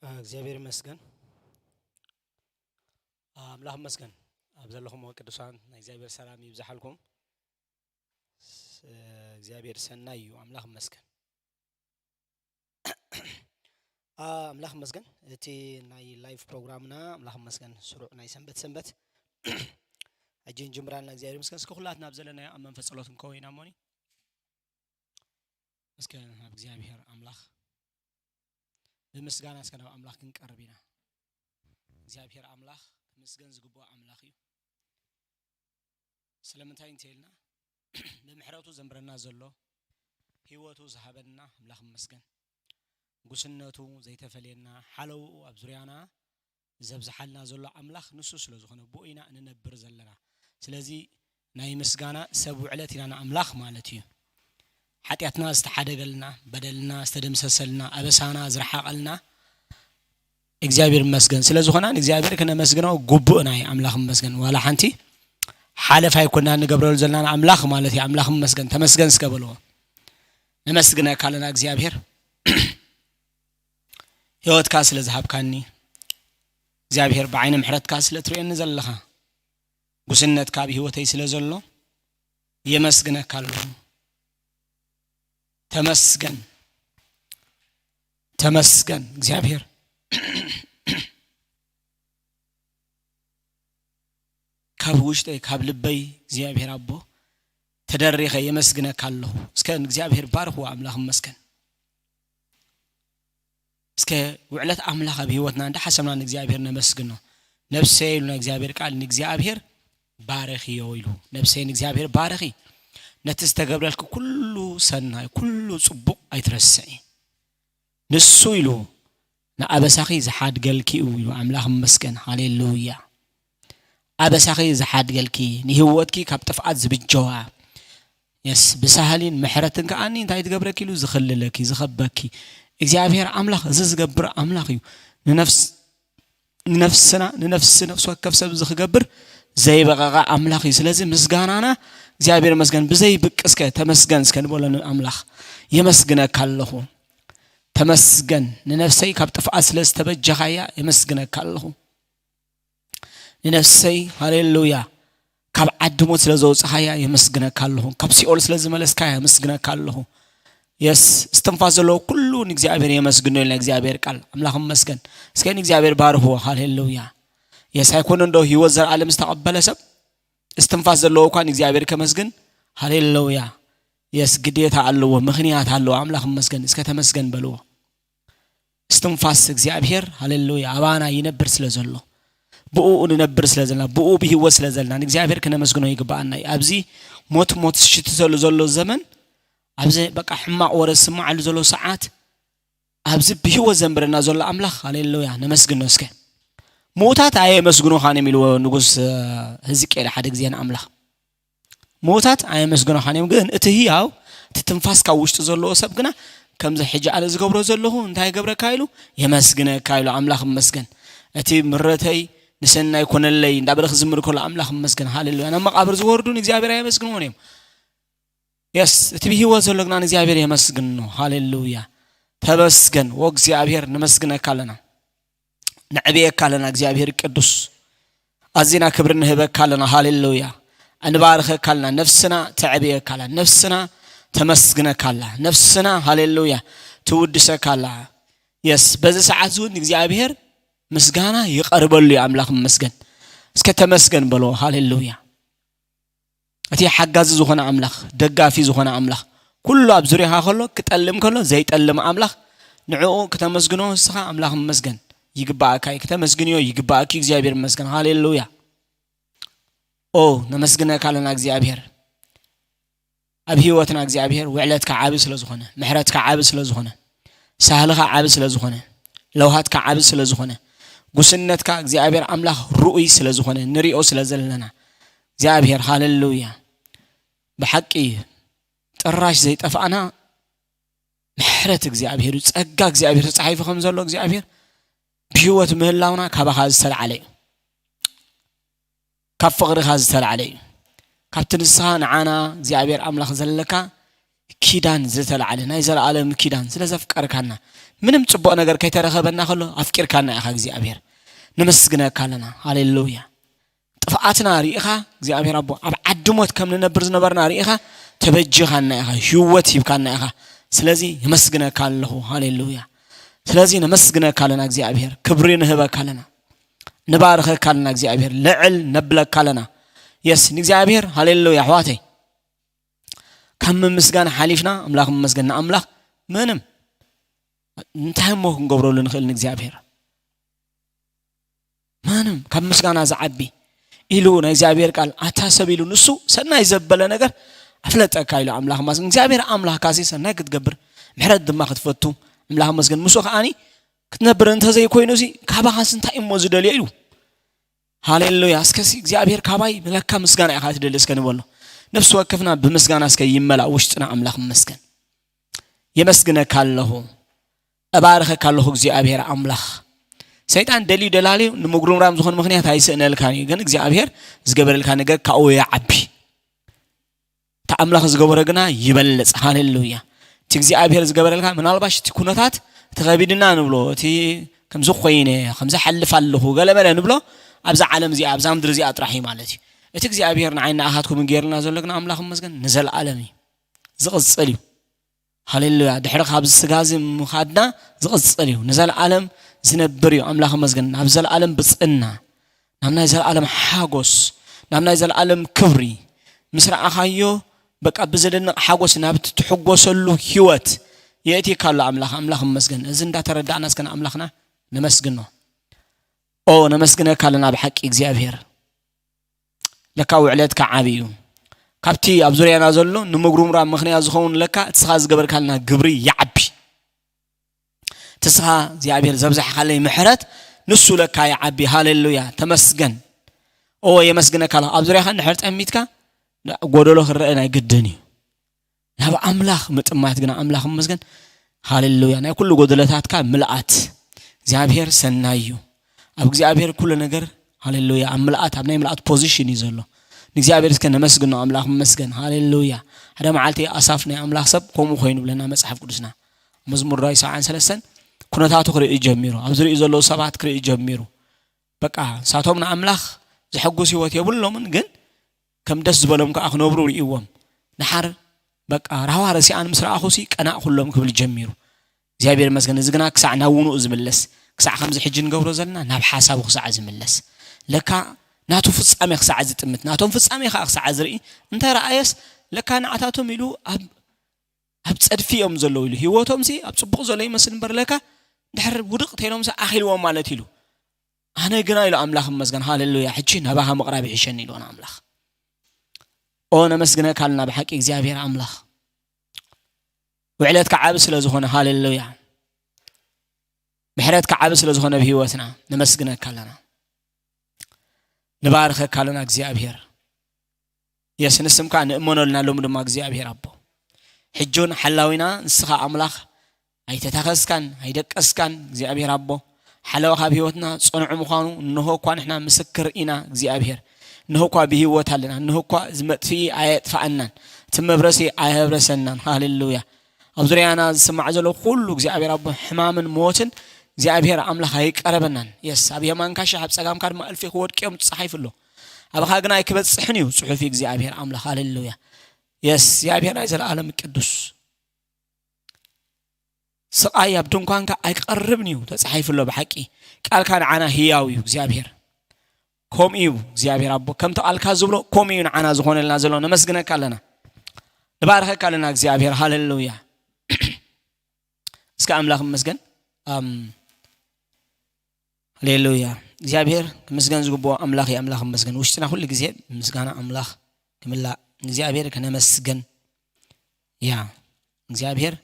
እግዚኣብሔር ይመስገን። ኣምላኽ ይመስገን። ኣብ ዘለኹም ቅዱሳን ናይ እግዚኣብሔር ሰላም ይብዝሓልኩም። ስ-፣ እግዚኣብሔር ሰናይ እዩ። ኣምላኽ ይመስገን። ኣምላኽ ይመስገን። እቲ ናይ ላይቭ ፕሮግራምና ኣምላኽ ይመስገን ስሩዕ ናይ ሰንበት ሰንበት ሕጂ እንጅምራልና እግዚኣብሔር ይመስገን። እስከ ኩላትና ኣብ ዘለናዮ ኣብ መንፈስ ጸሎት ክንከውን ኢና እሞኒ። እስከ ናብ እግዚኣብሔር ኣምላኽ ብምስጋና እስከ ናብ ኣምላኽ ክንቀርብ ኢና። እግዚኣብሔር ኣምላኽ ክምስገን ዝግብኦ ኣምላኽ እዩ። ስለምንታይ እንተኢልና፣ ብምሕረቱ ዘንብረና ዘሎ፣ ህይወቱ ዝሃበና ኣምላኽ ይመስገን። ጉስነቱ ዘይተፈልየና፣ ሓለውኡ ኣብ ዙርያና ዘብዝሓልና ዘሎ ኣምላኽ ንሱ ስለ ዝኾነ፣ ብኡ ኢና እንነብር ዘለና። ስለዚ ናይ ምስጋና ሰብ ውዕለት ኢና ንኣምላኽ ማለት እዩ። ሓጢኣትና ዝተሓደገልና፣ በደልና ዝተደምሰሰልና፣ ኣበሳና ዝረሓቐልና እግዚኣብሔር ይመስገን። ስለ ዝኾና ንእግዚኣብሔር ክነመስግኖ ግቡእና እዩ። ኣምላኽ ይመስገን። ዋላ ሓንቲ ሓለፍ ኣይኮንና ንገብረሉ ዘለና ንኣምላኽ ማለት እዩ። ኣምላኽ ይመስገን። ተመስገን እስከ በልዎ። ነመስግነካ ኣለና እግዚኣብሔር። ህይወትካ ስለ ዝሃብካኒ፣ እግዚኣብሔር ብዓይኒ ምሕረትካ ስለ ትርእየኒ ዘለኻ፣ ጉስነትካ ኣብ ህይወተይ ስለ ዘሎ የመስግነካ ኣለኹ። ተመስገን፣ ተመስገን እግዚኣብሔር። ካብ ውሽጠይ፣ ካብ ልበይ እግዚኣብሔር ኣቦ ተደሪኸ የመስግነካ ኣለኹ። እስከ ንእግዚኣብሔር ባርኽዎ፣ ኣምላኽ ይመስገን። እስከ ውዕለት ኣምላኽ ኣብ ህይወትና እንዳሓሰብና ንእግዚኣብሔር ነመስግኖ። ነፍሰይ ኢሉ ናይ እግዚኣብሔር ቃል ንእግዚኣብሔር ባርኽዮ ኢሉ። ነፍሰይ ንእግዚኣብሔር ባርኺ። ነቲ ዝተገብረልኪ ኩሉ ሰናይ፣ ኩሉ ጽቡቕ ኣይትረስዒ። ንሱ ኢሉ ንኣበሳኺ ዝሓድገልኪ እዩ ኢሉ። ኣምላኽ ይመስገን። ሃሌሉያ። ኣበሳኺ ዝሓድገልኪ፣ ንህይወትኪ ካብ ጥፍኣት ዝብጀዋ፣ የስ፣ ብሳህሊን ምሕረትን ከኣኒ እንታይ ትገብረኪ ኢሉ ዝኽልለኪ፣ ዝኸበኪ እግዚኣብሔር ኣምላኽ፣ እዚ ዝገብር ኣምላኽ እዩ። ንነፍስ-፣ ንነፍስና፣ ንነፍሲ ነፍሲ ወከፍ ሰብ እዚ ክገብር ዘይበቐቐ ኣምላኽ እዩ። ስለዚ ምስጋናና እግዚኣብሔር ይመስገን። ብዘይ ብቅ እስከ ተመስገን እስከ ንበሎ ንኣምላኽ። የመስግነካ ኣለኹ። ተመስገን። ንነፍሰይ ካብ ጥፍኣት ስለ ዝተበጀኻያ የመስግነካ ኣለኹ። ንነፍሰይ፣ ሃሌሉያ፣ ካብ ዓዲ ሞት ስለ ዘውጽኻያ የመስግነካ ኣለኹ። ካብ ሲኦል ስለ ዝመለስካያ የመስግነካ ኣለኹ። የስ፣ እስትንፋስ ዘለዎ ኩሉ ንእግዚኣብሔር የመስግኖ ኢልና እግዚኣብሔር ቃል። ኣምላኽ ይመስገን። እስከ ንእግዚኣብሔር ባርኽዎ። ሃሌሉያ። የስ፣ ኣይኮነ እንዶ ህይወት ዘልዓለም ዝተቐበለ ሰብ፣ እስትንፋስ ዘለዎ እኳ ንእግዚኣብሔር ከመስግን፣ ሃሌሉያ። የስ፣ ግዴታ ኣለዎ፣ ምኽንያት ኣለዎ። ኣምላኽ ይመስገን። እስከ ተመስገን በልዎ። እስትንፋስ እግዚኣብሔር፣ ሃሌሉያ፣ ኣባና ይነብር ስለ ዘሎ፣ ብኡ ንነብር ስለ ዘለና፣ ብኡ ብህይወት ስለ ዘለና፣ ንእግዚኣብሔር ክነመስግኖ ይግብኣና እዩ። ኣብዚ ሞት ሞት ዝሽትተሉ ዘሎ ዘመን፣ ኣብዚ በቃ ሕማቕ ወረ ዝስምዓሉ ዘሎ ሰዓት፣ ኣብዚ ብህይወት ዘንብረና ዘሎ ኣምላኽ፣ ሃሌሉያ፣ ነመስግኖ እስከ። ምዉታት ኣየመስግኑኻን እዮም ኢልዎ ንጉስ፣ እ፣ ህዝቅኤል ሓደ ግዜ ንኣምላኽ። ምዉታት ኣየመስግኑኻን እዮም፣ ግን እቲ ህያው፣ እቲ ትንፋስ ካብ ውሽጢ ዘለዎ ሰብ ግና፣ ከምዚ ሕጂ ኣነ ዝገብሮ ዘለኹ እንታይ ይገብረካ ኢሉ፣ የመስግነካ ኢሉ፣ ኣምላኽ ይመስገን። እቲ ምረተይ ንሰናይ ኮነለይ እንዳበለ ክዝምር ከሎ፣ ኣምላኽ ይመስገን፣ ሃሌሉያ። ናብ መቓብር ዝወርዱ ንእግዚኣብሔር ኣየመስግንዎን እዮም። የስ፣ እቲ ብህይወት ዘሎ ግና ንእግዚኣብሔር የመስግኖ፣ ሃሌሉያ። ተመስገን፣ ወእግዚኣብሔር፣ ነመስግነካ ኣለና። ነዕብየካ ኣለና፣ እግዚኣብሔር ቅዱስ። ኣዚና ክብሪ ንህበካ ኣለና፣ ሃሌሉያ። እንባርኸካ ኣለና፣ ነፍስና ተዕብየካ ኣላ፣ ነፍስና ተመስግነካ ኣላ፣ ነፍስና፣ ሃሌሉያ፣ ትውድሰካ ኣላ። የስ፣ በዚ ሰዓት እዚ እውን እግዚኣብሔር ምስጋና ይቐርበሉ እዩ፣ ኣምላኽ ይመስገን። እስከ ተመስገን በሎ፣ ሃሌሉያ። እቲ ሓጋዚ ዝኾነ ኣምላኽ፣ ደጋፊ ዝኾነ ኣምላኽ፣ ኩሉ ኣብ ዙርያኻ ከሎ፣ ክጠልም ከሎ ዘይጠልም ኣምላኽ፣ ንዕኡ ክተመስግኖ ንስኻ ኣምላኽ ይመስገን ይግባኣካ እዩ፣ ክተመስግንዮ ይግባኣኪ እዩ፣ እግዚኣብሔር ይመስገን። ሃሌሉያ። ኦ፣ ነመስግነካ ኣለና እግዚኣብሔር። ኣብ ህይወትና እግዚኣብሔር ውዕለትካ ዓቢ ስለ ዝኾነ፣ ምሕረትካ ዓቢ ስለ ዝኾነ፣ ሳህልኻ ዓቢ ስለ ዝኾነ፣ ለውሃትካ ዓቢ ስለ ዝኾነ፣ ጉስነትካ እግዚኣብሔር ኣምላኽ ርኡይ ስለ ዝኾነ፣ ንሪኦ ስለ ዘለና፣ እግዚኣብሔር፣ ሃሌሉያ። ብሓቂ ጥራሽ ዘይጠፍኣና ምሕረት እግዚኣብሔር እዩ፣ ጸጋ እግዚኣብሔር ተጻሒፉ ከም ዘሎ እግዚኣብሔር ብህይወት ምህላውና ካባኻ ዝተልዓለ እዩ። ካብ ፍቕርኻ ዝተልዓለ እዩ። ካብቲ ንስኻ ንዓና እግዚኣብሔር ኣምላኽ ዘለካ ኪዳን ዝተላዓለ ናይ ዘለኣለም ኪዳን ስለ ዘፍቀርካና፣ ምንም ጽቡቕ ነገር ከይተረኸበና ከሎ ኣፍቂርካና ኢኻ እግዚኣብሔር። ነመስግነካ ኣለና። ሃሌሉያ። ጥፍኣትና ርኢኻ እግዚኣብሔር ኣቦ፣ ኣብ ዓዲ ሞት ከም ንነብር ዝነበርና ርኢኻ ተበጅኻና ኢኻ፣ ህይወት ሂብካና ኢኻ። ስለዚ የመስግነካ ኣለኹ። ሃሌሉያ። ስለዚ ነመስግነካ ኣለና እግዚኣብሔር፣ ክብሪ ንህበካ ኣለና፣ ንባርኸካ ኣለና እግዚኣብሔር፣ ልዕል ነብለካ ኣለና። የስ ንእግዚኣብሔር። ሃሌሉያ ኣሕዋተይ፣ ካብ ምምስጋን ሓሊፍና ኣምላኽ መመስገን ንኣምላኽ ምንም እንታይ እሞ ክንገብረሉ ንኽእል ንእግዚኣብሔር? ምንም ካብ ምስጋና ዝዓቢ ኢሉ ናይ እግዚኣብሔር ቃል ኣታ ሰብ ኢሉ ንሱ ሰናይ ዘበለ ነገር ኣፍለጠካ ኢሉ ኣምላኽ ማስገን እግዚኣብሔር ኣምላኽ ካሲ ሰናይ ክትገብር ምሕረት ድማ ክትፈቱ ኣምላኽ መስገን ምስኡ ከዓኒ ክትነብር እንተዘይኮይኑ እዚ ካባኻስ እንታይ እሞ ዝደልዮ ኢሉ ሃሌሉያ እስከ እግዚኣብሔር ካባይ መለካ ምስጋና ኢኻ ትደሊ እስከ ንበሎ ነፍሲ ወከፍና ብምስጋና እስከ ይመላእ ውሽጥና ኣምላኽ መስገን የመስግነካ ኣለኹ እባርኸካ ኣለኹ እግዚኣብሔር ኣምላኽ ሰይጣን ደልዩ ደላልዩ ንምጉርምራም ዝኾነ ምኽንያት ኣይስእነልካን እዩ ግን እግዚኣብሔር ዝገበረልካ ነገር ካብኡ ይዓቢ እቲ ኣምላኽ ዝገበሮ ግና ይበልፅ ሃሌሉያ እቲ እግዚኣብሔር ዝገበረልካ ምናልባሽ እቲ ኩነታት እቲ ከቢድና ንብሎ እቲ ከምዚ ኮይነ ከምዚ ሓልፍ ኣለኹ ገለመለ ንብሎ ኣብዛ ዓለም እዚኣ ኣብዛ ምድሪ እዚኣ ጥራሕ እዩ ማለት እዩ እቲ እግዚኣብሔር ንዓይ ንኣኻትኩም ገይርልና ዘሎ ግና ኣምላኽ መስገን ንዘለኣለም እዩ ዝቕፅል እዩ ሃሌሉያ ድሕሪ ካብዚ ስጋ እዚ ምኻድና ዝቕፅል እዩ ንዘለኣለም ዝነብር እዩ ኣምላኽ መስገን ናብ ዘለኣለም ብፅእና ናብ ናይ ዘለኣለም ሓጎስ ናብ ናይ ዘለኣለም ክብሪ ምስ ረኣኻዮ በቃ ብዘደንቕ ሓጎስ ናብ ትሕጎሰሉ ህይወት የእትየካ ኣሎ ኣምላኽ ኣምላኽ መስገን እዚ እንዳተረዳእና እስከ ንኣምላኽና ነመስግኖ ኦ ነመስግነካ ኣለና ብሓቂ እግዚኣብሔር ለካ ውዕለትካ ዓቢ እዩ ካብቲ ኣብ ዙርያና ዘሎ ንምጉርምራም ምኽንያት ዝኸውን ለካ እቲ ስኻ ዝገበርካልና ግብሪ ይዓቢ እቲ ስኻ እግዚኣብሔር ዘብዛሕካለይ ምሕረት ንሱ ለካ ይዓቢ ሃሌሉያ ተመስገን እወ የመስግነካ ኣለኹ ኣብ ዙርያኻ እንድሕር ጠሚትካ ጎደሎ ክረአ ናይ ግድን እዩ ናብ ኣምላኽ ምጥማት ግና ኣምላኽ መስገን ሃሌሉያ ናይ ኩሉ ጎደለታትካ ምልኣት እግዚኣብሔር ሰናይ እዩ ኣብ እግዚኣብሔር ኩሉ ነገር ሃሌሉያ ኣብ ምልኣት ኣብ ናይ ምልኣት ፖዚሽን እዩ ዘሎ ንእግዚኣብሔር እስከ ነመስግኖ ኣምላኽ መስገን ሃሌሉያ ሓደ መዓልቲ ኣሳፍ ናይ ኣምላኽ ሰብ ከምኡ ኮይኑ ብለና መጽሓፍ ቅዱስና መዝሙር ዳዊት ሰብዓን ሰለስተን ኩነታቱ ክርኢ ጀሚሩ ኣብ ዝርኢ ዘለዉ ሰባት ክርኢ ጀሚሩ በቃ ንሳቶም ንኣምላኽ ዘሐጉስ ህይወት የብሎምን ግን ከም ደስ ዝበሎም ከዓ ክነብሩ ርእይዎም ደሓር በቃ ራህዋ ረሲኣን ምስ ረኣኹሲ ቀናእ ኩሎም ክብል ጀሚሩ እግዚኣብሔር መስገን እዚ ግና ክሳዕ ናብ ውኑኡ ዝምለስ ክሳዕ ከምዚ ሕጂ ንገብሮ ዘለና ናብ ሓሳቡ ክሳዕ ዝምለስ ለካ ናቱ ፍጻሜ ክሳዕ ዝጥምት ናቶም ፍጻሜ ከዓ ክሳዕ ዝርኢ እንተ ረኣየስ ለካ ንዓታቶም ኢሉ ኣብ ኣብ ጸድፊ እዮም ዘለዉ ኢሉ ህይወቶም ሲ ኣብ ጽቡቕ ዘሎ ይመስል እምበር ለካ ድሕር ውድቕ ተይሎም ሲ ኣኺልዎም ማለት ኢሉ ኣነ ግና ኢሉ ኣምላኽ እመስገን ሃሌሉያ ሕጂ ናባኻ ምቕራብ ይሕሸኒ ኢሉ ንኣምላኽ ኦ ነመስግነካ ኣለና ብሓቂ እግዚኣብሔር ኣምላኽ ውዕለትካ ዓብ ስለ ዝኾነ ሃሌሉያ ምሕረትካ ዓብ ስለ ዝኾነ ብህይወትና ነመስግነካ ኣለና ንባርኸካ ኣለና እግዚኣብሔር የስ ንስምካ ንእመኖልና ሎም ድማ እግዚኣብሔር ኣቦ ሕጆን ሓላዊና ንስኻ ኣምላኽ ኣይተታኸስካን ኣይደቀስካን እግዚኣብሔር ኣቦ ሓለዋ ካብ ህይወትና ጸንዑ ምዃኑ እንሆ እኳ ንሕና ምስክር ኢና እግዚኣብሔር እንሆ እኳ ብህይወት ኣለና እንሆ እኳ ዝመጥፍኢ ኣየጥፍኣናን እቲ መብረሲ ኣየብረሰናን ሃሌሉያ ኣብ ዙርያና ዝስማዕ ዘሎ ኩሉ እግዚኣብሔር ኣቦ ሕማምን ሞትን እግዚኣብሔር ኣምላኽ ኣይቀረበናን የስ ኣብ የማንካ ሽሕ ኣብ ጸጋምካ ድማ እልፊ ክወድቅዮም ተጻሒፉ ኣሎ ኣባኻ ግና ኣይክበጽሕን እዩ ጽሑፍ እግዚኣብሔር ኣምላኽ ሃሌሉያ የስ እግዚኣብሔር ናይ ዘለኣለም ቅዱስ ስቓይ ኣብ ድንኳንካ ኣይቀርብን እዩ ተጻሒፉ ኣሎ ብሓቂ ቃልካ ንዓና ህያው እዩ እግዚኣብሔር ከምኡ እዩ እግዚኣብሔር ኣቦ ከምቲ ቃልካ ዝብሎ ከምኡ እዩ ንዓና ዝኾነልና ዘሎ ነመስግነካ ኣለና ንባርኸካ ኣለና እግዚኣብሔር ሃሌሉያ እስከ ኣምላኽ መስገን ሃሌሉያ እግዚኣብሔር ክምስገን ዝግብኦ ኣምላኽ እዩ ኣምላኽ መስገን ውሽጥና ኩሉ ግዜ ምስጋና ኣምላኽ ክምላእ እግዚኣብሔር ከነመስግን ያ እግዚኣብሔር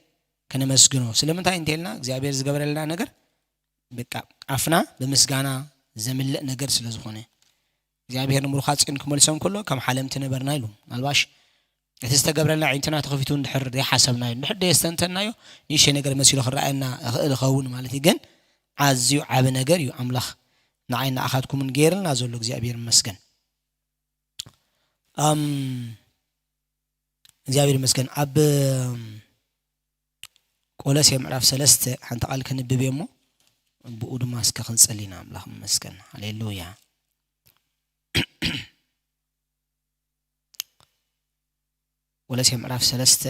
ከነመስግኖ ስለምንታይ እንተልና እግዚኣብሔር ዝገበረልና ነገር በቃ ኣፍና ብምስጋና ዘምልእ ነገር ስለ ዝኾነ እግዚኣብሔር ንምሩኻት ጽዮን ክመልሶም ከሎ ከም ሓለምቲ ነበርና ኢሉ ምናልባሽ እቲ ዝተገብረልና ዓይንትና ተኸፊቱ እንድሕር ዘይሓሰብናዮ እንድሕር ደየስተንተናዮ ንእሽተይ ነገር መሲሉ ክረኣየና እኽእል እኸውን ማለት እዩ ግን ኣዝዩ ዓቢ ነገር እዩ ኣምላኽ ንዓይ ንኣኻትኩምን ገይርልና ዘሎ እግዚኣብሔር ይመስገን እግዚኣብሔር ይመስገን። ኣብ ቆሎሴ ምዕራፍ ሰለስተ ሓንቲ ቃል ከንብብ እየ እሞ፣ ብኡ ድማ እስከ ክንጸሊ ኢና። ኣምላኽ ይመስገን። ሃሌሉያ። ቆሎሴ ምዕራፍ ሰለስተ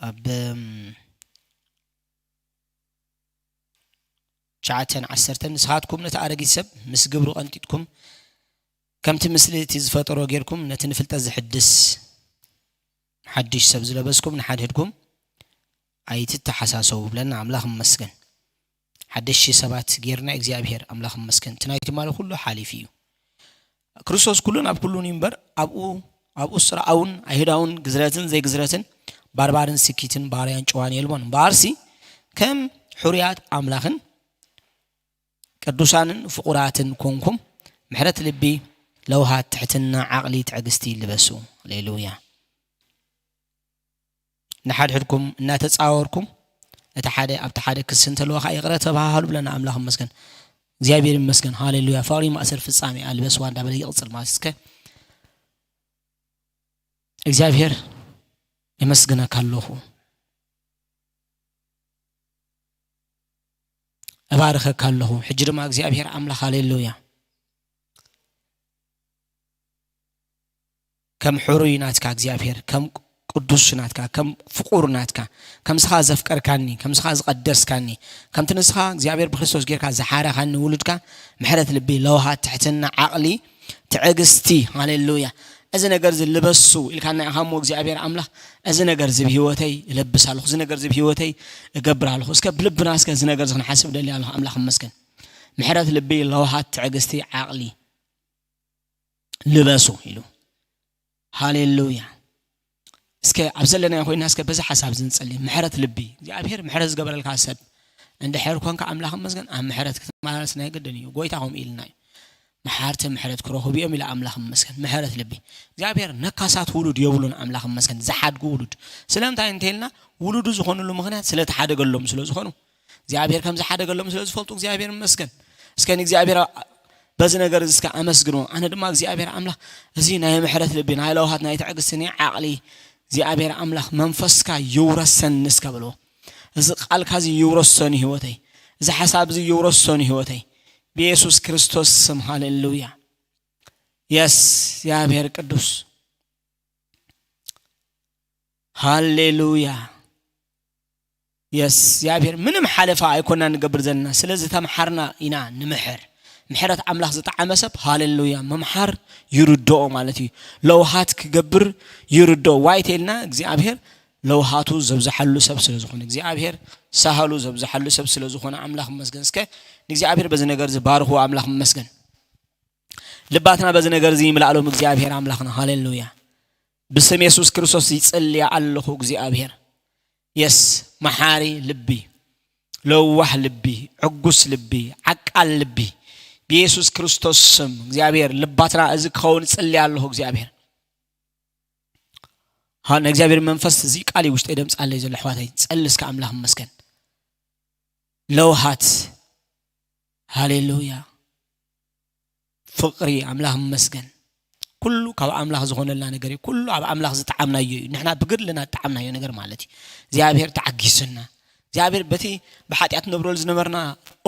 ኣብ፣ እም፣ ትሽዓተን ዓሰርተን፣ ንስኻትኩም ነቲ ኣረጊት ሰብ ምስ ግብሩ ቀንጢጥኩም፣ ከምቲ ምስሊ እቲ ዝፈጠሮ ጌርኩም፣ ነቲ ንፍልጠት ዝሕድስ ሓድሽ ሰብ ዝለበስኩም፣ ንሓድሕድኩም ኣይትተሓሳሰቡ ብለና። ኣምላኽ ይመስገን። ሓደሽቲ ሰባት ጌርና እግዚኣብሔር ኣምላኽ ይመስገን። እቲ ናይ ትማሊ ኩሉ ሓሊፉ እዩ። ክርስቶስ ኩሉን ኣብ ኩሉን እዩ እምበር፣ ኣብኡ፣ ኣብኡ ስርኣውን ኣይሁዳውን፣ ግዝረትን ዘይግዝረትን፣ ባርባርን ስኪትን፣ ባርያን ጨዋን የልቦን። እምበኣርሲ ከም ሕሩያት ኣምላኽን ቅዱሳንን ፍቑራትን ኮንኩም፣ ምሕረት ልቢ፣ ለውሃት፣ ትሕትና፣ ዓቕሊ፣ ትዕግስቲ ልበሱ። ሃሌሉያ። ንሓድሕድኩም እናተጻወርኩም፣ እቲ ሓደ ኣብቲ ሓደ ክሲ እንተለዎ ኸዓ ይቕረ ተባሃሃሉ ብለና። ኣምላኽ ይመስገን። እግዚኣብሔር ይመስገን። ሃሌሉያ። ፍቕሪ ማእሰር ፍጻሜ ኣልበስዋ እንዳበለ ይቕጽል ማለት እስከ። እግዚኣብሔር የመስግነካ ኣለኹ። እባርኸካ ኣለኹ። ሕጂ ድማ እግዚኣብሔር ኣምላኽ፣ ሃሌሉያ፣ ከም ሕሩይ ናትካ እግዚኣብሔር፣ ከም ቅዱስ ናትካ፣ ከም ፍቑር ናትካ፣ ከም ስኻ ዘፍቀርካኒ፣ ከም ስኻ ዝቐደስካኒ፣ ከምቲ ንስኻ እግዚኣብሔር ብክርስቶስ ጌርካ ዝሓረኻኒ ውሉድካ፣ ምሕረት ልቢ፣ ለውሃት፣ ትሕትና፣ ዓቕሊ፣ ትዕግስቲ፣ ሃሌሉያ። እዚ ነገር እዚ ልበሱ ኢልካና ኢኻ እሞ እግዚኣብሔር ኣምላኽ፣ እዚ ነገር እዚ ብህይወተይ እለብስ ኣለኹ፣ እዚ ነገር እዚ ብህይወተይ እገብር ኣለኹ። እስከ ብልብና እስከ እዚ ነገር እዚ ክንሓስብ ደልየ ኣለኹ። ኣምላኽ ይመስገን። ምሕረት ልቢ፣ ለውሃት፣ ትዕግስቲ፣ ዓቕሊ ልበሱ ኢሉ። ሃሌሉያ። እስከ ኣብ ዘለናዮ ኮይና እስከ በዚ ሓሳብ እዚ ንጸሊ። ምሕረት ልቢ፣ እግዚኣብሔር ምሕረት ዝገበረልካ ሰብ እንድሕር ኮንካ ኣምላኽ ይመስገን፣ ኣብ ምሕረት ክትመላለስ ናይ ግድን እዩ። ጎይታ ከምኡ ኢልና እዩ። መሓርቲ ምሕረት ክረኽቡ እዮም ኢለ ኣምላኽ ይመስገን። ምሕረት ልቢ። እግዚኣብሔር ነካሳት ውሉድ የብሉን ኣምላኽ ይመስገን። ዝሓድጉ ውሉድ። ስለምንታይ እንተኢልና ውሉዱ ዝኾኑሉ ምኽንያት ስለ ተሓደገሎም ስለ ዝኾኑ። እግዚኣብሔር ከም ዝሓደገሎም ስለ ዝፈልጡ እግዚኣብሔር ይመስገን። እስከ ንእግዚኣብሔር በዚ ነገር እዚ እስከ ኣመስግንዎ። ኣነ ድማ እግዚኣብሔር ኣምላኽ እዚ ናይ ምሕረት ልቢ፣ ናይ ለውሃት፣ ናይ ትዕግስቲ፣ ናይ ዓቕሊ እግዚኣብሔር ኣምላኽ መንፈስካ ይውረሰኒ እስከ በልዎ። እዚ ቃልካ እዚ ይውረሶ ንህይወተይ። እዚ ሓሳብ እዚ ይውረሶ ንህይወተይ። ብየሱስ ክርስቶስ ስም ሃሌሉያ። የስ እግዚኣብሔር ቅዱስ ሃሌሉያ። የስ እግዚኣብሔር ምንም ሓለፋ ኣይኮና ንገብር ዘለና። ስለዚ ተምሓርና ኢና ንምሕር። ምሕረት ኣምላኽ ዝጠዓመ ሰብ ሃሌሉያ ምምሓር ይርድኦ ማለት እዩ። ለውሃት ክገብር ይርድኦ። ዋይ ተልና እግዚኣብሔር ለውሃቱ ዘብዝሓሉ ሰብ ስለ ዝኾነ፣ እግዚኣብሔር ሳህሉ ዘብዝሓሉ ሰብ ስለ ዝኾነ ኣምላኽ ይመስገን። እስከ ንእግዚኣብሔር በዚ ነገር እዚ ባርኽዎ። ኣምላኽ ይመስገን። ልባትና በዚ ነገር እዚ ይምላእሎም እግዚኣብሔር ኣምላኽና። ሃሌሉያ። ብስም የሱስ ክርስቶስ ይጽልያ ኣለኹ እግዚኣብሔር። የስ መሓሪ ልቢ፣ ለዋህ ልቢ፣ ዕጉስ ልቢ፣ ዓቃል ልቢ ብየሱስ ክርስቶስ ስም እግዚኣብሔር ልባትና እዚ ክኸውን እጽልያ ኣለኹ እግዚኣብሔር። ሃ ንእግዚኣብሔር መንፈስ እዚ ቃል ውሽጠይ ደምጻለይ ዘሎ ኣሕዋተይ ጸሊ እስከ ኣምላኽ ይመስገን። ለውሃት ሃሌሉያ። ፍቕሪ ኣምላኽ ይመስገን። ኩሉ ካብ ኣምላኽ ዝኾነልና ነገር እዩ። ኩሉ ኣብ ኣምላኽ ዝጠዓምናዮ እዩ። ንሕና ብግድልና ዝጠዓምናዮ ነገር ማለት እዩ። እግዚኣብሔር ተዓጊሱና። እግዚኣብሔር በቲ ብሓጢኣት ንነብረሉ ዝነበርና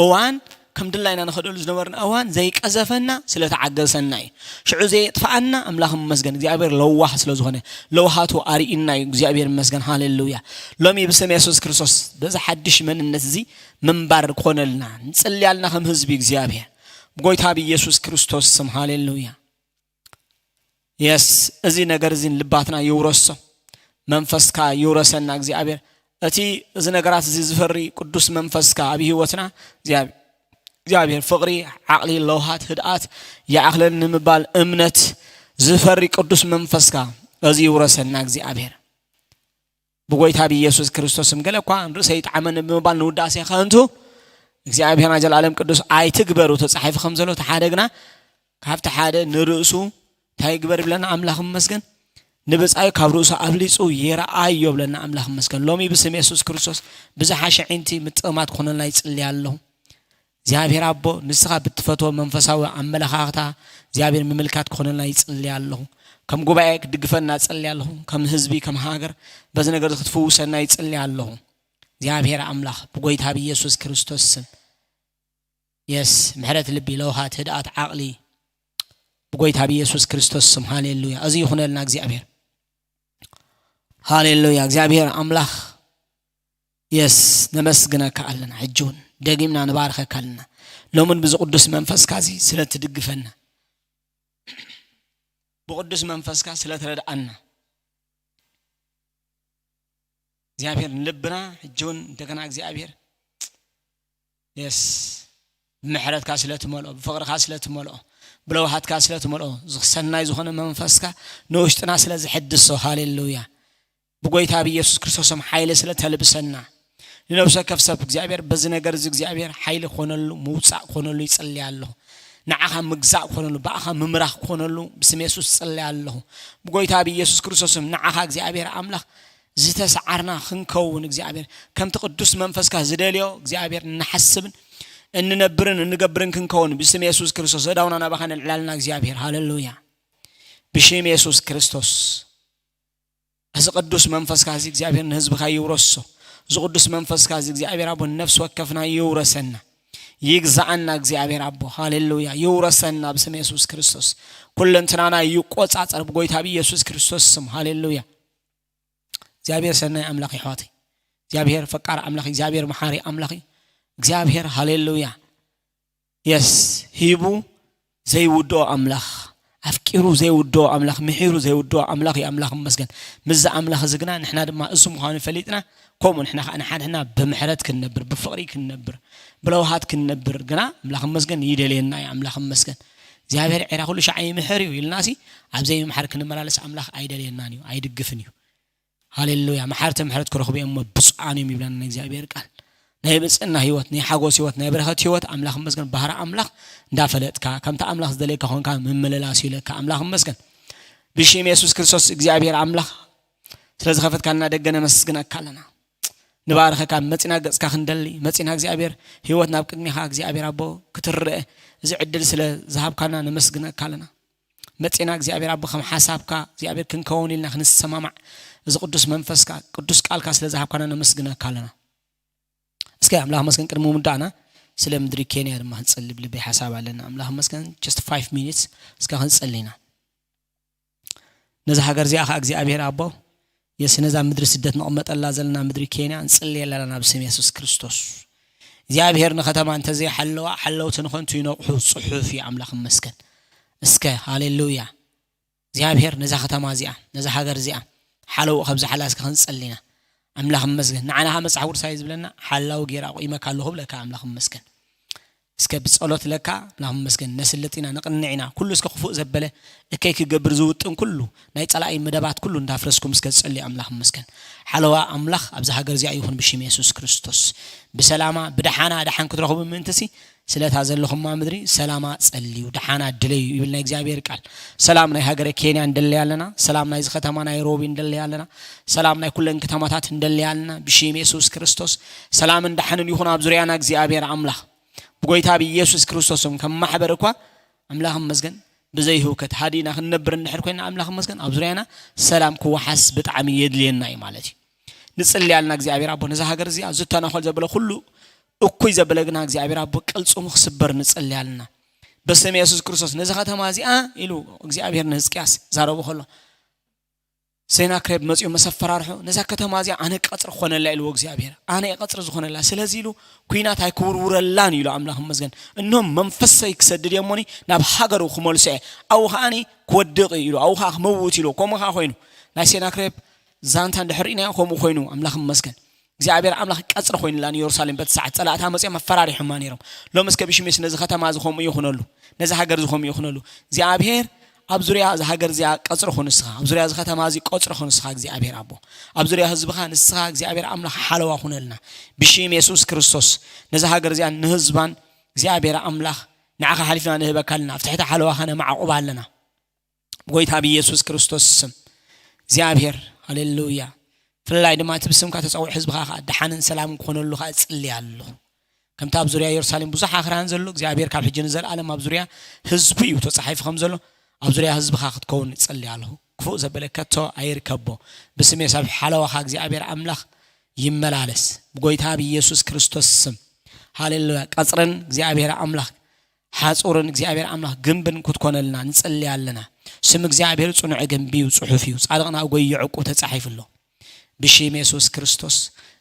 እዋን ከም ድላይና ንኸደሉ ዝነበርና እዋን ዘይቀዘፈና ስለ ተዓገሰና እዩ። ሽዑ ዘየጥፍኣና ኣምላኽ ይመስገን። እግዚኣብሔር ለዋህ ስለ ዝኾነ ለውሃቱ ኣርኢና እዩ። እግዚኣብሔር ይመስገን። ሃሌሉያ። ሎሚ ብስም የሱስ ክርስቶስ በዚ ሓድሽ መንነት እዚ ምንባር ክኾነልና ንጽልያልና ከም ህዝቢ እግዚኣብሔር ብጎይታ ብኢየሱስ ክርስቶስ ስም። ሃሌሉያ። የስ እዚ ነገር እዚ ልባትና ይውረሶ። መንፈስካ ይውረሰና እግዚኣብሔር። እቲ እዚ ነገራት እዚ ዝፈሪ ቅዱስ መንፈስካ ኣብ ህይወትና እግዚኣብሔር እግዚኣብሔር ፍቕሪ፣ ዓቕሊ፣ ለውሃት፣ ህድኣት ይኣኽለኒ ንምባል እምነት ዝፈሪ ቅዱስ መንፈስካ እዚ ይውረሰና እግዚኣብሔር። ብጎይታ ብኢየሱስ ክርስቶስ ስም። ገለ እኳ ንርእሰይ ይጥዓመኒ ብምባል ንውዳሴ ከንቱ እግዚኣብሔርና ዘለዓለም ቅዱስ ኣይትግበሩ ተጻሒፉ ከም ዘሎ ተሓደግና ካብቲ ሓደ ንርእሱ እንታይ ይግበር ይብለና ኣምላኽ ይመስገን። ንብጻዩ ካብ ርእሱ ኣብሊጹ ይርኣዮ ይብለና ኣምላኽ ይመስገን። ሎሚ ብስም የሱስ ክርስቶስ ብዝሓሸ ዕንቲ ምጥማት ክኾነልና ይጽሊ ኣለኹ። እግዚኣብሔር ኣቦ ንስኻ ብትፈትዎ መንፈሳዊ ኣመለኻኽታ እግዚኣብሔር ምምልካት ክኾነልና ይጽሊ ኣለኹ። ከም ጉባኤ ክትድግፈና እጽሊ ኣለኹ። ከም ህዝቢ፣ ከም ሃገር በዚ ነገር እዚ ክትፍውሰና ይጽሊ ኣለኹ። እግዚኣብሔር ኣምላኽ ብጎይታ ብኢየሱስ ክርስቶስ ስም። የስ፣ ምሕረት ልቢ፣ ለውሃት፣ ህድኣት፣ ዓቕሊ ብጎይታ ብኢየሱስ ክርስቶስ ስም። ሃሌሉያ። እዚ ይኹነልና እግዚኣብሔር። ሃሌሉያ። እግዚኣብሔር ኣምላኽ የስ፣ ነመስግነካ ኣለና። ሕጂ እውን ደጊምና ንባርኸካ ኣለና። ሎምን ብዚ ቅዱስ መንፈስካ እዚ ስለ ትድግፈና፣ ብቅዱስ መንፈስካ ስለ ትረድኣና እግዚኣብሔር ንልብና ሕጂ እውን እንደገና እግዚኣብሔር የስ፣ ምሕረትካ ስለ ትመልኦ፣ ብፍቕርካ ስለ ትመልኦ፣ ብለውሃትካ ስለ ትመልኦ፣ ዝሰናይ ዝኾነ መንፈስካ ንውሽጥና ስለ ዝሕድሶ፣ ሃሌሉያ። ብጎይታ ብኢየሱስ ክርስቶስም ሓይሊ ስለ ተልብሰና፣ ንነብሰ ከፍ ሰብ እግዚኣብሔር በዚ ነገር እዚ እግዚኣብሔር ሓይሊ ክኾነሉ፣ ምውጻእ ክኾነሉ ይጽሊ ኣለኹ። ንዓኻ ምግዛእ ክኾነሉ፣ ብኣኻ ምምራሕ ክኾነሉ ብስም የሱስ ጽሊ ኣለኹ። ብጎይታ ብኢየሱስ ክርስቶስም ንዓኻ እግዚኣብሔር ኣምላኽ ዝተሰዓርና ክንከውን እግዚኣብሔር ከምቲ ቅዱስ መንፈስካ ዝደልዮ እግዚኣብሔር እንሓስብን እንነብርን እንገብርን ክንከውን ብስም የሱስ ክርስቶስ ዘዳውና ናባኻ ነልዕላልና እግዚኣብሔር። ሃሌሉያ። ብሽም የሱስ ክርስቶስ እዚ ቅዱስ መንፈስካ እዚ እግዚኣብሔር ንህዝብኻ ይውረሶ። እዚ ቅዱስ መንፈስካ እዚ እግዚኣብሔር ኣቦ ነፍሲ ወከፍና ይውረሰና። ይግዛኣና እግዚኣብሔር ኣቦ። ሃሌሉያ። ይውረሰና ብስም የሱስ ክርስቶስ። ኩለንትናና ይቆጻጸር ብጎይታ ብኢየሱስ ክርስቶስ ስም። ሃሌሉያ። እግዚኣብሔር ሰናይ ኣምላኽ እዩ ኣሕዋተይ። እግዚኣብሔር ፈቃር ኣምላኽ እዩ። እግዚኣብሔር መሓሪ ኣምላኽ እዩ። እግዚኣብሔር ሃሌሉያ። የስ፣ ሂቡ ዘይውድኦ ኣምላኽ፣ ኣፍቂሩ ዘይውድኦ ኣምላኽ፣ ምሒሩ ዘይውድኦ ኣምላኽ እዩ። ኣምላኽ ይመስገን። ምስዚ ኣምላኽ እዚ ግና ንሕና ድማ እሱ ምዃኑ ፈሊጥና፣ ከምኡ ንሕና ኸዓ ንሓድሕድና ብምሕረት ክንነብር፣ ብፍቕሪ ክንነብር፣ ብለውሃት ክንነብር ግና ኣምላኽ ይመስገን ይደልየና እዩ። ኣምላኽ ይመስገን። እግዚኣብሔር ዒራ ኩሉ ሻዕ ይምሕር እዩ ኢልናሲ፣ ኣብ ዘይምምሓር ክንመላለስ ኣምላኽ ኣይደልየናን እዩ፣ ኣይድግፍን እዩ። ሃሌሉያ። መሓርቲ ምሕረት ክረኽቡ እዮም እሞ ብፁዓን እዮም ይብለና ናይ እግዚኣብሔር ቃል። ናይ ብፅዕና ህይወት፣ ናይ ሓጎስ ህይወት፣ ናይ በረኸት ህይወት ኣምላኽ ይመስገን። ባህሪ ኣምላኽ እንዳፈለጥካ፣ ከምቲ ኣምላኽ ዝደልየካ ኾንካ ምምልላስ ይብለካ። ኣምላኽ ይመስገን። ብሽም የሱስ ክርስቶስ እግዚኣብሔር ኣምላኽ ስለ ዝኸፈትካልና ደገ ነመስግነካ ኣለና። ንባርኸካ፣ መፂና ገፅካ ክንደሊ፣ መፂና እግዚኣብሔር ህይወት ናብ ቅድሚኻ እግዚኣብሔር ኣቦ ክትረአ እዚ ዕድል ስለ ዝሃብካና ነመስግነካ ኣለና። መፂና እግዚኣብሔር ኣቦ ከም ሓሳብካ እግዚኣብሔር ክንከውን ኢልና ክንሰማማዕ እዚ ቅዱስ መንፈስካ ቅዱስ ቃልካ ስለ ዝሃብካና ነመስግነካ ኣለና። እስከ ኣምላኽ መስገን ቅድሚ ምውዳእና ስለ ምድሪ ኬንያ ድማ ክንጸሊ ብልበይ ሓሳብ ኣለና። ኣምላኽ መስገን just five minutes እስከ ክንጸሊ ኢና። ነዛ ሃገር እዚኣ ኸዓ እግዚኣብሔር ኣቦ የስ ነዛ ምድሪ ስደት ንቕመጠላ ዘለና ምድሪ ኬንያ ንጽልየላ ኣለና ብስም የሱስ ክርስቶስ። እግዚኣብሔር ንኸተማ እንተዘይሓለዋ ሓለውቲ ንኸንቱ ይነቕሑ ጽሑፍ እዩ። ኣምላኽ መስገን እስከ ሃሌሉያ። እግዚኣብሔር ነዛ ከተማ እዚኣ ነዛ ሃገር እዚኣ ሓለውኡ ከብዝሓላ እስከ ክንጸሊ ኢና። ኣምላኽ መስገን ንዓና ኸዓ መጽሓፍ ቅዱስ እዩ ዝብለና ሓላው ገይረ ኣቑመካ ኣለኹ ብለካ ኣምላኽ መስገን። እስከ ብጸሎት ለካ ኣምላኽ መስገን ነስልጥ ኢና ንቕንዕ ኢና። ኩሉ እስከ ክፉእ ዘበለ እከይ ክገብር ዝውጥን ኩሉ ናይ ጸላኢ መደባት ኩሉ እንዳፍረስኩም እስከ ጸልዩ ኣምላኽ መስገን። ሓለዋ ኣምላኽ ኣብዚ ሃገር እዚኣ ይኹን ብሽም የሱስ ክርስቶስ። ብሰላማ ብደሓና ደሓን ክትረኽቡ ምእንትሲ ስለታ ዘለኹማ ምድሪ ሰላማ ጸልዩ ደሓና ድለዩ ይብል ናይ እግዚኣብሔር ቃል። ሰላም ናይ ሃገረ ኬንያ እንደለያ ኣለና። ሰላም ናይዚ ከተማ ናይሮቢ እንደለያ ኣለና። ሰላም ናይ ኩለን ከተማታት እንደለያ ኣለና ብሽም የሱስ ክርስቶስ። ሰላምን ደሓንን ይኹን ኣብ ዙርያና እግዚኣብሔር ኣምላኽ። ብጎይታ ብኢየሱስ ክርስቶስም ከም ማሕበር እኳ ኣምላኽ መስገን ብዘይ ህውከት ሃዲና ክንነብር እንድሕር ኮይና ኣምላኽ መስገን ኣብ ዙርያና ሰላም ክወሓስ ብጣዕሚ የድልየና እዩ ማለት እዩ። ንጽሊ ኣልና እግዚኣብሔር ኣቦ ነዛ ሃገር እዚኣ ዝተናኾል ዘበለ ኩሉ እኩይ ዘበለ ግና እግዚኣብሔር ኣቦ ቅልጽሙ ክስበር ንጽሊ ኣልና። በስም የሱስ ክርስቶስ ነዚ ከተማ እዚኣ ኢሉ እግዚኣብሔር ንህዝቅያስ ዛረቡ ከሎ ሴናክሬብ መጺኡ መሰፈራርሑ ነዛ ከተማ እዚኣ ኣነ ቀጽሪ ክኾነላ ኢልዎ እግዚኣብሔር ኣነ እየ ቀጽሪ ዝኾነላ ስለዚ ኢሉ ኩናት ኣይክውርውረላን ኢሉ ኣምላኽ መስገን። እኖም መንፈሰይ ክሰድድ እየ እሞኒ ናብ ሃገሩ ክመልሶ እየ ኣብኡ ከዓኒ ክወድቕ ኢሉ ኣብኡ ከዓ ክመውት ኢልዎ ከምኡ ከዓ ኮይኑ ናይ ሴናክሬብ ዛንታ እንድሕር ርኢናዮ ከምኡ ኮይኑ ኣምላኽ መስገን። እግዚኣብሔር ኣምላኽ ቀጽሪ ኮይኑላ ንየሩሳሌም በቲ ሰዓት ጸላእታ መጺኦም ኣፈራሪሖማ ነይሮም። ሎሚ እስከ ብሽሜስ ነዚ ከተማ እዚ ከምኡ ይኹነሉ፣ ነዚ ሃገር እዚ ከምኡ ይኹነሉ። እግዚኣብሔር ኣብ ዙርያ እዛ ሃገር እዚኣ ቀጽሪ ኹን ንስኻ፣ ኣብ ዙርያ እዚ ከተማ እዚ ቀጽሪ ኹን ንስኻ እግዚኣብሔር ኣቦ፣ ኣብ ዙርያ ህዝብኻ ንስኻ እግዚኣብሔር ኣምላኽ ሓለዋ ኹነልና ብሽም የሱስ ክርስቶስ። ነዚ ሃገር እዚኣ ንህዝባን እግዚኣብሔር ኣምላኽ ንዓኻ ሓሊፍና ንህበካ ኣለና፣ ኣብ ትሕቲ ሓለዋኻ ነማዕቑባ ኣለና። ብጎይታ ብኢየሱስ ክርስቶስ ስም እግዚኣብሔር ሃሌሉያ። ፍላይ ድማ እቲ ብስምካ ተጸውዕ ህዝብኻ ከዓ ደሓንን ሰላምን ክኾነሉ ከዓ እጽሊ ኣለኹ። ከምቲ ኣብ ዙርያ የሩሳሌም ብዙሕ ኣኽራን ዘሎ እግዚኣብሔር ካብ ሕጂ ንዘለኣለም ኣብ ዙርያ ህዝቡ እዩ ተጻሒፉ ከም ዘሎ ኣብ ዙርያ ህዝብኻ ክትከውን እጸሊ ኣለኹ። ክፉእ ዘበለ ከቶ ኣይርከቦ። ብስሜ ሰብ ሓለዋኻ እግዚኣብሔር ኣምላኽ ይመላለስ። ብጎይታ ብኢየሱስ ክርስቶስ ስም። ሃሌሉያ። ቀጽርን እግዚኣብሔር ኣምላኽ ሓጹርን እግዚኣብሔር ኣምላኽ ግንብን ክትኮነልና ንጸሊ ኣለና። ስም እግዚኣብሔር ጽኑዕ ግንቢ እዩ፣ ጽሑፍ እዩ። ጻድቕና ጎይ ይዕቁ ተጻሒፉ ኣሎ። ብሽም የሱስ ክርስቶስ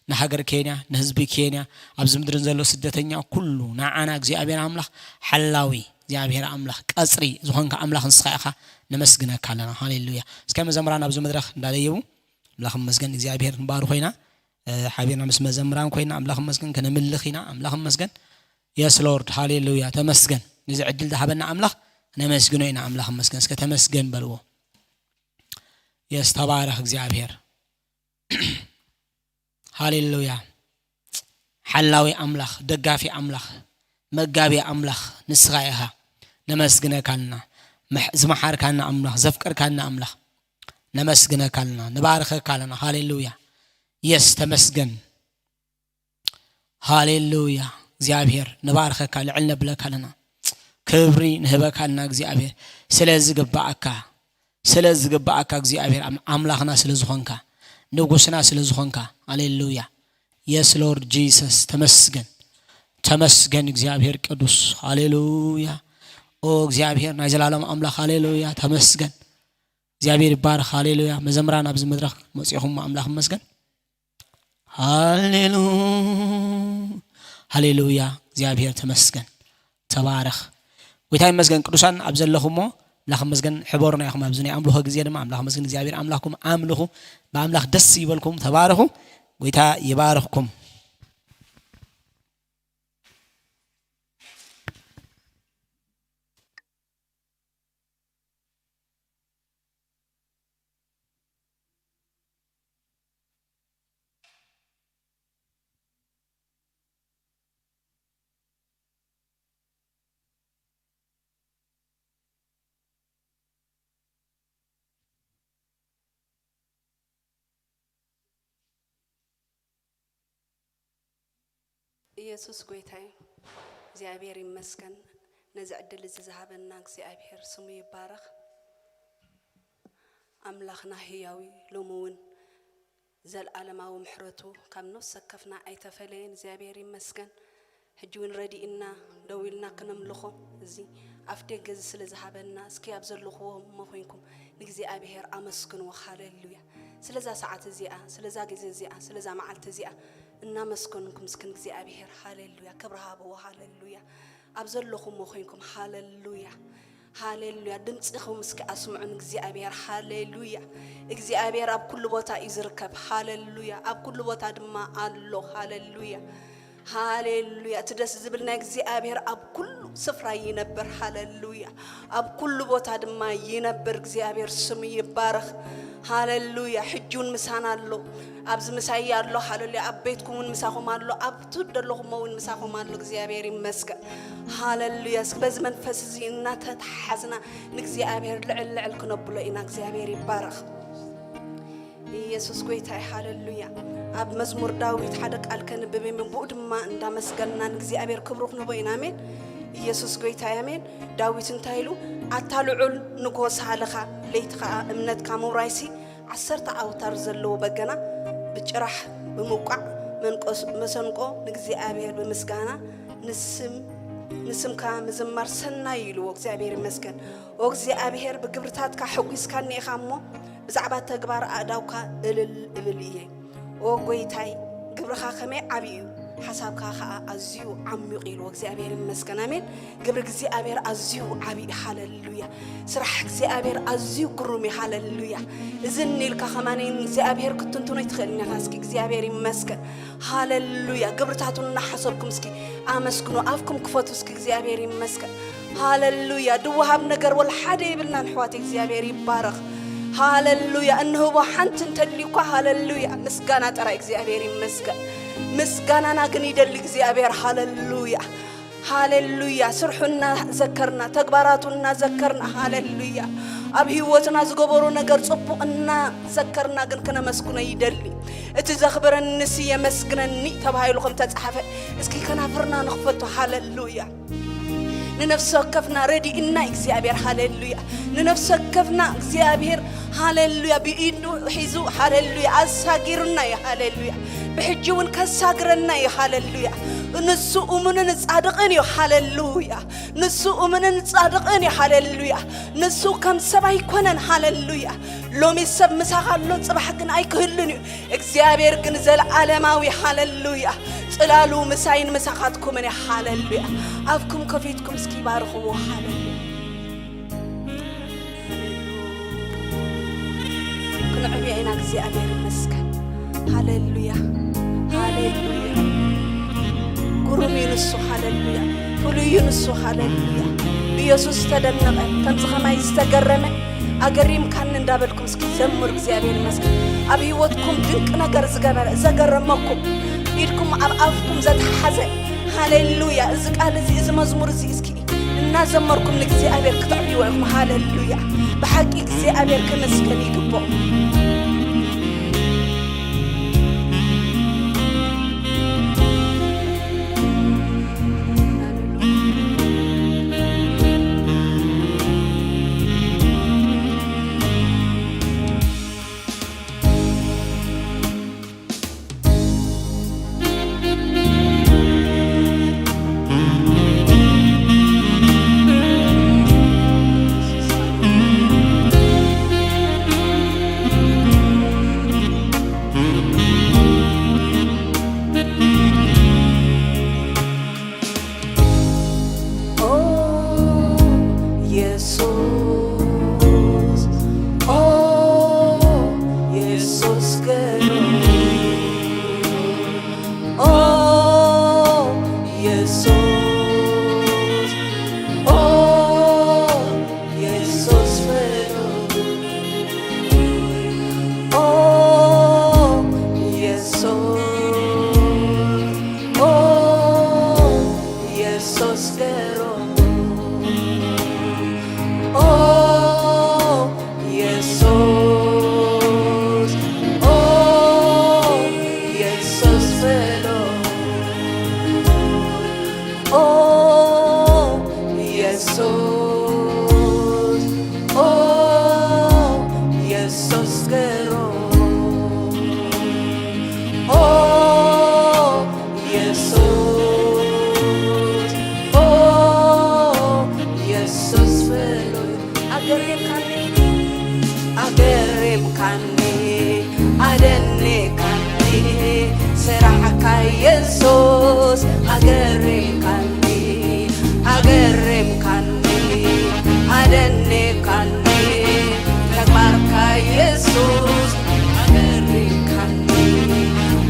ንሃገር ኬንያ፣ ንህዝቢ ኬንያ፣ ኣብዚ ምድርን ዘሎ ስደተኛ ኩሉ ንዓና እግዚኣብሔር ኣምላኽ ሓላዊ እግዚኣብሔር ኣምላኽ ቀጽሪ ዝኾንካ ኣምላኽ ንስኻ ኢኻ። ነመስግነካ ኣለና። ሃሌሉያ። እስከ መዘምራን ኣብዚ መድረኽ እንዳደየቡ ኣምላኽ መስገን እግዚኣብሔር ንባሩ ኮይና ሓቢርና ምስ መዘምራን ኮይና ኣምላኽ መስገን ከነምልኽ ኢና። ኣምላኽ መስገን። የስ ሎርድ ሃሌሉያ። ተመስገን። ነዚ ዕድል ዝሃበና ኣምላኽ ነመስግኖ ኢና። ኣምላኽ መስገን። እስከ ተመስገን በልዎ። የስ ተባረኽ እግዚኣብሔር። ሃሌሉያ። ሓላዊ ኣምላኽ፣ ደጋፊ ኣምላኽ፣ መጋቢ ኣምላኽ ንስኻ ኢኻ። ነመስግነካ ኣለና። መሕ-፣ ዝመሓርካና ኣምላኽ፣ ዘፍቀርካና ኣምላኽ ነመስግነካ ኣለና፣ ንባርኸካ ኣለና። ሃሌሉያ። የስ ተመስገን። ሃሌሉያ። እግዚኣብሔር ንባርኸካ፣ ልዕል ነብለካ ኣለና። ክብሪ ንህበካ ኣለና እግዚኣብሔር። ስለ ዝግባኣካ፣ ስለ ዝግባኣካ እግዚኣብሔር ኣም-፣ ኣምላኽና ስለ ዝኾንካ፣ ንጉስና ስለ ዝኾንካ። ሃሌሉያ። የስ ሎርድ ጂሰስ ተመስገን። ተመስገን እግዚኣብሔር ቅዱስ። ሃሌሉያ። ኦ እግዚኣብሔር ናይ ዘላለም ኣምላኽ ሃሌሉያ ተመስገን። እግዚኣብሔር ይባረኽ። ሃሌሉያ። መዘምራን ኣብዚ መድረኽ መጺኹም ኣምላኽ መስገን። ሃሌሉ-፣ ሃሌሉያ። እግዚኣብሔር ተመስገን። ተባረኽ። ጎይታ ይመስገን። ቅዱሳን ኣብ ዘለኹሞ ኣምላኽ መስገን ሕበሩና ኢኹም። ኣብዚ ናይ ኣምልኾ ግዜ ድማ ኣምላኽ መስገን። እግዚኣብሔር ኣምላኽኩም ኣምልኹ። ብኣምላኽ ደስ ይበልኩም። ተባረኹ። ጎይታ ይባርኽኩም። ኢየሱስ ጎይታ እዩ። እግዚኣብሔር ይመስገን ነዚ ዕድል እዚ ዝሃበና እግዚኣብሔር ስሙ ይባረኽ። ኣምላኽና ህያው እዩ፣ ሎሚ እውን ዘልኣለማዊ ምሕረቱ ካብ ነፍሲ ወከፍና ኣይተፈለየን። እግዚኣብሔር ይመስገን። ሕጂ እውን ረዲእና ደው ኢልና ክነምልኾ እዚ ኣፍ ደገ እዚ ስለ ዝሃበና፣ እስኪ ኣብ ዘለኹዎ እሞ ኮይንኩም ንእግዚኣብሔር ኣመስግንዎ። ሃሌሉያ። ስለዛ ሰዓት እዚኣ፣ ስለዛ ግዜ እዚኣ፣ ስለዛ መዓልቲ እዚኣ እናመስገንኩም እስኪ ንእግዚኣብሔር ሃሌሉያ ክብሪ ሃብዎ። ሃሌሉያ። ኣብ ዘለኹሞ ኮይንኩም ሃሌሉያ። ሃሌሉያ። ድምፅኹም እስኪ ኣስምዑ ንእግዚኣብሔር። ሃሌሉያ። እግዚኣብሔር ኣብ ኩሉ ቦታ እዩ ዝርከብ። ሃሌሉያ። ኣብ ኩሉ ቦታ ድማ ኣሎ። ሃሌሉያ። ሃሌሉያ። እቲ ደስ ዝብል ናይ እግዚኣብሔር ኣብ ኩሉ ስፍራ ይነብር። ሃሌሉያ። ኣብ ኩሉ ቦታ ድማ ይነብር። እግዚኣብሔር ስሙ ይባረኽ። ሃሌሉያ። ሕጂ እውን ምሳና ኣሎ። ኣብዚ ምሳይ ኣሎ። ሃሌሉያ። ኣብ ቤትኩም እውን ምሳኹም ኣሎ። ኣብቲ ዘለኹሞ እውን ምሳኹም ኣሎ። እግዚኣብሔር ይመስገን። ሃሌሉያ። እስኪ በዚ መንፈስ እዚ እናተተሓዝና ንእግዚኣብሔር ልዕል ልዕል ክነብሎ ኢና። እግዚኣብሔር ይባረኽ። ኢየሱስ ጎይታ እዩ። ሃሌሉያ። ኣብ መዝሙር ዳዊት ሓደ ቃል ከንብብ እየ፣ ብኡ ድማ እንዳመስገንና ንእግዚኣብሔር ክብሩ ክንቦ ኢና። ኣሜን። ኢየሱስ ጎይታ እዩ። ኣሜን። ዳዊት እንታይ ኢሉ? ኣታ ልዑል ንግሆ ሳህልኻ፣ ለይቲ ኸዓ እምነትካ ምውራይሲ፣ ዓሰርተ ኣውታር ዘለዎ በገና ብጭራሕ ብምውቃዕ መንቆስ-፣ መሰንቆ ንእግዚኣብሔር ብምስጋና ንስም-፣ ንስምካ ምዝማር ሰናይ እዩ ኢልዎ። እግዚኣብሔር ይመስገን። ኦ እግዚኣብሔር፣ ብግብርታትካ ሕጒስካኒ ኢኻ እሞ፣ ብዛዕባ ተግባር ኣእዳውካ እልል እብል እየ። ኦ ጐይታይ፣ ግብርኻ ከመይ ዓቢ እዩ፣ ሓሳብካ ኸኣ ኣዝዩ ዓሚቕ እዩ ኢልዎ። እግዚኣብሔር ይመስገን። ኣሜን። ግብሪ እግዚኣብሔር ኣዝዩ ዓቢ እዩ። ሃሌሉያ። ስራሕ እግዚኣብሔር ኣዝዩ ግሩም እዩ። ሃሌሉያ። እዚ እኒ ኢልካ ከማን እግዚኣብሔር ክትንትኖ ኣይትኽእልን ኢኻ። እስኪ እግዚኣብሔር ይመስገን። ሃሌሉያ። ግብርታቱ እናሓሰብኩም እስኪ ኣመስግኑ። ኣፍኩም ክፈቱ እስኪ። እግዚኣብሔር ይመስገን። ሃሌሉያ። ድወሃብ ነገር ወላ ሓደ የብልናን ኣሕዋት። እግዚኣብሔር ይባረኽ። ሃሌሉያ። እንህቦ ሓንቲ እንተልዩ እኳ ሃሌሉያ። ምስጋና ጥራይ። እግዚኣብሔር ይመስገን። ምስጋናና ግን ይደሊ እግዚኣብሔር። ሃሌሉያ። ሃሌሉያ። ስርሑ እናዘከርና፣ ተግባራቱ እናዘከርና፣ ሃሌሉያ። ኣብ ህይወትና ዝገበሮ ነገር ጽቡቕ እናዘከርና ግን ክነመስግኖ ይደሊ። እቲ ዘኽብረኒሲ የመስግነኒ ተባሂሉ ከም ተጻሕፈ፣ እስኪ ከናፍርና ንኽፈቶ። ሃሌሉያ። ንነፍሲ ወከፍና ረዲእና እግዚኣብሔር። ሃሌሉያ። ንነፍሲ ወከፍና እግዚኣብሔር፣ ሃሌሉያ፣ ብኢዱ ሒዙ፣ ሃሌሉያ፣ ኣሳጊሩና እዩ። ሃሌሉያ። ብሕጂ እውን ከሳግረና እዩ። ሃሌሉያ። ንሱ እሙንን ጻድቕን እዩ። ሃሌሉያ። ንሱ እሙንን ጻድቕን እዩ። ሃሌሉያ። ንሱ ከም ሰብ ኣይኮነን። ሃሌሉያ። ሎሚ ሰብ ምሳኻ ኣሎ፣ ጽባሕ ግን ኣይክህሉን እዩ። እግዚኣብሔር ግን ዘለዓለማዊ። ሃሌሉያ። ጽላሉ ምሳይን ምሳኻትኩምን እዩ። ሃሌሉያ። ኣፍኩም ከፊትኩም እስኪ ባርኽዎ። ሃሌሉያ። ክንዕብዮ ኢና። እግዚኣብሔር ይመስገን። ሃሌሉያ። ሃሌሉያ። ግሩም እዩ ንሱ። ሃሌሉያ። ፍሉይ እዩ ንሱ። ሃሌሉያ። ብኢየሱስ ዝተደነቐ፣ ከምዚ ኸማይ ዝተገረመ፣ ኣገሪምካኒ እንዳበልኩም እስኪ ዘምሩ። እግዚኣብሔር ይመስገን። ኣብ ህይወትኩም ድንቅ ነገር ዝገበረ፣ ዘገረመኩም፣ ኢድኩም ኣብ ኣፍኩም ዘተሓዘ፣ ሃሌሉያ። እዚ ቃል እዚ፣ እዚ መዝሙር እዚ እስኪ እናዘመርኩም ንእግዚኣብሔር ክትዕብይዎ ኢኹም። ሃሌሉያ። ብሓቂ እግዚኣብሔር ክመስገን ይግብኦ። ኦ ኢየሱስ፣ ኦ ኢየሱስ ገሩ፣ ኦ ኢየሱስ፣ ኦ ኢየሱስ ፈሩ፣ ኦ ኢየሱስ፣ ኦ ኢየሱስ ገሩ፣ ኦ ኢየሱስ፣ ኦ ኢየሱስ ፈሩ፣ ኦ ኢየሱስ፣ ኦ ኢየሱስ ገሩ፣ ኦ ኢየሱስ፣ ኦ ኢየሱስ ፈሩ። ኣገሪምካኒ፣ ኣገሪምካኒ፣ ኣደኒካኒ፣ ስራሕካ የሱስ፣ ኣገሪምካኒ፣ ኣገሪምካኒ፣ ኣደኒካኒ፣ ተግባርካ የሱስ፣ ኣገሪምካኒ፣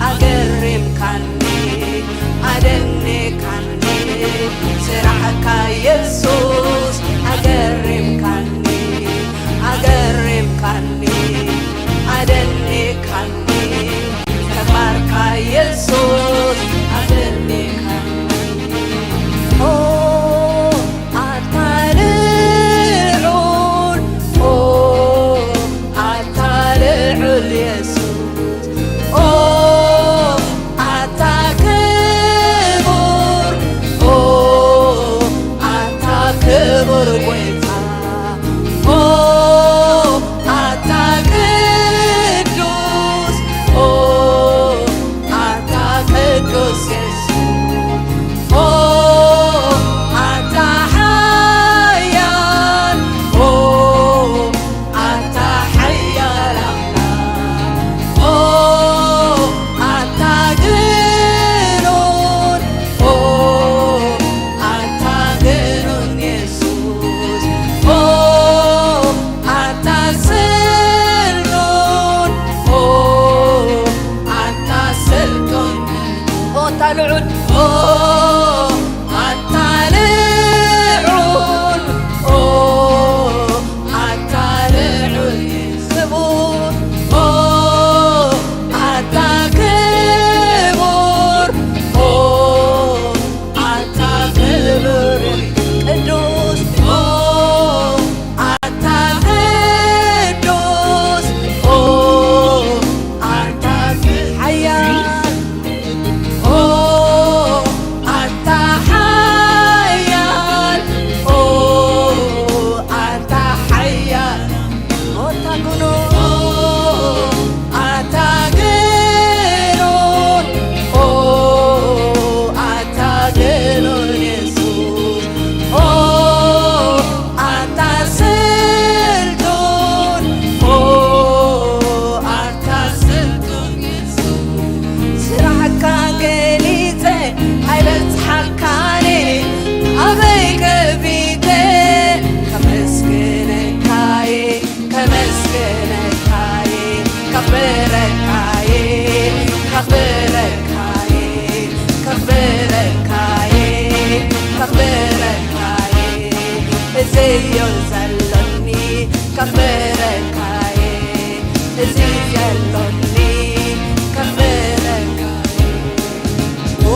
ኣገሪምካኒ፣ ኣደኒካኒ፣ ስራሕካ የሱስ፣ ኣገሪምካኒ፣ ኣገሪምካኒ፣ ኣደኒካኒ፣ ተግባርካ የሱስ፣ ኣደኒካኒ። ኦ ኣታ ልዑል፣ ኦ ኣታ ልዑል የሱስ፣ ኦ ኣታ ክቡር፣ ኦ ኣታ ክቡር ጎይታ፣ ኦ ኣታ ቅዱስ፣ ኦ ኣታ ቅዱስ የሱስ፣ ኦ ኣታ ሓያል፣ ኦ ኣታ ሓያል ኣምላኽ፣ ኦ ኣታ ግኑን፣ ኦ ኣታ ግኑን የሱስ፣ ኦ ኣታ ስልጡን፣ ኦ ኣታ ስልጡን፣ ኦ ኣታ ልዑል፣ ኦ ኣታ ልዑል፣ ኦ ኣታ ልዑል ክቡር፣ ኦ ኣታ ክቡር፣ ኦ ኣታ ክቡር ቅዱስ፣ ኦ ኣታ ቅዱስ፣ ኦ ኣታ ሓያል፣ ኦ ኣታ እዮ ዘሎኒ ከኽብረካየ፣ እዚ ዘሎኒ ከኽብረካየ። ኦ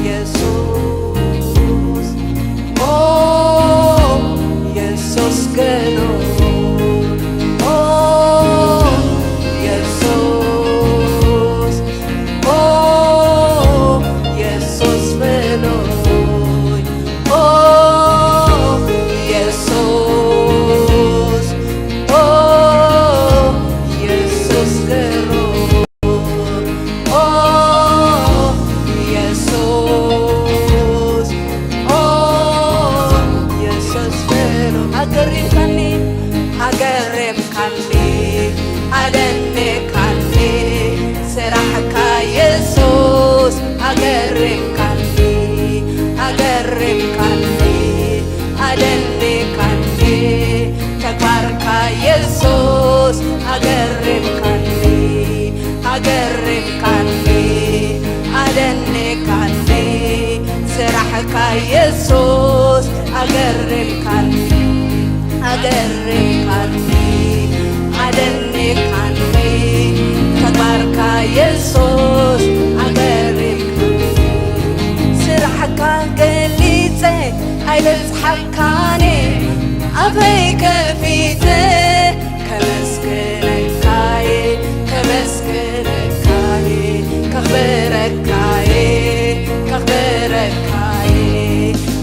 የሱስ፣ ኦ የሱስ ገኖ፣ ኦ የሱስ፣ ኦ የሱስ በሎይ፣ ኦ የሱስ፣ ኦ የሱስ ገሮይ፣ ኦ የሱስ፣ ኦ የሱስ በሎይ። ኣገሪምካኒ፣ ኣገሪምካኒ፣ ኣደኒካኒ፣ ስራሕካ የሱስ ኣገሪምካኒ፣ ኣገሪምካኒ፣ ኣደኒካኒ፣ ተግባርካ የሱስ ኣገሪምካኒ፣ ኣገሪምካኒ፣ ኣደኒካኒ፣ ስራሕካ የሱስ ኣገሪምካኒ፣ ኣገሪምካኒ፣ ኣደኒካኒ፣ ተግባርካ የሱስ ኣገሪምካኒ። ስራሕካ ገሊጸ ኣይበጽሓካን፣ ኣፈይ ከፊተ ከመስግነካየ፣ ከመስግነካየ፣ ከኽብረካየ፣ ከኽብረካየ፣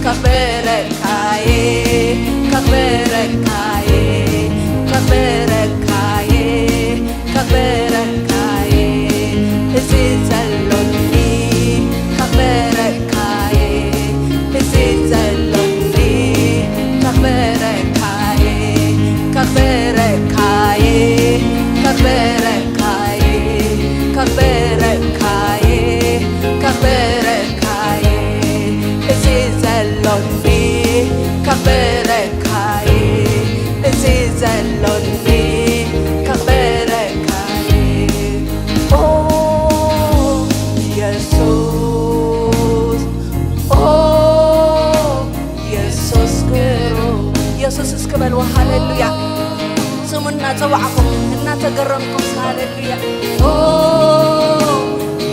ከኽብረካየ፣ ከኽብረካየ፣ ከኽብረካየ፣ ከኽብረካየ፣ እዚ ዘሎኒ ከኽብረካየ፣ እዚ ዘሎኒ ከኽብረካየ፣ ከኽብረካየ፣ ከኽብረካየ፣ ከኽብረካየ፣ ከኽብረካየ፣ እዚ ዘሎኒ ከኽብረካየ፣ እዚ ዘሎኒ ከኽብረካየ። ኦ የሱስ፣ ኦ የሱስ ግሩም። የሱስ እስኪ በልዎ፣ ሃሌሉያ። ስሙ እናጸዋዕኩም፣ እናተገረምኩም፣ ሃሌሉያ። ኦ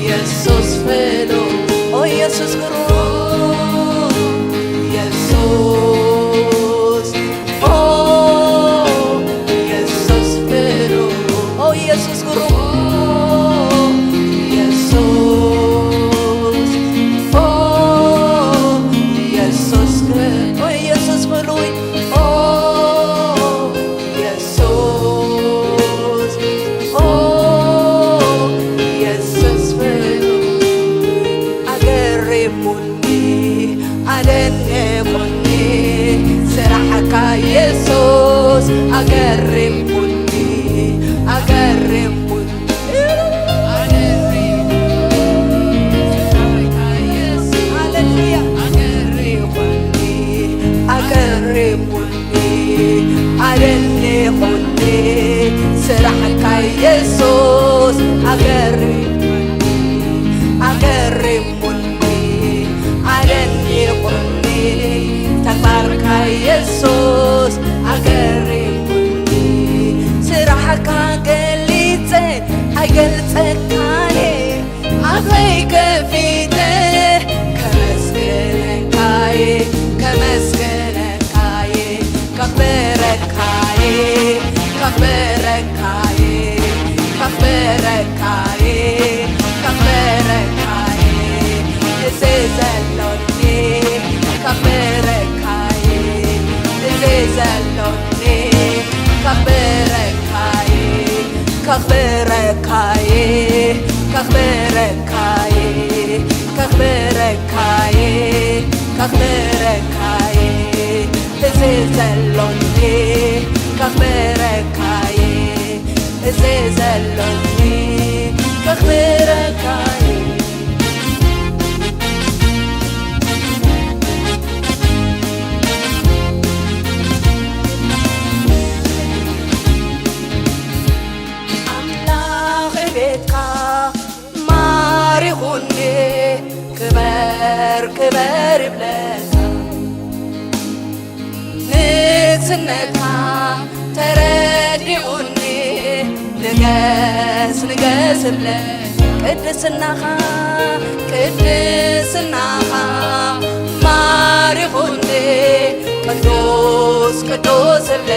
የሱስ በሎ፣ ኦ የሱስ ግሩም፣ የሱስ፣ ኦ የሱስ በሎ፣ ኦ የሱስ ግሩም፣ የሱስ፣ ኦ የሱስ ግሩም፣ ኦ የሱስ ብሉይ፣ ኦ የሱስ፣ ኦ የሱስ ብሉይ፣ ኣገሪሙኒ፣ ኣደነቑኒ፣ ስራሕካ የሱስ፣ ኣገሪሙኒ፣ ኣገሪሙኒ። ሃሌሉያ። ኣገሪሙኒ፣ ኣገሪሙኒ፣ ኣደኒቑኒ፣ ስራሕካ የሱስ፣ ኣገሪሙኒ፣ ኣገሪሙኒ፣ ኣደኒቑኒ፣ ተግባርካ የሱስ፣ ኣገሪሙኒ፣ ስራሕካ ገሊጸ ኣይገልጸካን፣ ኣፈይ ከፊተ ከመስግነካየ፣ ከመስግነካየ፣ ከኽብረካየ፣ ከኽብረካየ፣ ከኽብረካየ፣ ከኽብረካየ፣ እዚ ዘሎኒ ከኽብረካየ፣ እዚ ዘሎኒ ከኽብረካየ፣ ከኽብረካየ፣ ከኽብረካየ፣ ከኽብረካየ፣ ከኽብረካየ፣ እዚ ዘሎኒ ከኽብረካየ፣ እዚ ዘሎኒ ከኽብረካየ። ኣምላኽ ቤትካ ማሪኹኒ፣ ክበር ክበር ይብለካ። ንገስ ንገስ እብለ ቅድስናኻ፣ ቅድስናኻ ማሪኹኒ። ቅዱስ ቅዱስ እብለ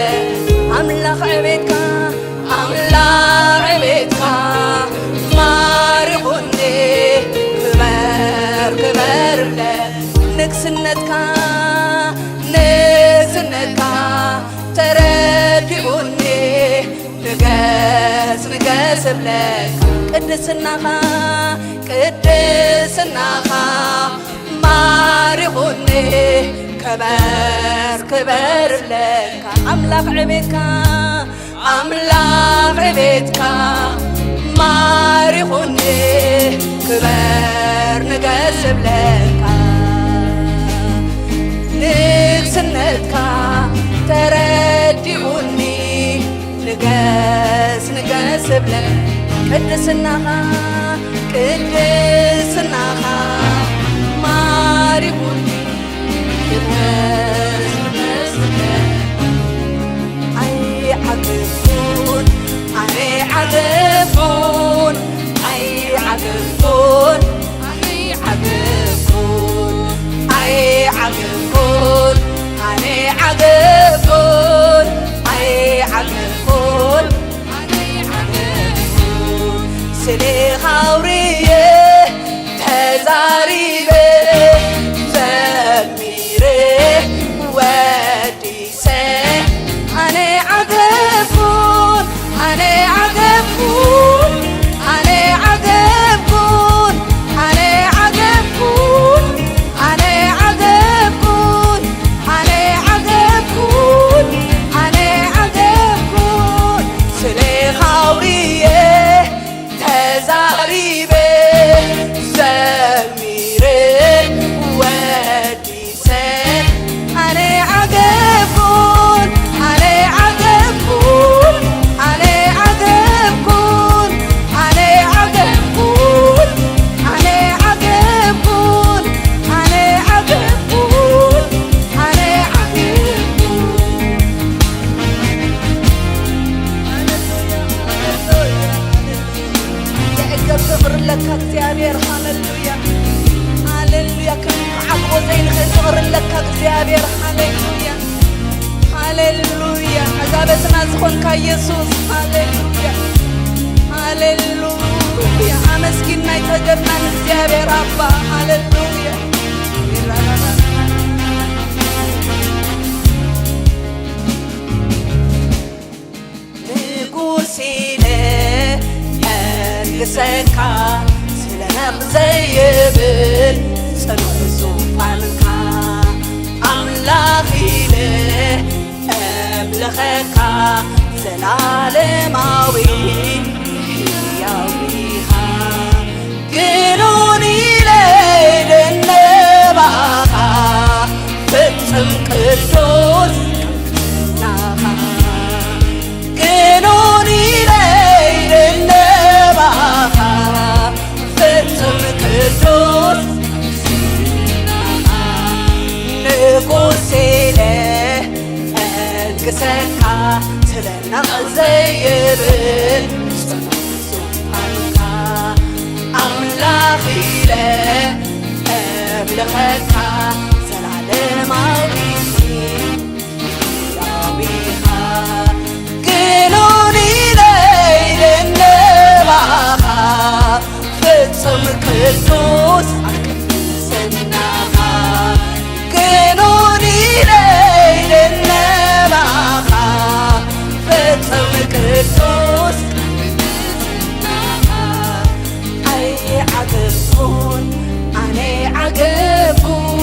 ኣምላኽ ዕቤትካ፣ ኣምላኽ ዕቤትካ ማሪኹኒ። ክበር ክበር እብለ ንግስነትካ፣ ንግስነትካ ተረዲኡኒ። ንገስ ንገስ እብለካ ቅድስናኻ፣ ቅድስናኻ ማሪኹኒ። ክበር ክበር እብለካ ኣምላኽ ዕቤትካ፣ ኣምላኽ ዕቤትካ ማሪኹኒ። ክበር ንገስ እብለካ ንግስነትካ ተረዲኡኒ። ንገስ ንገስ እብለ ቅድስናኻ፣ ቅድስናኻ ማሪኹኒ። ንገስ ንገስ እብለ ኣይዓገብኩን፣ ኣይዓገብኩን፣ ኣይዓገብኩን፣ ኣይዓገብኩን፣ ኣይዓገብኩን፣ ኣነ ዓገብኩን፣ ኣይዓገብኩን፣ ኣነ ዓገብኩን። ስሌኻ ኣውርየ ተዛሪበ ዘሚረ ወዲ ሰ-፣ ኣነ ዓገብኩን፣ ኣነ ዓገብኩን፣ ኣነ ዓገብኩን፣ ኣነ ዓገብኩን፣ ኣነ ዓገብኩን፣ ኣነ ዓገብኩን፣ ኣነ ዓገብኩን፣ ስሌኻ ኣውርየ ተዛሪበ ዘሚረ ወዲ ሰ-፣ ኣነ ዓገብኩን፣ ኣነ ዓገብኩን፣ ኣነ ዓገብኩን፣ ኣነ ዓገብኩን፣ ኣነ ዓገብኩን፣ ኣነ ዓገብኩን፣ ኣነ ዓገብኩን። ዘዕገብ ፍቕሪ ኣለካ እግዚኣብሔር። ሃሌሉያ፣ ሃሌሉያ። ክንዓግቦ ዘይንኽእል ፍቕሪ ኣለካ እግዚኣብሔር። ሃሌሉያ፣ ሃሌሉያ። ዕጋበትና ዝኾንካ ኢየሱስ። ሃሌሉያ፣ ሃሌሉያ። ኣመስጊንና ኣይጸገብናን እግዚኣብሔር ኣባ። ሃሌሉያ። ንጉስ ኢለ የንግሰካ፣ ስለ ነቕ ዘይብል ጽኑዕ ዙፋንካ። ኣምላኽ ኢለ እምልኸካ፣ ዘላለማዊ ህያው ኢኻ። ግኑን ኢለ ይድነባኻ፣ ፍጽም ቅዱስ ናኻ። ግኑን ኢለ ይድነባኻ፣ ፍጽም ቅዱስ ናኻ። ንጉስ ኢለ እልግሰካ፣ ስለ ነቕ ዘይብል ጽኑዕ ዙፋንካ። ኣምላኽ ኢለ እምልኸካ፣ ዘላለማዊ ህያው ኢኻ። ግኑን ኢለ ይድነባኻ፣ ፍጽም ቅዱስ ኣብ ቅድስናኻ። ግኑን ኢለ ይድነባኻ፣ ፍጽም ቅዱስ ኣብ ቅድስናኻ። ኣይዓገብኩን፣ ኣነ ዓገብኩን፣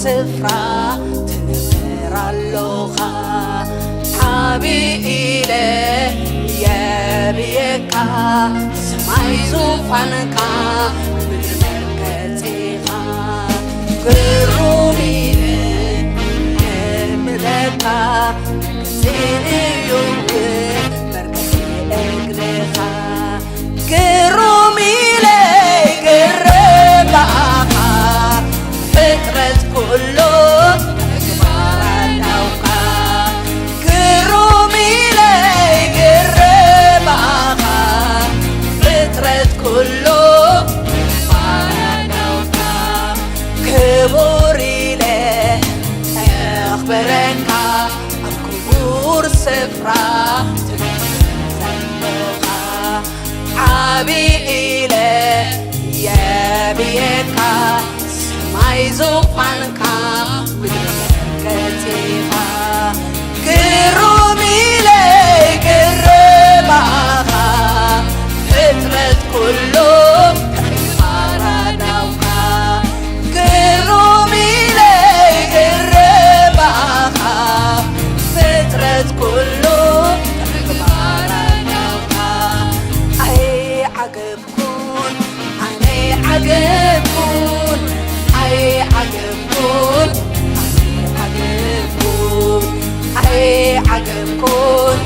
ስፍራ ትነብር ኣሎኻ። ዓቢ ኢለ የብየካ፣ ሰማይ ዙፋንካ፣ ምድሪ መርገጺኻ። ግሩም ኢለ የምለካ፣ ጽንዩ መርገጺ እግርኻ። ግሩም ኢለ ይግረም ብኣኻ፣ ፍጥረት ኩሉ ተግባር ኣእዳውካ። ግሩም ኢለ ይግረም ብኣኻ፣ ፍጥረት ኩሉ ተግባር ኣእዳውካ። ክቡር ኢለ የኽብረካ፣ ኣብ ክቡር ስፍራ ትነብር ዘለኻ። ዓቢ ኢለ የብየካ፣ ሰማይ ዙፋንካ፣ ምድሪ መርገጺኻ። ግሩም ኢለ ይግረም ብኣኻ፣ ፍጥረት ኩሉ ተግባር ኣእዳውካ። ግሩም ኢለ ይግረም ብኣኻ፣ ፍጥረት ኩሉ ተግባር ኣእዳውካ። ኣይዓገብ ኩን፣ ኣነ ዓገብኩን፣ ኣይዓገብኩን፣ ኣነ ዓገብኩን፣ ኣይዓገብኩን፣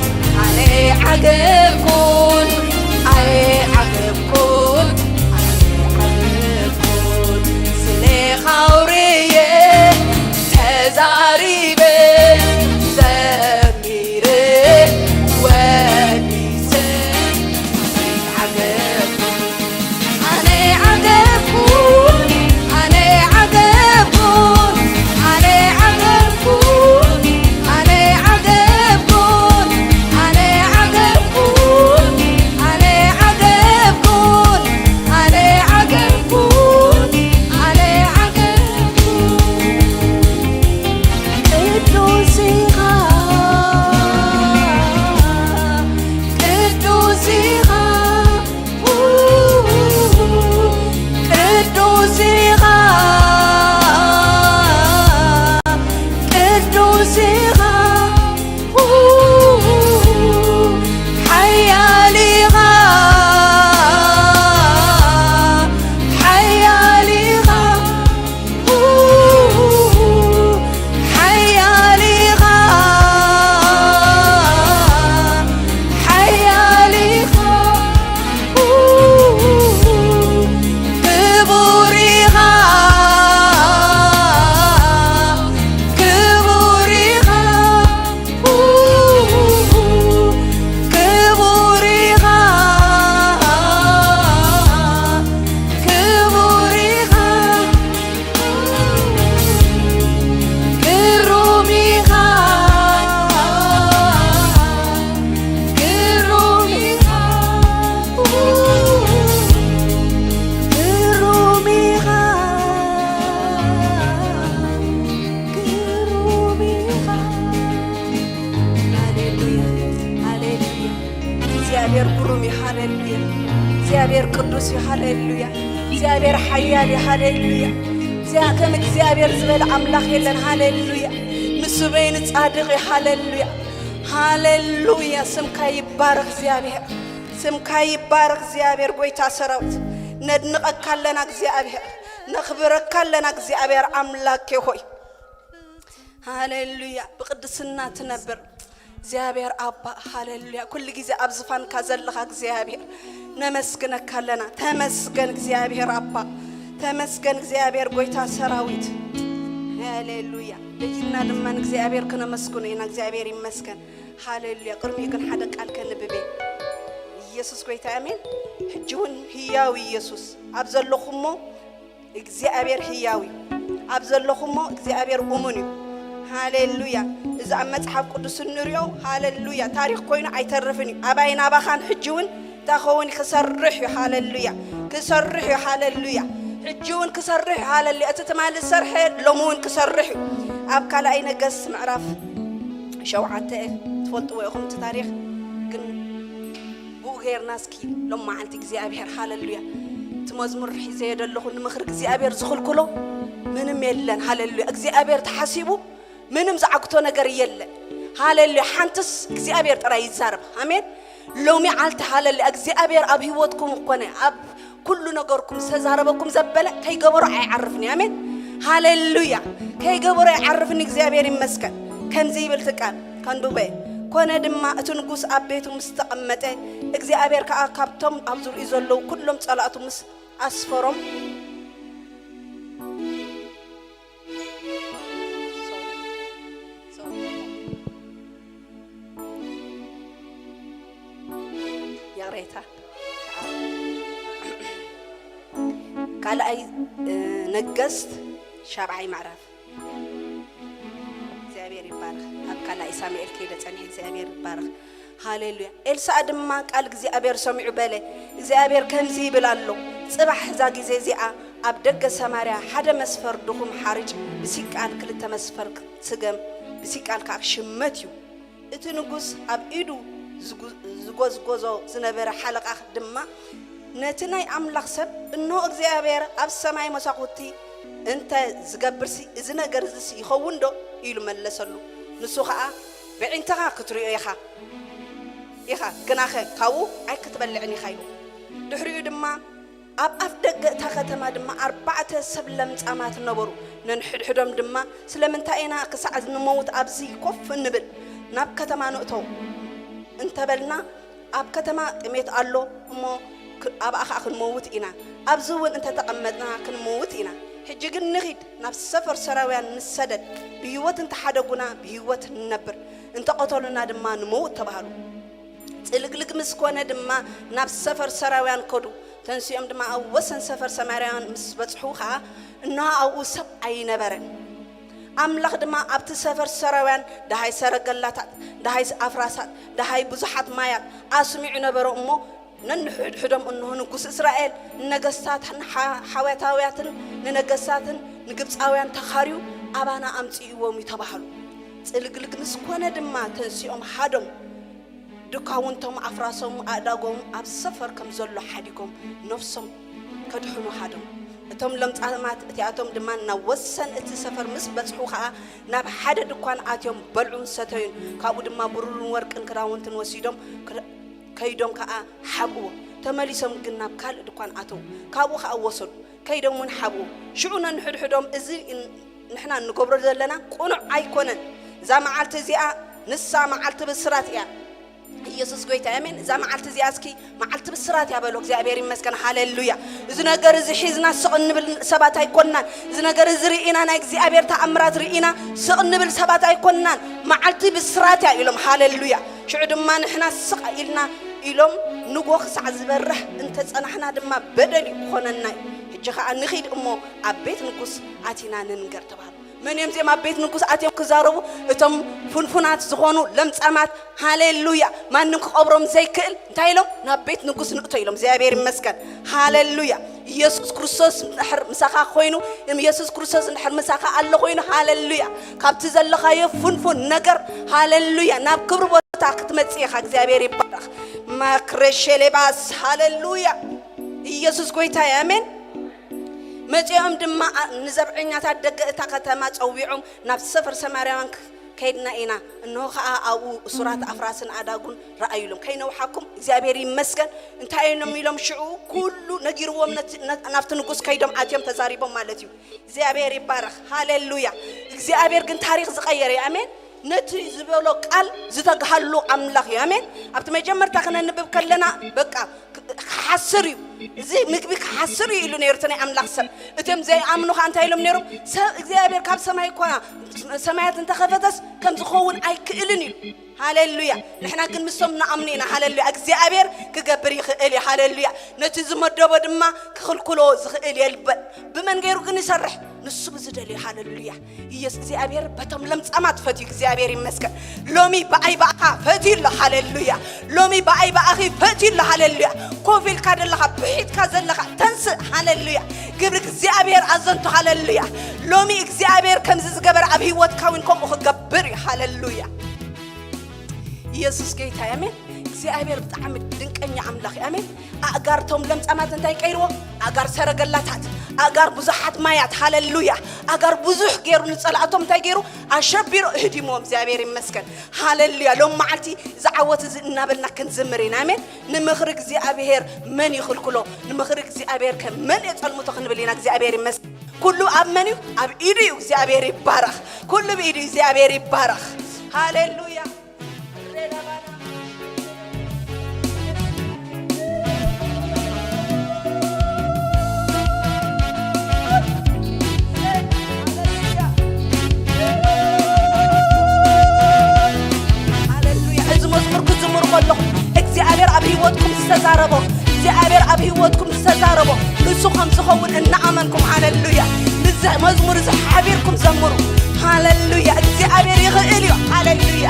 ኣነ ዓገብኩን፣ ኣይዓገብኩን፣ ኣነ ዓገብኩን። ስለ ኻውርየ ተዛሪበ ዘ ቅዱስ ኢኻ፣ ቅዱስ ኢኻ፣ ቅዱስ ኢኻ፣ ቅዱስ ኢኻ፣ ሓያል ኢኻ፣ ሓያል ኢኻ። ሓያል ኢኻ፣ ሓያል ኢኻ፣ ክቡር ኢኻ፣ ክቡር ኢኻ፣ ክቡር ኢኻ፣ ክቡር ኢኻ። ግሩም ኢኻ፣ ግሩም ኢኻ፣ ግሩም ኢኻ፣ ግሩም ኢኻ። ሃሌሉያ፣ ሃሌሉያ። እግዚኣብሔር ግሩም እዩ። ሃሌሉያ። እግዚኣብሔር ቅዱስ እዩ። ሃሌሉያ። እግዚኣብሔር ሓያል እዩ። ሃሌሉያ። እግዚኣብ-፣ ከም እግዚኣብሔር ዝበለ ኣምላኽ የለን። ሃሌሉያ። ንሱ በይኑ ጻድቕ እዩ። ሃሌሉያ። ሃሌሉያ። ስምካ ይባረኽ እግዚኣብሔር። ስምካ ይባረኽ እግዚኣብሔር፣ ጎይታ ሰራዊት። ነድንቐካ ኣለና እግዚኣብሔር። ነኽብረካ ኣለና እግዚኣብሔር ኣምላኬ ሆይ። ሃሌሉያ። ብቅድስና ትነብር እግዚኣብሔር ኣባ። ሃሌሉያ። ኩሉ ግዜ ኣብ ዝፋንካ ዘለኻ እግዚኣብሔር ነመስግነካ ኣለና። ተመስገን እግዚኣብሔር ኣባ። ተመስገን እግዚኣብሔር ጎይታ ሰራዊት። ሃሌሉያ። ደጊምና ድማ ንእግዚኣብሔር ክነመስግኖ ኢና። እግዚኣብሔር ይመስገን። ሃሌሉያ። ቅድሚኡ ግን ሓደ ቃል ከንብብ እየ። ኢየሱስ ጎይታ፣ ኣሜን። ሕጂ እውን ህያው ኢየሱስ ኣብ ዘለኹሞ እግዚኣብሔር ህያው እዩ። ኣብ ዘለኹሞ እግዚኣብሔር እሙን እዩ። ሃሌሉያ። እዚ ኣብ መጽሓፍ ቅዱስ እንሪኦ፣ ሃሌሉያ፣ ታሪኽ ኮይኑ ኣይተርፍን እዩ። ኣባይን ኣባኻን ሕጂ እውን እንታይ ክኸውን? ክሰርሕ እዩ። ሃሌሉያ። ክሰርሕ እዩ። ሃሌሉያ። ሕጂ እውን ክሰርሕ እዩ። ሃሌሉያ። እቲ ትማሊ ዝሰርሐ ሎሚ እውን ክሰርሕ እዩ። ኣብ ካልኣይ ነገስት ምዕራፍ ሸውዓተ ትፈልጥዎ ኢኹም እቲ ታሪኽ፣ ግን ብኡ ጌርና እስኪ ሎም መዓልቲ እግዚኣብሔር፣ ሃሌሉያ፣ እቲ መዝሙር ሒዘዮ ዘለኹ ንምኽሪ እግዚኣብሔር ዝኽልክሎ ምንም የለን። ሃሌሉያ። እግዚኣብሔር ተሓሲቡ ምንም ዝዓግቶ ነገር የለን። ሃሌሉያ። ሓንትስ እግዚኣብሔር ጥራይ ይዛረብ። ኣሜን። ሎሚ ዓልቲ ሃሌሉያ እግዚኣብሔር ኣብ ህይወትኩም ኮነ ኣብ ኩሉ ነገርኩም ዝተዛረበኩም ዘበለ ከይገበሮ ኣይዓርፍን እዩ። ኣሜን። ሃሌሉያ። ከይገበሮ ኣይዓርፍን። እግዚኣብሔር ይመስገን። ከምዚ ይብል እቲ ቃል ከንብበ። ኮነ ድማ እቲ ንጉስ ኣብ ቤቱ ምስ ተቐመጠ እግዚኣብሔር ከኣ ካብቶም ኣብ ዙርኡ ዘለዉ ኩሎም ጸላእቱ ምስ ኣስፈሮም ይቕሬታ። ካልኣይ ነገስት ሻብዓይ ምዕራፍ። እግዚኣብሔር ይባረኽ። ኣብ ካልኣይ ሳሙኤል ከይደ ጸኒሐ እግዚኣብሔር ይባረኽ። ሃሌሉያ። ኤልሳዕ ድማ ቃል እግዚኣብሔር ሰሚዑ በለ፣ እግዚኣብሔር ከምዚ ይብል ኣሎ፣ ጽባሕ እዛ ግዜ እዚኣ ኣብ ደገ ሰማርያ ሓደ መስፈር ድኹም ሓርጭ ብሲቃል ክልተ መስፈር ስገም ብሲቃል ከዓ ሽመት እዩ። እቲ ንጉስ ኣብ ኢዱ ዝጉ- ዝጎዝጎዞ ዝነበረ ሓለቓ ድማ ነቲ ናይ ኣምላኽ ሰብ፣ እንሆ እግዚኣብሔር ኣብ ሰማይ መሳኹቲ እንተ ዝገብርሲ እዚ ነገር እዚስ ይኸውን ዶ? ኢሉ መለሰሉ። ንሱ ኸኣ ብዒንትኻ ክትሪኦ ኢኻ ኢኻ ግናኸ ካብኡ ኣይክትበልዕን ኢኻ ኢሉ። ድሕሪኡ ድማ ኣብ ኣፍ ደገ እታ ከተማ ድማ ኣርባዕተ ሰብ ለምጻማት ነበሩ። ነንሕድሕዶም ድማ ስለምንታይ ኢና ክሳዕ ንመውት ኣብዚ ኮፍ እንብል? ናብ ከተማ ንእተው እንተበልና ኣብ ከተማ ጥሜት ኣሎ እሞ ኣብኣ ኸዓ ክንመውት ኢና። ኣብዚ እውን እንተተቐመጥና ክንመውት ኢና። ሕጂ ግን ንኺድ ናብ ሰፈር ሰራውያን ንሰደድ፣ ብህይወት እንተሓደጉና ብህይወት ንነብር፣ እንተቐተሉና ድማ ንመውት ተባሃሉ። ጽልግልግ ምስ ኮነ ድማ ናብ ሰፈር ሰራውያን ከዱ። ተንሲኦም ድማ ኣብ ወሰን ሰፈር ሰማርያውያን ምስ በጽሑ ኸኣ እንሆ ኣብኡ ሰብ ኣይነበረን። ኣምላኽ ድማ ኣብቲ ሰፈር ሰራውያን ደሃይ ሰረገላታት፣ ደሃይ ኣፍራሳት፣ ደሃይ ብዙሓት ማያት ኣስሚዑ ነበረ እሞ ነንሕድሕዶም እንሆ ንጉስ እስራኤል ንነገስታት ሓዋታውያትን ንነገስታትን ንግብፃውያን ተኻርዩ ኣባና ኣምፅእዎም እዩ ተባሃሉ። ጽልግልግ ምስ ኮነ ድማ ተንሲኦም ሃደሙ። ድካውንቶም ኣፍራሶም ኣእዳጎም ኣብ ሰፈር ከም ዘሎ ሓዲጎም ነፍሶም ከድሕኑ ሃደሙ። እቶም ለምጻማት እቲኣቶም ድማ ናብ ወሰን እቲ ሰፈር ምስ በጽሑ ኸኣ ናብ ሓደ ድኳን ኣትዮም በልዑን ሰተዩን። ካብኡ ድማ ብሩርን ወርቅን ክዳውንትን ወሲዶም ከይዶም ከኣ ሓብእዎ። ተመሊሶም ግን ናብ ካልእ ድኳን ኣተዉ፣ ካብኡ ኸኣ ወሰዱ። ከይዶም እውን ሓብኡ። ሽዑ ነንሕድሕዶም እዚ ንሕና እንገብሮ ዘለና ቅኑዕ ኣይኮነን። እዛ መዓልቲ እዚኣ ንሳ መዓልቲ ብስራት እያ። ኢየሱስ ጎይታ ኣሜን። እዛ መዓልቲ እዚኣ እስኪ መዓልቲ ብስራት እያ በሉ። እግዚኣብሔር ይመስገን። ሃሌሉያ። እዚ ነገር እዚ ሒዝና ስቕ እንብል ሰባት ኣይኮንናን። እዚ ነገር እዚ ርኢና ናይ እግዚኣብሔር ተኣምራት ርኢና ስቕ እንብል ሰባት ኣይኮንናን። መዓልቲ ብስራት እያ ኢሎም። ሃሌሉያ። ሽዑ ድማ ንሕና ስቕ ኢልና ኢሎም ንጎ ክሳዕ ዝበርህ እንተጸናሕና ድማ በደል እዩ ክኾነና እዩ። ሕጂ ኸኣ ንኺድ እሞ ኣብ ቤት ንጉስ ኣቲና ንንገር ተባህሉ። መን እዮም እዚኦም ኣብ ቤት ንጉስ ኣትዮም ክዛረቡ? እቶም ፍንፉናት ዝኾኑ ለምጻማት። ሃሌሉያ። ማንም ክቐብሮም ዘይክእል እንታይ ኢሎም ናብ ቤት ንጉስ ንእቶ ኢሎም። እግዚኣብሔር ይመስገን። ሃሌሉያ። ኢየሱስ ክርስቶስ እንድሕር ምሳኻ ኮይኑ፣ ኢየሱስ ክርስቶስ እንድሕር ምሳኻ ኣሎ ኮይኑ፣ ሃሌሉያ፣ ካብቲ ዘለኻዮ ፍንፉን ነገር፣ ሃሌሉያ፣ ናብ ክብሪ ቦታ ክትመጽእ ኢኻ። እግዚኣብሔር ይባረኽ። ማክረሸሌባስ። ሃሌሉያ። ኢየሱስ ጎይታ እዩ። ኣሜን። መጺኦም ድማ ንዘብዐኛታት ደገ እታ ከተማ ጸዊዖም ናብ ሰፈር ሰማርያውያን ከይድና ኢና፣ እንሆ ኸኣ ኣብኡ እሱራት ኣፍራስን ኣእዳጉን ረኣዩ ኢሎም። ከይነውሓኩም እግዚኣብሔር ይመስገን። እንታይ እዮም ኢሎም ሽዑ? ኩሉ ነጊርዎም፣ ናብቲ ንጉስ ከይዶም ኣትዮም ተዛሪቦም ማለት እዩ። እግዚኣብሔር ይባረኽ። ሃሌሉያ። እግዚኣብሔር ግን ታሪኽ ዝቐየረ እዩ። ኣሜን። ነቲ ዝበሎ ቃል ዝተግሃሉ ኣምላኽ እዩ። ኣሜን። ኣብቲ መጀመርታ ክነንብብ ከለና በቃ ክሓስር እዩ፣ እዚ ምግቢ ክሓስር እዩ ኢሉ ነይሩ እቲ ናይ ኣምላኽ ሰብ። እቶም ዘይኣምኑ ከዓ እንታይ ኢሎም ነይሮም? ሰብ እግዚኣብሔር ካብ ሰማይ እኳ ሰማያት እንተኸፈተስ ከም ዝኸውን ኣይክእልን ኢሉ። ሃሌሉያ። ንሕና ግን ምስቶም ንኣምኑ ኢና። ሃሌሉያ። እግዚኣብሔር ክገብር ይኽእል እዩ። ሃሌሉያ። ነቲ ዝመደቦ ድማ ክኽልክሎ ዝኽእል የልበን። ብመን ገይሩ ግን ይሰርሕ? ንሱ ብዝደልዮ። ሃሌሉያ። ኢየሱስ እግዚኣብሔር በቶም ለምጻማት ፈትዩ። እግዚኣብሔር ይመስገን። ሎሚ ብኣይ ብኣኻ ፈትዩ ኣሎ። ሃሌሉያ። ሎሚ ብኣይ ብኣኺ ፈትዩ ኣሎ። ሃሌሉያ። ኮፍ ኢልካ ዘለኻ፣ ብሒትካ ዘለኻ ተንስእ። ሃሌሉያ። ግብሪ እግዚኣብሔር ኣዘንቱ። ሃሌሉያ። ሎሚ እግዚኣብሔር ከምዚ ዝገበረ ኣብ ህይወትካ እውን ከምኡ ክገብር እዩ። ሃሌሉያ። ኢየሱስ ጌታ እዩ። ኣሜን። እግዚኣብሔር ብጣዕሚ ድንቀኛ ኣምላኽ እዩ። ኣሜን። ኣእጋር ቶም ለምጻማት እንታይ ቀይርዎ? ኣእጋር ሰረገላታት፣ ኣእጋር ብዙሓት ማያት። ሃሌሉያ። ኣእጋር ብዙሕ ገይሩ ንጸላእቶም እንታይ ገይሩ? ኣሸቢሩ እህዲምዎም። እግዚኣብሔር ይመስገን። ሃሌሉያ። ሎም መዓልቲ ዝዓወት እዚ እናበልና ክንዝምር ኢና። ኣሜን። ንምኽሪ እግዚኣብሔር መን ይኽልክሎ? ንምኽሪ እግዚኣብሔር ከ መን የጸልምቶ ክንብል ኢና። እግዚኣብሔር ይመስገን። ኩሉ ኣብ መን እዩ? ኣብ ኢዱ እዩ። እግዚኣብሔር ይባረኽ። ኩሉ ብኢዱ እዩ። እግዚኣብሔር ይባረኽ። ሃሌሉያ። ሃሌሉያ። እዚ መዝሙር ክዝምር ከለኹ እግዚኣብሔር ኣብ ህይወትኩም ዝተዛረቦ፣ እግዚኣብሔር ኣብ ህይወትኩም ዝተዛረቦ ንሱ ከም ዝኸውን እናኣመንኩም፣ ሃሌሉያ፣ ንዚ መዝሙር እዚ ሓቢርኩም ዘምሩ። ሃሌሉያ። እግዚኣብሔር ይኽእል እዩ። ሃሌሉያ።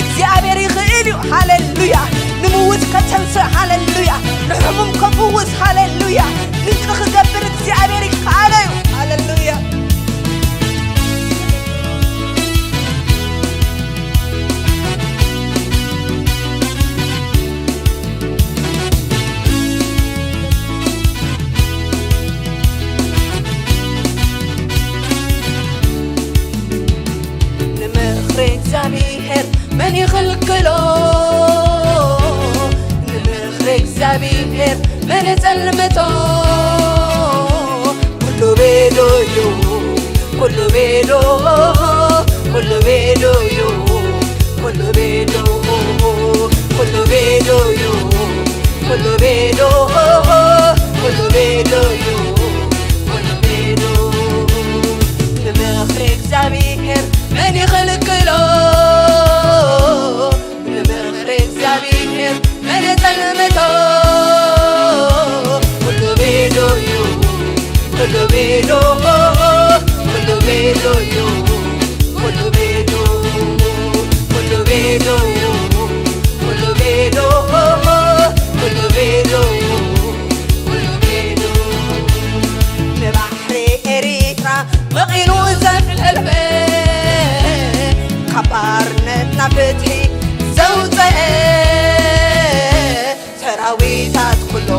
እግዚኣብሔር ይኽእል እዩ። ሃሌሉያ። ንምውት ከተንስእ። ሃሌሉያ። ንሕሙም ከፍውስ። ሃሌሉያ። ድንቂ ክገብር እግዚኣብሔር ይከኣሎ እዩ። ሃሌሉያ። ንምኽሪ እግዚኣብሔር መን ይኽልክሎ? ንምኽሪ እግዚኣብሔር መን ይጸልምቶ? ኩሉ ቤዶ እዩ፣ ኩሉ ቤዶ፣ ኩሉ ቤዶ እዩ፣ ኩሉ ቤዶ፣ ኩሉ ቤዶ እዩ፣ ኩሉ ቤዶ፣ ኩሉ ቤዶ እዩ፣ ኩሉ ቤዶ። ንምኽሪ እግዚኣብሔር መን ይኽልክሎ? ንምኽሪ እግዚኣብሔር መን የጸልምቶ? ኩሉ ቤዶ እዩ፣ ኩሉ ቤዶ፣ ኩሉ ቤዶ እዩ፣ ኩሉ ቤዶ፣ ኩሉ ቤዶ እዩ፣ ኩሉ ቤዶ፣ ኩሉ ቤዶ እዩ፣ ኩሉ ቤዶ። ንባሕሪ ኤሪትራ መቒሉ ዘሕለፈ፣ ካብ ባርነት ናብ ፍትሒ ዘውፀአ፣ ሰራዊታት ኩሎ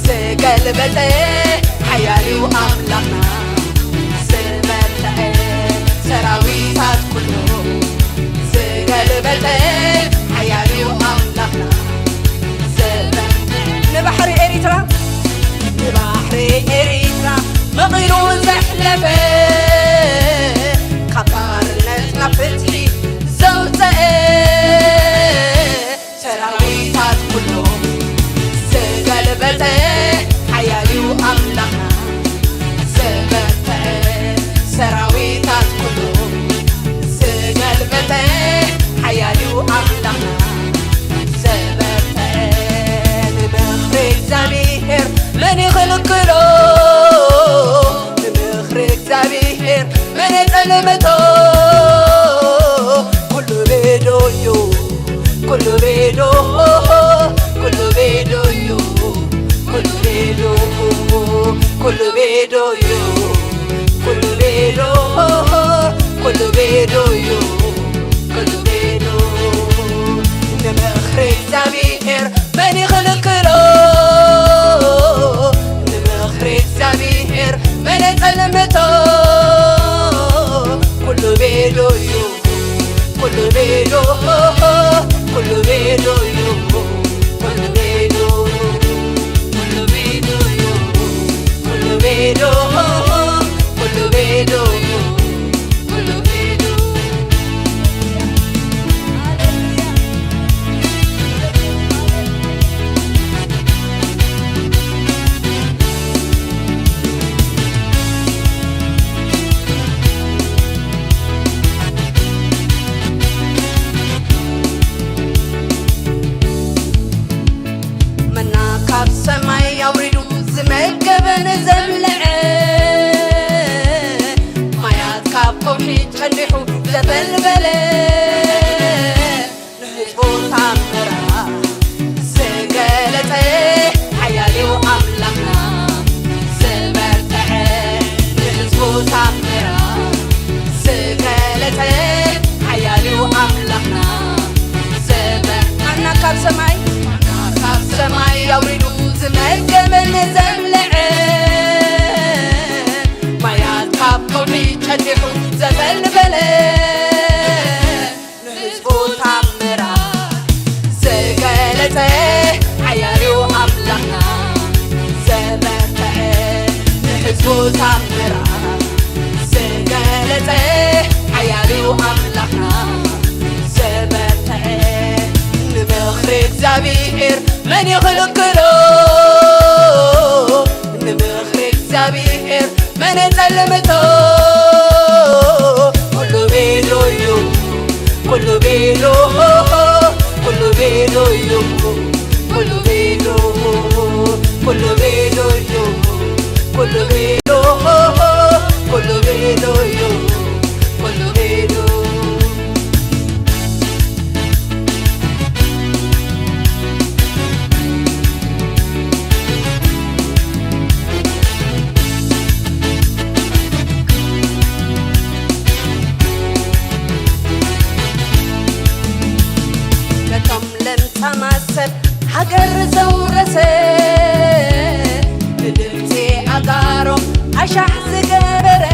ዝገልበጠ፣ ሓያል እዩ ኣምላኽና ዝበርትዐ። ሰራዊታት ኩሎ ዝገልበጠ፣ ሓያል እዩ ኣምላኽና። ንባሕሪ ኤሪትራ፣ ንባሕሪ ኤሪትራ መቒሉ ዘሕለፈ፣ ካብ ባርነት ናብ ፍትሒ ዘውፀአ፣ ሰራዊታት ኩሉ ዝገልበጠ፣ ሓያል እዩ ኣምላኽና። ዝበርትዐ ሰራዊታት ኩሉ ዝገልበጠ፣ ሓያል እዩ ኣምላኽና። ዝበርትዐ ንምኽሪ እግዚኣብሔር መን ይኽልክሎ? ንምኽሪ እግዚኣብሔር መን የጸልምቶ? ኩሉ ቤዶ እዩ፣ ኩሉ ቤዶ፣ ኩሉ ቤዶ እዩ፣ ኩሉ ቤዶ፣ ኩሉ ቤዶ እዩ፣ ኩሉ ቤዶ፣ ኩሉ ቤዶ እዩ፣ ኩሉ ቤዶ። ንምኽሪ እግዚኣብሔር መን ይኽልክሎ? ንምኽሪ እግዚኣብሔር መን የጸልምቶ? ኩሉ ቤዶ እዩ፣ ኩሉ ቤዶ፣ ኩሉ ቤዶ እዩ፣ ኩሉ ቤዶ፣ ኩሉ ቤዶ እዩ፣ ኩሉ ቤዶ፣ ኩሉ ቤዶ እዩ፣ ኩሉ ቤዶ። መና ካብ ሰማይ ኣውሪዱ ዝመገበን ዘብልዐ፣ ታምራት ዝገለጸ ሓያሉ ኣምላኽና ዝበርትዐ ንምኽሪ እግዚኣብሔር መን ይኽልክሎ? ንምኽሪ እግዚኣብሔር መን የጸልምቶ? ኩሉ ቤዶዩ፣ ኩሉ ቤዶ፣ ኩሉ ቤዶዩ፣ ኩሉ ቤዶ፣ ኩሉ ቤዶዩ፣ ኩሉ ቤዶ፣ ኩሉ ቤዶዩ፣ ኩሉ ቤዶ። ነቶም ለምጻማት ሰብ ሃገር ዘውረሰ፣ ብድምጺ ኣጋሮም ኣሻሕ ዝገበረ፣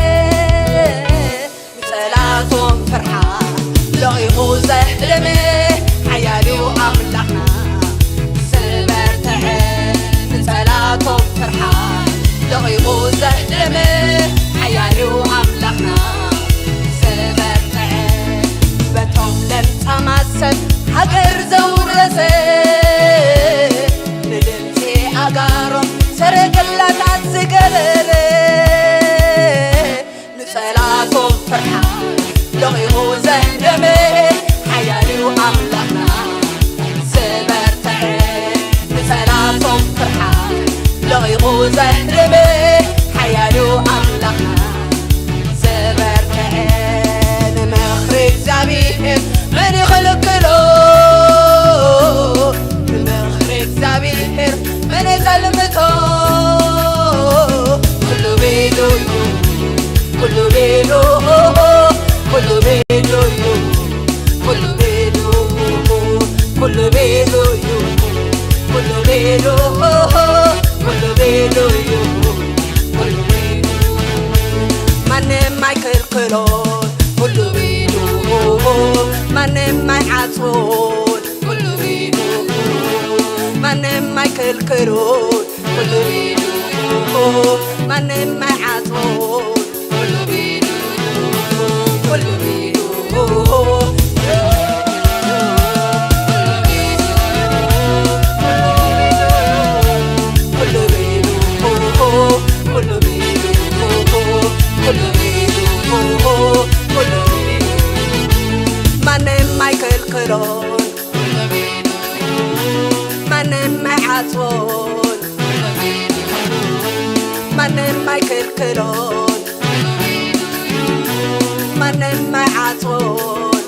ንጸላቶም ፍርሓት ለቒቑ ዘህደመ፣ ሓያል'ዩ ኣምላኽና ዝበርትዐ። ንጸላቶም ፍርሓት ለቒቑ ዘህደመ፣ ሓያል'ዩ ኣምላኽና ዝበርትዐ። በቶም ለምጻማት ሰብ ሃገር ዘውረሰ፣ ንድምጺ ኣጋሮም ሰረገላታት ዝገበረ፣ ንጸላቶም ፍርሓት ለቒቑ ዘህደመ፣ ሓያል'ዩ ኣምላኽና ዝበርትዐ። ንጸላቶም ፍርሓት ለቒቑ ዘህደመ፣ ሓያል'ዩ ኣምላኽና ዝበርትዐ። ንምኽሪ እግዚኣብሔር መን ይኽልክሎ? ንምኽሪ እግዚኣብሔር መን የጸልምቶ? ኩሉ ቤዶዩ፣ ኩሉ ቤዶ፣ ኩሉ ቤዶዩ፣ ኩሉ ቤዶ፣ ኩሉ ቤዶዩ፣ ኩሉ ቤዶ፣ ኩሉ ቤዶዩ፣ ኩሉ ቤዶ። ማንም ኣይክልክሎን፣ ኩሉ ቤዶ፣ ማንም ኣይዓጽዎን፣ ኩሉ ቤዶ፣ ማንም ኣይክልክሎን፣ ኩሉ ቤዶ፣ ማንም ኣይዓጽዎን፣ ኩሉ ቤዶ፣ ኩሉ ቤዶ፣ ኩሉ ቤዶ፣ ኩሉ ቤዶ፣ ኩሉ ቤዶ፣ ማንም ኣይክልክሎን፣ ማንም ኣይዓጽዎን፣ ማንም ኣይክልክሎን፣ ማንም ኣይዓጽዎን።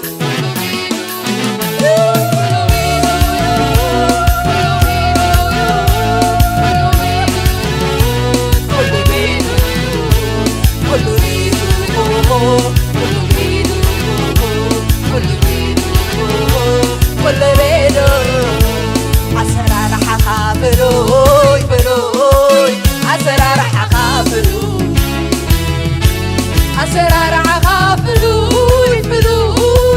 ኣሰራርሓኻ ፍሉይ ፍሉይ፣ ኣሰራርሓኻ ፍሉይ፣ ኣሰራርሓኻ ፍሉይ ፍሉይ።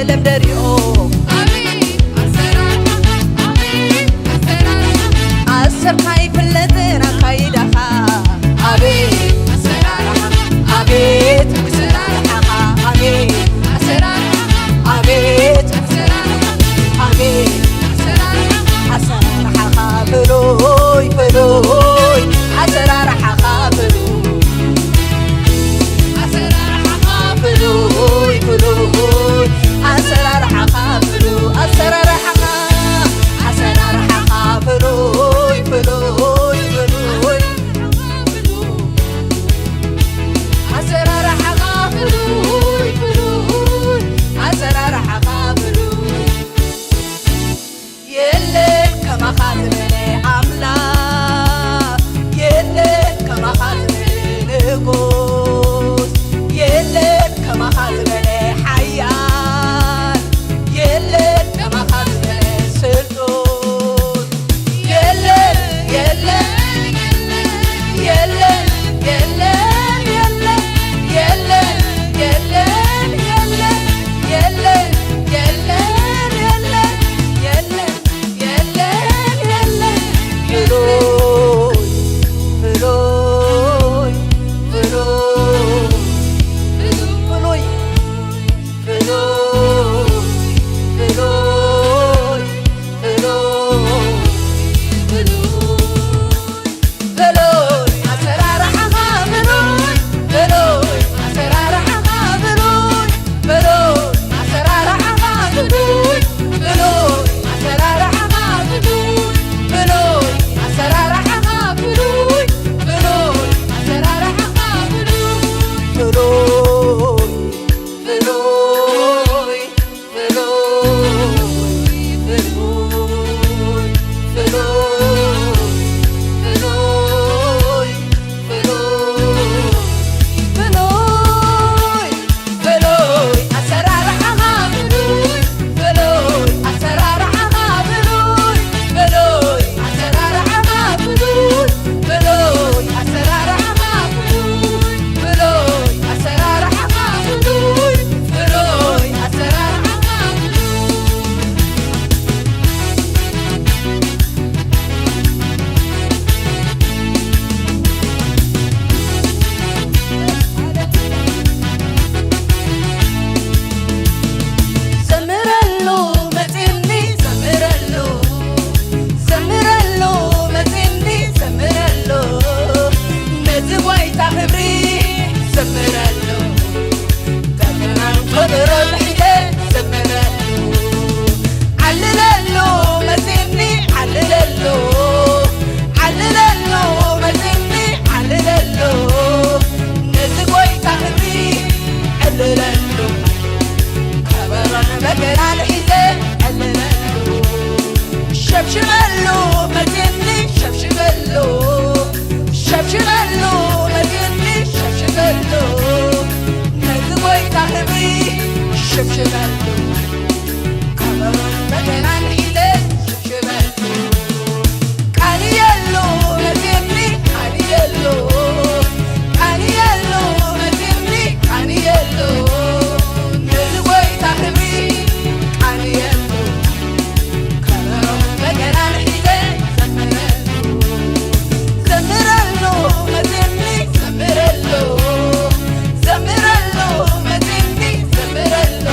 ለምደሪኦ ኣቤት ኣሰራርሓኻ፣ ኣቤት ኣሰራርሓኻ። ኣሰብካ ይፍለጥን ኣካይዳኻ። ኣቤት ኣሰራርሓኻ፣ ኣቤት ኣሰራርሓኻ። ኣቤት ኣሰራርሓኻ፣ ኣቤት ኣሰራርሓኻ። ኣቤት ኣሰራርሓኻ፣ ኣሰራርሓኻ ፍሉይ ፍሉይ። ኣሰራርሓኻ ፍሉይ። ኣሰራርሓኻ ፍሉይ ፍሉይ። ኣሰራርሓኻ ፍሉይ። ኣሰራርሓኻ፣ ኣሰራርሓኻ ፍሉይ ፍሉይ ፍሉይ። ኣሰራርሓኻ ፍሉይ ፍሉይ። ኣሰራርሓኻ ፍሉይ። የለን ከማኻ ዝበለ ኣምላኽ፣ የለን ከማኻ ዝበለ ንጉስ፣ የለን ከማኻ ዝበለ ሓያል፣ የለን ከማኻ ዝበለ ስልጡን። የለን፣ የለን፣ የለን፣ የለን፣ የለን፣ የለን፣ የለን፣ የለን፣ የለን፣ የለን፣ የለን፣ የለን፣ የለን። ፍሉይ፣ ፍሉይ፣ ፍሉይ፣ ፍሉይ፣ ፍሉይ፣ ፍሉይ፣ ፍሉይ፣ ፍሉይ። ፍሉይ ኣሰራርሓኻ ፍሉይ፣ ፍሉይ ኣሰራርሓኻ ፍሉይ፣ ፍሉይ ኣሰራርሓኻ ፍሉይ፣ ፍሉይ ኣሰራርሓኻ ፍሉይ፣ ፍሉይ ኣሰራርሓኻ ፍሉይ፣ ፍሉይ ኣሰራርሓኻ ፍሉይ፣ ፍሉይ፣ ፍሉይ። ፍሉይ፣ ፍሉይ፣ ፍሉይ፣ ፍሉይ፣ ፍሉይ፣ ፍሉይ ኣሰራርሓኻ ፍሉይ፣ ፍሉይ ኣሰራርሓኻ ፍሉይ፣ ፍሉይ ኣሰራርሓኻ ፍሉይ፣ ፍሉይ ኣሰራርሓኻ ፍሉይ፣ ፍሉይ ኣሰራርሓኻ ፍሉይ፣ ፍሉይ ኣሰራርሓኻ ፍሉይ። ዘምረሉ መጺኒ፣ ዘምረሉ፣ ዘምረሉ መጺኒ፣ ዘምረሉ፣ ነዚ ጐይታ ክብሪ ዘምረሉ። በገናን ከበሮን ሒዘ ዘምረሉ። ዓልለሉ መጺኒ፣ ዓልለሉ፣ ዓልለሉ መጺኒ፣ ዓልለሉ፣ ነዚ ጐይታ ክብሪ ዕልለሉ። ከበሮን በገናን ሒዘ ዕልለሉ። ሸብሽበሉ መጺኒ፣ ሸብሽበሉ፣ ሸብሽበሉ መጺኒ፣ ሸብሽበሉ፣ ነዚ ጐይታ ክብሪ ሸብሽበሉ። ከበሮን በገናን ሒዘ ሸብሽበሉ። ቃንየሉ መጺኒ፣ ቃንየሉ፣ ቃንየሉ መጺኒ፣ ቃንየሉ፣ ነዚ ጐይታ ክብሪ ቃንየሉ። ከበሮ በገናን ሒዘ ዘምረሉ፣ ዘምረሉ መጺኒ፣ ዘምረሉ፣ ዘምረሉ መጺኒ፣ ዘምረሉ፣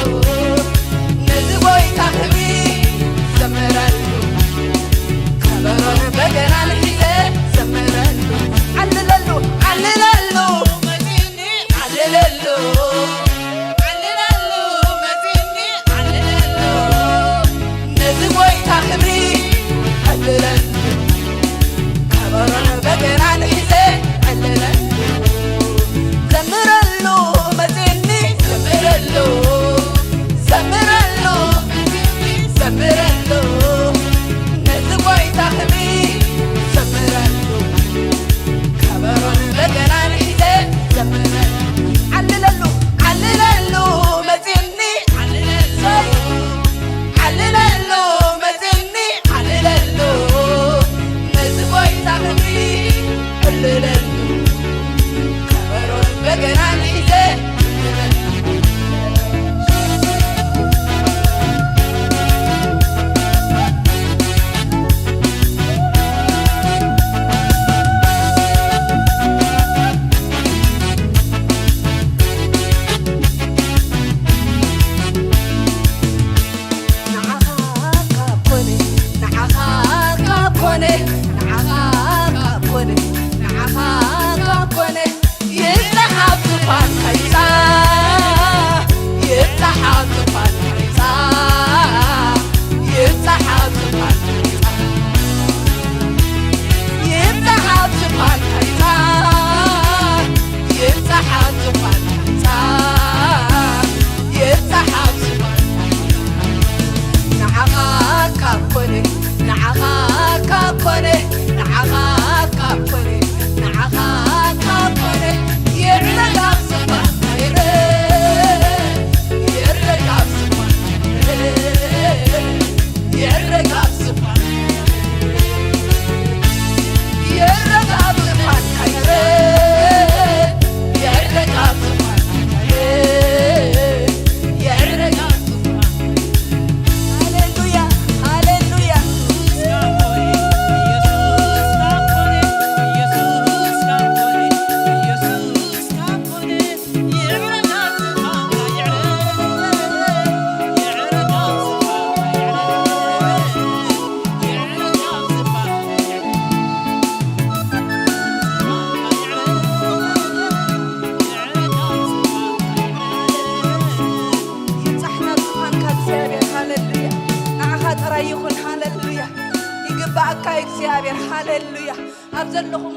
እግዚኣብሔር። ሃሌሉያ። ኣብ ዘለኹም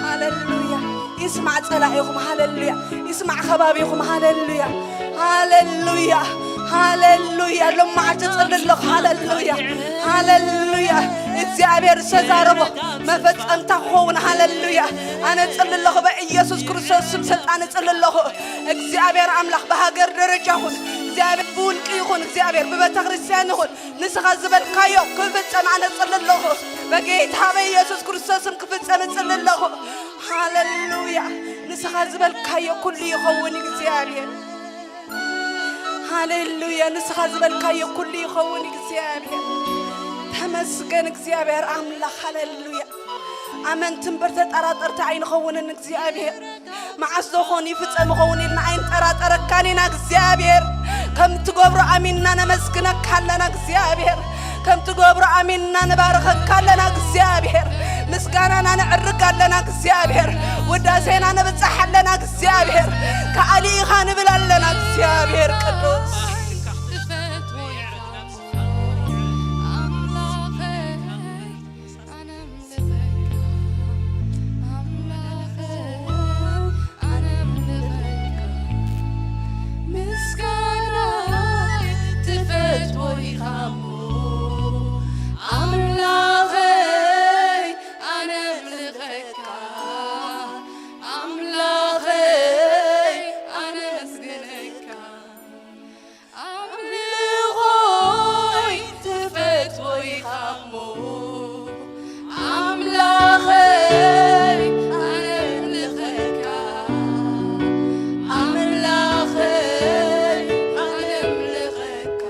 ሃሌሉያ። ይስማዕ ጸላኢኹም። ሃሌሉያ። ይስማዕ ከባቢኹም። ሃሌሉያ። ሃሌሉያ። ሃሌሉያ። ሎማዓልቲ ጽሊ ኣለኹ። ሃሌሉያ። ሃሌሉያ። እግዚኣብሔር ዝተዛረቦ መፈጸምታ ክኸውን። ሃሌሉያ። ኣነ ጽሊ ኣለኹ። በኢየሱስ ክርስቶስ ስም ሰልጣን ጽሊ ኣለኹ። እግዚኣብሔር ኣምላኽ ብሃገር ደረጃ ይኹን፣ እግዚኣብሔር ብውልቂ ይኹን፣ እግዚኣብሔር ብቤተ ክርስቲያን ይኹን፣ ንስኻ ዝበልካዮ ክፍጸም ኣነ ጽሊ ኣለኹ። በጌታ በኢየሱስ ክርስቶስም ክፍጸም ጽሊ ኣለኹ። ሃሌሉያ። ንስኻ ዝበልካዮ ኩሉ ይኸውን እግዚኣብሔር። ሃሌሉያ። ንስኻ ዝበልካዮ ኩሉ ይኸውን እግዚኣብሔር። ተመስገን እግዚኣብሔር ኣምላኽ። ሃሌሉያ። ኣመንቲ እምበር ተጠራጠርቲ ኣይንኸውንን እግዚኣብሔር። መዓስ ዶ ኾን ይፍጸም ኸውን ኢልና ኣይንጠራጠረካን ኢና እግዚኣብሔር። ከም ትገብሮ ኣሚንና ነመስግነካ ኣለና እግዚኣብሔር። ከም ትገብሮ ኣሚንና ንባርኸካ ኣለና እግዚኣብሔር። ምስጋናና ነዕርግ ኣለና እግዚኣብሔር። ውዳሴና ነብጽሕ ኣለና እግዚኣብሔር። ከኣሊ ኢኻ ንብል ኣለና እግዚኣብሔር ቅዱስ። ኣምልኾይ ትፈትዎ ኢኻ እሞ፣ ኣምላኸይ ኣነምልኸካ፣ ኣምላኸይ ኣነምልኸካ።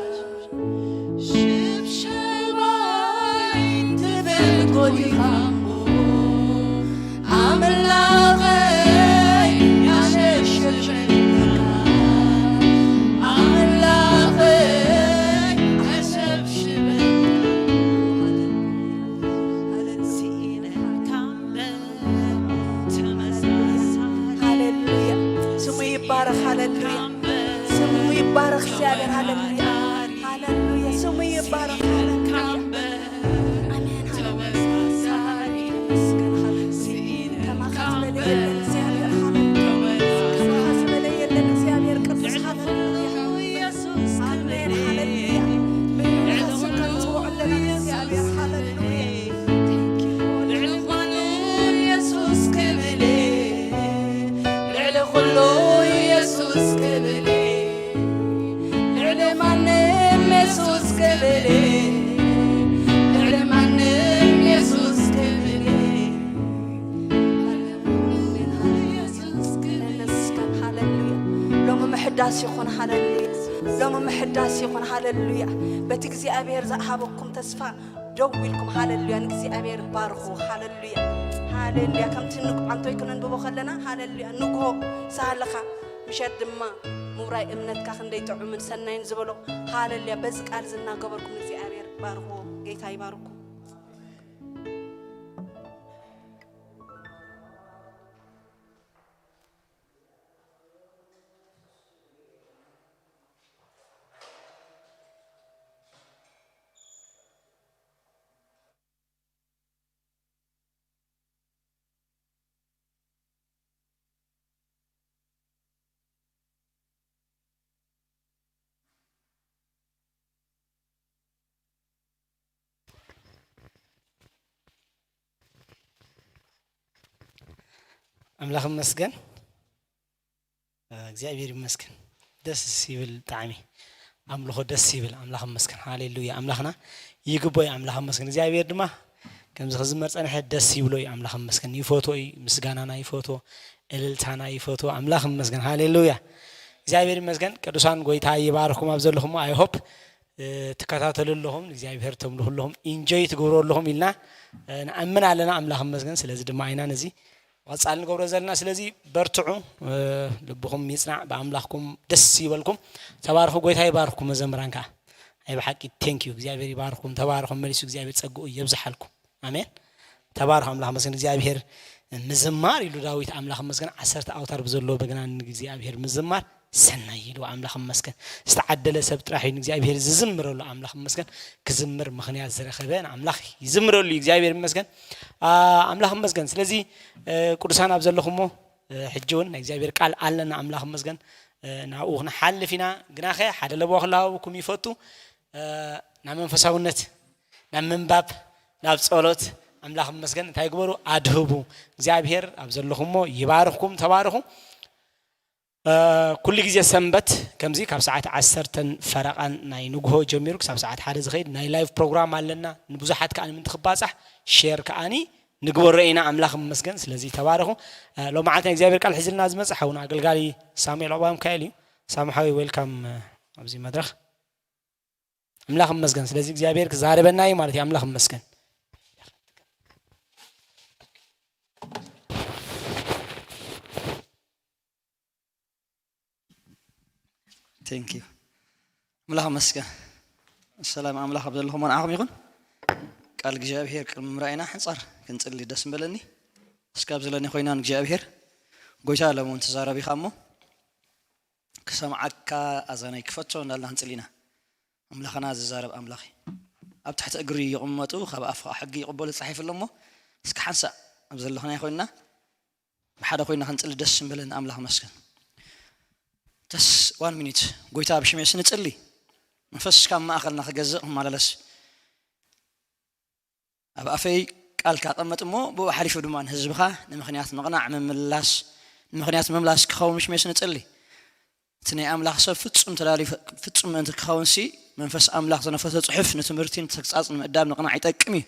ሽብሸባይ ትፈትዎ ኢኻ እሞ፣ ኣምላኸይ ኣሸብሽበካ፣ ኣምላኸይ ኣሸብሽበካ። ሃሌሉያ። ስሙ ይባረኽ። ሃሌሉያ። ስሙ ይባረኽ እግዚኣብሔር። ሃሌሉያ። ሃሌሉያ። ስሙ ይባረኽ። ሃሌሉያ። ኣሜን። ሃሌሉያ። ከማኻ ዝበለ የለን እግዚኣብሔር። ሃሌሉያ። ከማኻ ዝበለ የለን እግዚኣብሔር ቅዱስ። ሃሌሉያ። ኣሜን። ሃሌሉያ። ብልዑል ስምካ ንጽውዖ ኣለና እግዚኣብሔር። ሃሌሉያ። ልዕሊ ኩሉ ኢየሱስ ክብል፣ ልዕሊ ኩሉ ኢየሱስ ክብል፣ ልዕሊ ማንም ኢየሱስ ክብል፣ ልዕሊ ማንም ኢየሱስ ክብል። ሃሌሉያ። ሎሚ ምሕዳስ ይኹን። ሃሌሉያ። ሎሚ ምሕዳስ ይኹን። ሃሌሉያ። በቲ እግዚኣብሔር ዝሃበኩም ተስፋ ደው ኢልኩም፣ ሃሌሉያ፣ ንእግዚኣብሔር ባርኹ። ሃሌሉያ፣ ሃሌሉያ። ከምቲ ንግ-፣ ኣንቶይ ክነንብቦ ከለና፣ ሃሌሉያ፣ ንግሆ ሳልኻ፣ ምሸት ድማ ምውራይ እምነትካ ክንደይ ጥዑምን ሰናይን ዝበሎ፣ ሃሌሉያ። በዚ ቃል ዝናገበርኩም እግዚኣብሔር ባርኹ። ጌታ ይባርኩም። ኣምላኽ ይመስገን። እግዚኣብሔር ይመስገን። ደስ ይብል ብጣዕሚ። ኣምልኾ ደስ ይብል። ኣምላኽ ይመስገን። ሃሌሉያ። ኣምላኽና ይግቦ እዩ። ኣምላኽ ይመስገን። እግዚኣብሔር ድማ ከምዚ ክዝመር ጸንሐ ደስ ይብሎ እዩ። ኣምላኽ ይመስገን። ይፈቶ እዩ። ምስጋናና ይፈቶ። እልልታና ይፈቶ። ኣምላኽ ይመስገን። ሃሌሉያ። እግዚኣብሔር ይመስገን። ቅዱሳን ጎይታ ይባርኩም ኣብ ዘለኹም። I hope እ፣ ትከታተሉ ኣለኹም፣ ንእግዚኣብሔር ተምልኹ ኣለኹም፣ ኢንጆይ ትገብሩ ኣለኹም ኢልና፣ እ፣ ንኣምን ኣለና። ኣምላኽ ይመስገን። ስለዚ ድማ ኢና ነዚ ቀጻሊ ንገብሮ ዘለና። ስለዚ በርትዑ፣ እ፣ ልብኹም ይጽናዕ፣ ብኣምላኽኩም ደስ ይበልኩም። ተባረኹ፣ ጎይታ ይባርኽኩም። መዘምራን ከኣ ናይ ብሓቂ ቴንክ ዩ፣ እግዚኣብሔር ይባርኽኩም። ተባረኹ፣ መሊሱ እግዚኣብሔር ጸግኡ የብዝሓልኩም። ኣሜን። ተባረኽ ኣምላኽ መስገን እግዚኣብሔር ምዝማር ኢሉ ዳዊት ኣምላኽ መስገን ዓሰርተ ኣውታር ብዘለዎ በገና ንእግዚኣብሔር ምዝማር ሰናይ ኢሉ ኣምላኽ ይመስገን። ዝተዓደለ ሰብ ጥራሕ እዩ ንእግዚኣብሔር ዝዝምረሉ። ኣምላኽ ይመስገን። ክዝምር ምኽንያት ዝረኸበ ንኣምላኽ ይዝምረሉ እዩ። እግዚኣብሔር ይመስገን። ኣ፣ ኣምላኽ ይመስገን። ስለዚ፣ እ፣ ቅዱሳን ኣብ ዘለኹሞ፣ እ፣ ሕጂ እውን ናይ እግዚኣብሔር ቃል ኣለና። ኣምላኽ ይመስገን። እ፣ ናብኡ ክንሓልፍ ኢና። ግናኸ ሓደ ለበዋ ክለዋወኩም ይፈቱ። እ፣ ናብ መንፈሳውነት፣ ናብ ምንባብ፣ ናብ ጸሎት፣ ኣምላኽ ይመስገን። እንታይ ግበሩ? ኣድህቡ። እግዚኣብሔር ኣብ ዘለኹሞ ይባርኽኩም። ተባረኹ። እ፣ ኩሉ ግዜ ሰንበት ከምዚ ካብ ሰዓት ዓሰርተን ፈረቓን ናይ ንግሆ ጀሚሩ ክሳብ ሰዓት ሓደ ዝኸይድ ናይ ላይቭ ፕሮግራም ኣለና። ንብዙሓት ከኣ ንምንቲ ክባጻሕ ሼር ከኣኒ ንግበሮ ኢና። ኣምላኽ ይመስገን። ስለዚ ተባረኹ። እ፣ ሎማዓልቲ ናይ እግዚኣብሔር ቃል ሒዝልና ዝመጽእ ሓውና ኣገልጋሊ ሳሙኤል ዑቕባይ ሚካኤል እዩ። ሳሙ ሓወይ፣ ዌልካም፣ እ፣ ኣብዚ መድረኽ። ኣምላኽ ይመስገን። ስለዚ እግዚኣብሔር ክዛረበና እዩ ማለት እዩ። ኣምላኽ ይመስገን። Thank you። ኣምላኽ ይመስገን። ሰላም ኣምላኽ ኣብ ዘለኹም ንዓኹም ይኹን። ቃል እግዚኣብሔር ቅድሚ ምርኣይና ሕንጻር ክንጽሊ ደስ ምበለኒ። እስካብ ዘለኒ ኮይና ንእግዚኣብሔር፣ ጎይታ ሎሚ እውን ትዛረብ ኢኻ እሞ፣ ክሰምዓካ ኣዛናይ ክፈቶ እንዳልና ክንጽሊ ኢና። ኣምላኽና ዝዛረብ ኣምላኽ እዩ። ኣብ ትሕቲ እግሪ ይቕመጡ፣ ካብ ኣፍ ከዓ ሕጊ ይቕበሉ ተጻሒፉ ኣሎ እሞ፣ እስኪ ሓንሳእ ኣብ ዘለኽናዮ ኮይንና፣ ብሓደ ኮይንና ክንጽሊ ደስ ምበለኒ። ኣምላኽ መስገን። ተስ-፣ ዋን ሚኒት። ጎይታ፣ ብሽም የሱስ ንጽሊ። መንፈስካ ኣብ ማእከልና ክገዝእ ክመላለስ። ኣብ ኣፈይ ቃልካ ቀመጥ እሞ፣ ብኡ ሓሊፉ ድማ ንህዝብኻ ንምኽንያት ምቕናዕ ምምላስ፣ ንምኽንያት ምምላስ ክኸውን ብሽም የሱስ ንጽሊ። እቲ ናይ ኣምላኽ ሰብ ፍጹም ተዳልዩ፣ ፍጹም ምእንቲ ክኸውንሲ፣ መንፈስ ኣምላኽ ዝነፈሶ ጽሑፍ ንትምህርቲ፣ ንተግሳጽ፣ ንምእዳብ፣ ንቕናዕ ይጠቅም እዩ።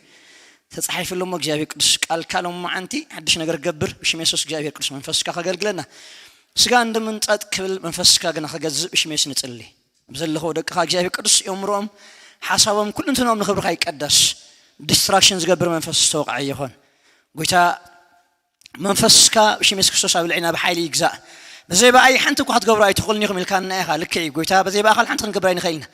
ተጻሒፉ ኣሎ እሞ፣ እግዚኣብሔር ቅዱስ ቃልካ ሎማዓንቲ ሓድሽ ነገር ክገብር፣ ብሽም የሱስ እግዚኣብሔር ቅዱስ መንፈስካ ከገልግለና። ስጋ እንደምን ጸጥ ክብል፣ መንፈስካ ግና ክገዝእ፣ ብሽም የሱስ ንጽሊ። ኣብ ዘለኹ ደቅኻ እግዚኣብሔር ቅዱስ የእምሮኦም፣ ሓሳቦም፣ ኩሉ እንትንኦም ንኽብርኻ ይቀደስ። ዲስትራክሽን ዝገብር መንፈስ ዝተወቕዐ ይኹን። ጎይታ መንፈስካ ብሽም የሱስ ክርስቶስ ኣብ ልዕሊና ብሓይሊ ይግዛእ። ብዘይ ብኣይ ሓንቲ እኳ ክትገብሩ ኣይትኽእሉን ኢኹም ኢልካና ኢኻ። ልክዕ እዩ ጎይታ፣ ብዘይ ብኣኻ ሓንቲ ክንገብር ኣይንኽእልን ኢና።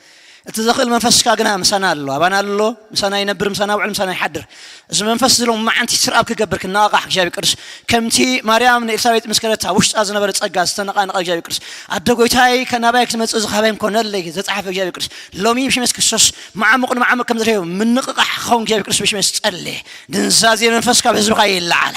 እቲ ዘኽእል መንፈስካ ግና ምሳና ኣሎ፣ ኣባና ኣሎ፣ ምሳና ይነብር፣ ምሳና ውዕል፣ ምሳና ይሓድር። እዚ መንፈስ እዚ ሎማዓንቲ ስርኣብ ክገብር ክነቓቓሕ እግዚኣብሔር ቅዱስ፣ ከምቲ ማርያም ንኤልሳቤጥ ምስ ከደታ ውሽጣ ዝነበረ ጸጋ ዝተነቓነቐ እግዚኣብሔር ቅዱስ፣ ኣደ ጎይታይ ከናባይ ክትመጽእ እዚ ካባይ ምኮነለይ ዘጻሓፈ እግዚኣብሔር ቅዱስ፣ ሎሚ ብሽም የሱስ ክርስቶስ መዓሙቕ ንመዓሙቕ ከም ዝረኸበ ምንቕቓሕ ክኸውን እግዚኣብሔር ቅዱስ ብሽም የሱስ ጸልየ። ድንዛዜ መንፈስ ካብ ህዝብኻ ይለዓል።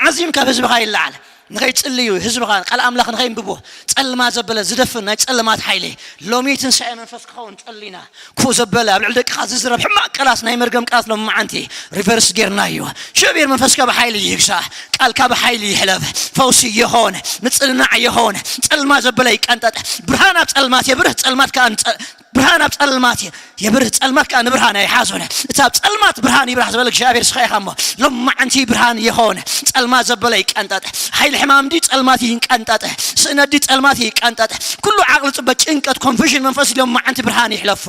ዓዚም ካብ ህዝብኻ ይለዓል። ንኸይጽልዩ ህዝብኻ ቃል ኣምላኽ ንኸይንብቦ ጸልማት ዘበለ ዝደፍን ናይ ጸልማት ሓይሊ ሎሚ ትንሳኤ መንፈስ ክኸውን ጸሊና። ክፉእ ዘበለ ኣብ ልዕሊ ደቅኻ ዝዝረብ ሕማቕ ቃላት ናይ መርገም ቃላት ሎሚ መዓንቲ ሪቨርስ ጌርናዮ። ሽብር መንፈስካ ብሓይሊ ይግዛእ። ቃልካ ብሓይሊ ይሕለፍ። ፈውሲ ይኹን፣ ምጽልናዕ ይኹን። ጸልማት ዘበለ ይቀንጠጥ። ብርሃን ኣብ ጸልማት የብርህ፣ ጸልማት ከኣ ንጸ-፣ ብርሃን ኣብ ጸልማት የ-፣ የብርህ፣ ጸልማት ከኣ ንብርሃን ኣይሓዞን። እቲ ኣብ ጸልማት ብርሃን ይብራህ ዝበለ እግዚኣብሔር ንስኻ ኢኻ እሞ፣ ሎማዓንቲ ብርሃን ይኹን። ጸልማት ዘበለ ይቀንጠጥ። ሓይሊ ሕማም ድዩ ጸልማት ይንቀንጠጥ። ስእነት ድዩ ጸልማት ይቀንጠጥ። ኩሉ ዓቕሊ ጽበ ጭንቀት፣ ኮንፊዥን መንፈስ ሎማዓንቲ ብርሃን ይሕለፎ።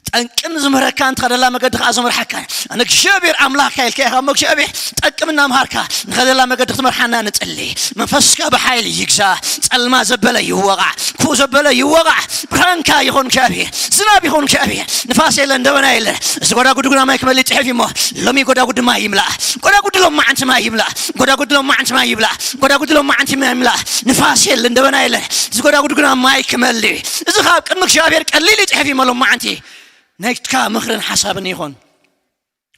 ጠንቅን ዝምህረካ፣ ንትኸደላ መገዲ ከኣ ዝመርሓካ ኣነ እግዚኣብሔር ኣምላኽካ ኢልካ ኢኻ እሞ፣ እግዚኣብሔር ጠቅምና ምሃርካ፣ ንኸደላ መገዲ ክትመርሓና ንጽሊ። መንፈስካ ብሓይሊ ይግዛ። ጸልማ ዘበለ ይወቓዕ፣ ክፉእ ዘበለ ይወቓዕ። ብርሃንካ ይኹን እግዚኣብሔር፣ ዝናብ ይኹን እግዚኣብሔር። ንፋስ የለን፣ ደበና የለን። እዚ ጎዳጉዲ ግና ማይ ክመልእ ጽሑፍ እዩ እሞ፣ ሎሚ ጎዳጉዲ ማይ ይምላእ። ጎዳጉዲ ሎማዓንቲ ማይ ይምላእ። ጎዳጉዲ ሎማዓንቲ ማይ ይምላእ። ጎዳጉዲ ሎማዓንቲ ማይ ይምላእ። ንፋስ የለን፣ ደበና የለን። እዚ ጎዳጉዲ ግና ማይ ክመልእ እዩ። እዚ ካብ ቅድሚ እግዚኣብሔር ቀሊል እዩ ጽሑፍ እዩ እሞ፣ ሎማዓንቲ ናይትካ ምኽርን ሓሳብን ይኹን።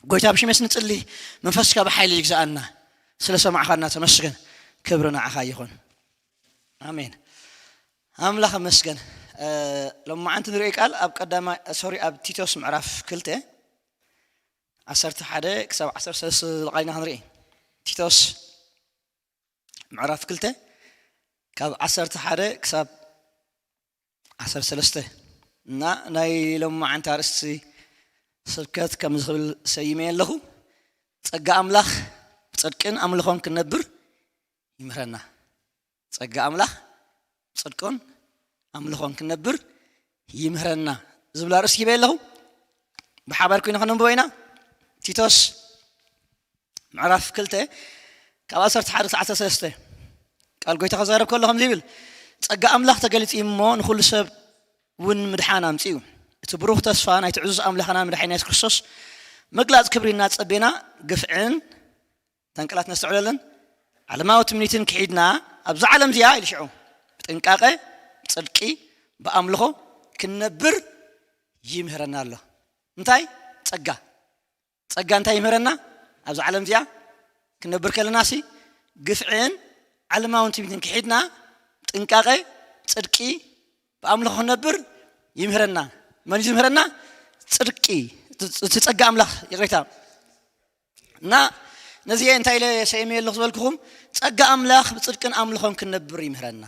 ጎይታ ብሽም የሱስ ንጽሊ፣ መንፈስካ ብሓይሊ ይግዛኣና። ስለ ሰማዕኻና ተመስገን። ክብሪ ንዓኻ ይኹን። ኣሜን። ኣምላኽ ይመስገን። እ፣ ሎማዓንቲ ንርኢ ቃል ኣብ ቀዳማይ፣ ሶሪ፣ ኣብ ቲቶስ ምዕራፍ ክልተ፣ ዓሰርተ ሓደ ክሳብ ዓሰርተ ሰለስተ ዝለቓልና ክንርኢ። ቲቶስ ምዕራፍ ክልተ ካብ ዓሰርተ ሓደ ክሳብ ዓሰርተ ሰለስተ እና ናይ ሎማዓንቲ ኣርእስቲ ስብከት ከምዚ ክብል ሰይመ ኣለኹ። ጸጋ ኣምላኽ ብጽድቅን ኣምልኾን ክንነብር ይምህረና። ጸጋ ኣምላኽ ብጽድቅን ኣምልኾን ክንነብር ይምህረና ዝብል ኣርእስቲ ሂበ ኣለኹ። ብሓባር ኮይና ከነንብቦ ኢና። ቲቶስ ምዕራፍ ክልተ ካብ ዓሰርተ ሓደ ክሳብ ዓሰርተ ሰለስተ ቃል ጎይታ ክዛረብ ከሎ ከምዚ ይብል፣ "ጸጋ ኣምላኽ ተገሊጹ እዩ እሞ ንኹሉ ሰብ እውን ምድሓን ኣምጺኡ። እቲ ብሩኽ ተስፋ ናይቲ ዕዙዝ ኣምላኽና መድሓኒና የሱስ ክርስቶስ ምግላጽ ክብሪ እናጸቤና ግፍዕን ተንቅላት ነስተውዕለለን ዓለማዊ ትምኒትን ክሒድና ኣብዛ ዓለም እዚኣ" ኢሉ ሽዑ፣ "እቲ ጥንቃቐ፣ ጽድቂ፣ ብኣምልኾ ክንነብር ይምህረና ኣሎ። እንታይ? ጸጋ። ጸጋ እንታይ ይምህረና? ኣብዚ ዓለም እዚኣ ክንነብር ከለና ሲ ግፍዕን ዓለማውን ትምኒትን ክሒድና ጥንቃቐ፣ ጽድቂ፣ ብኣምልኾ ክንነብር ይምህረና። መን እዩ ዝምህረና? ጽድቂ፣ እቲ ጸጋ ኣምላኽ፣ ይቕሬታ። እና ነዚ እንታይ ኢለ ሰይመ ኣለኹ ዝበልኩኹም፣ ጸጋ ኣምላኽ ብጽድቅን ኣምልኾን ክንነብር ይምህረና።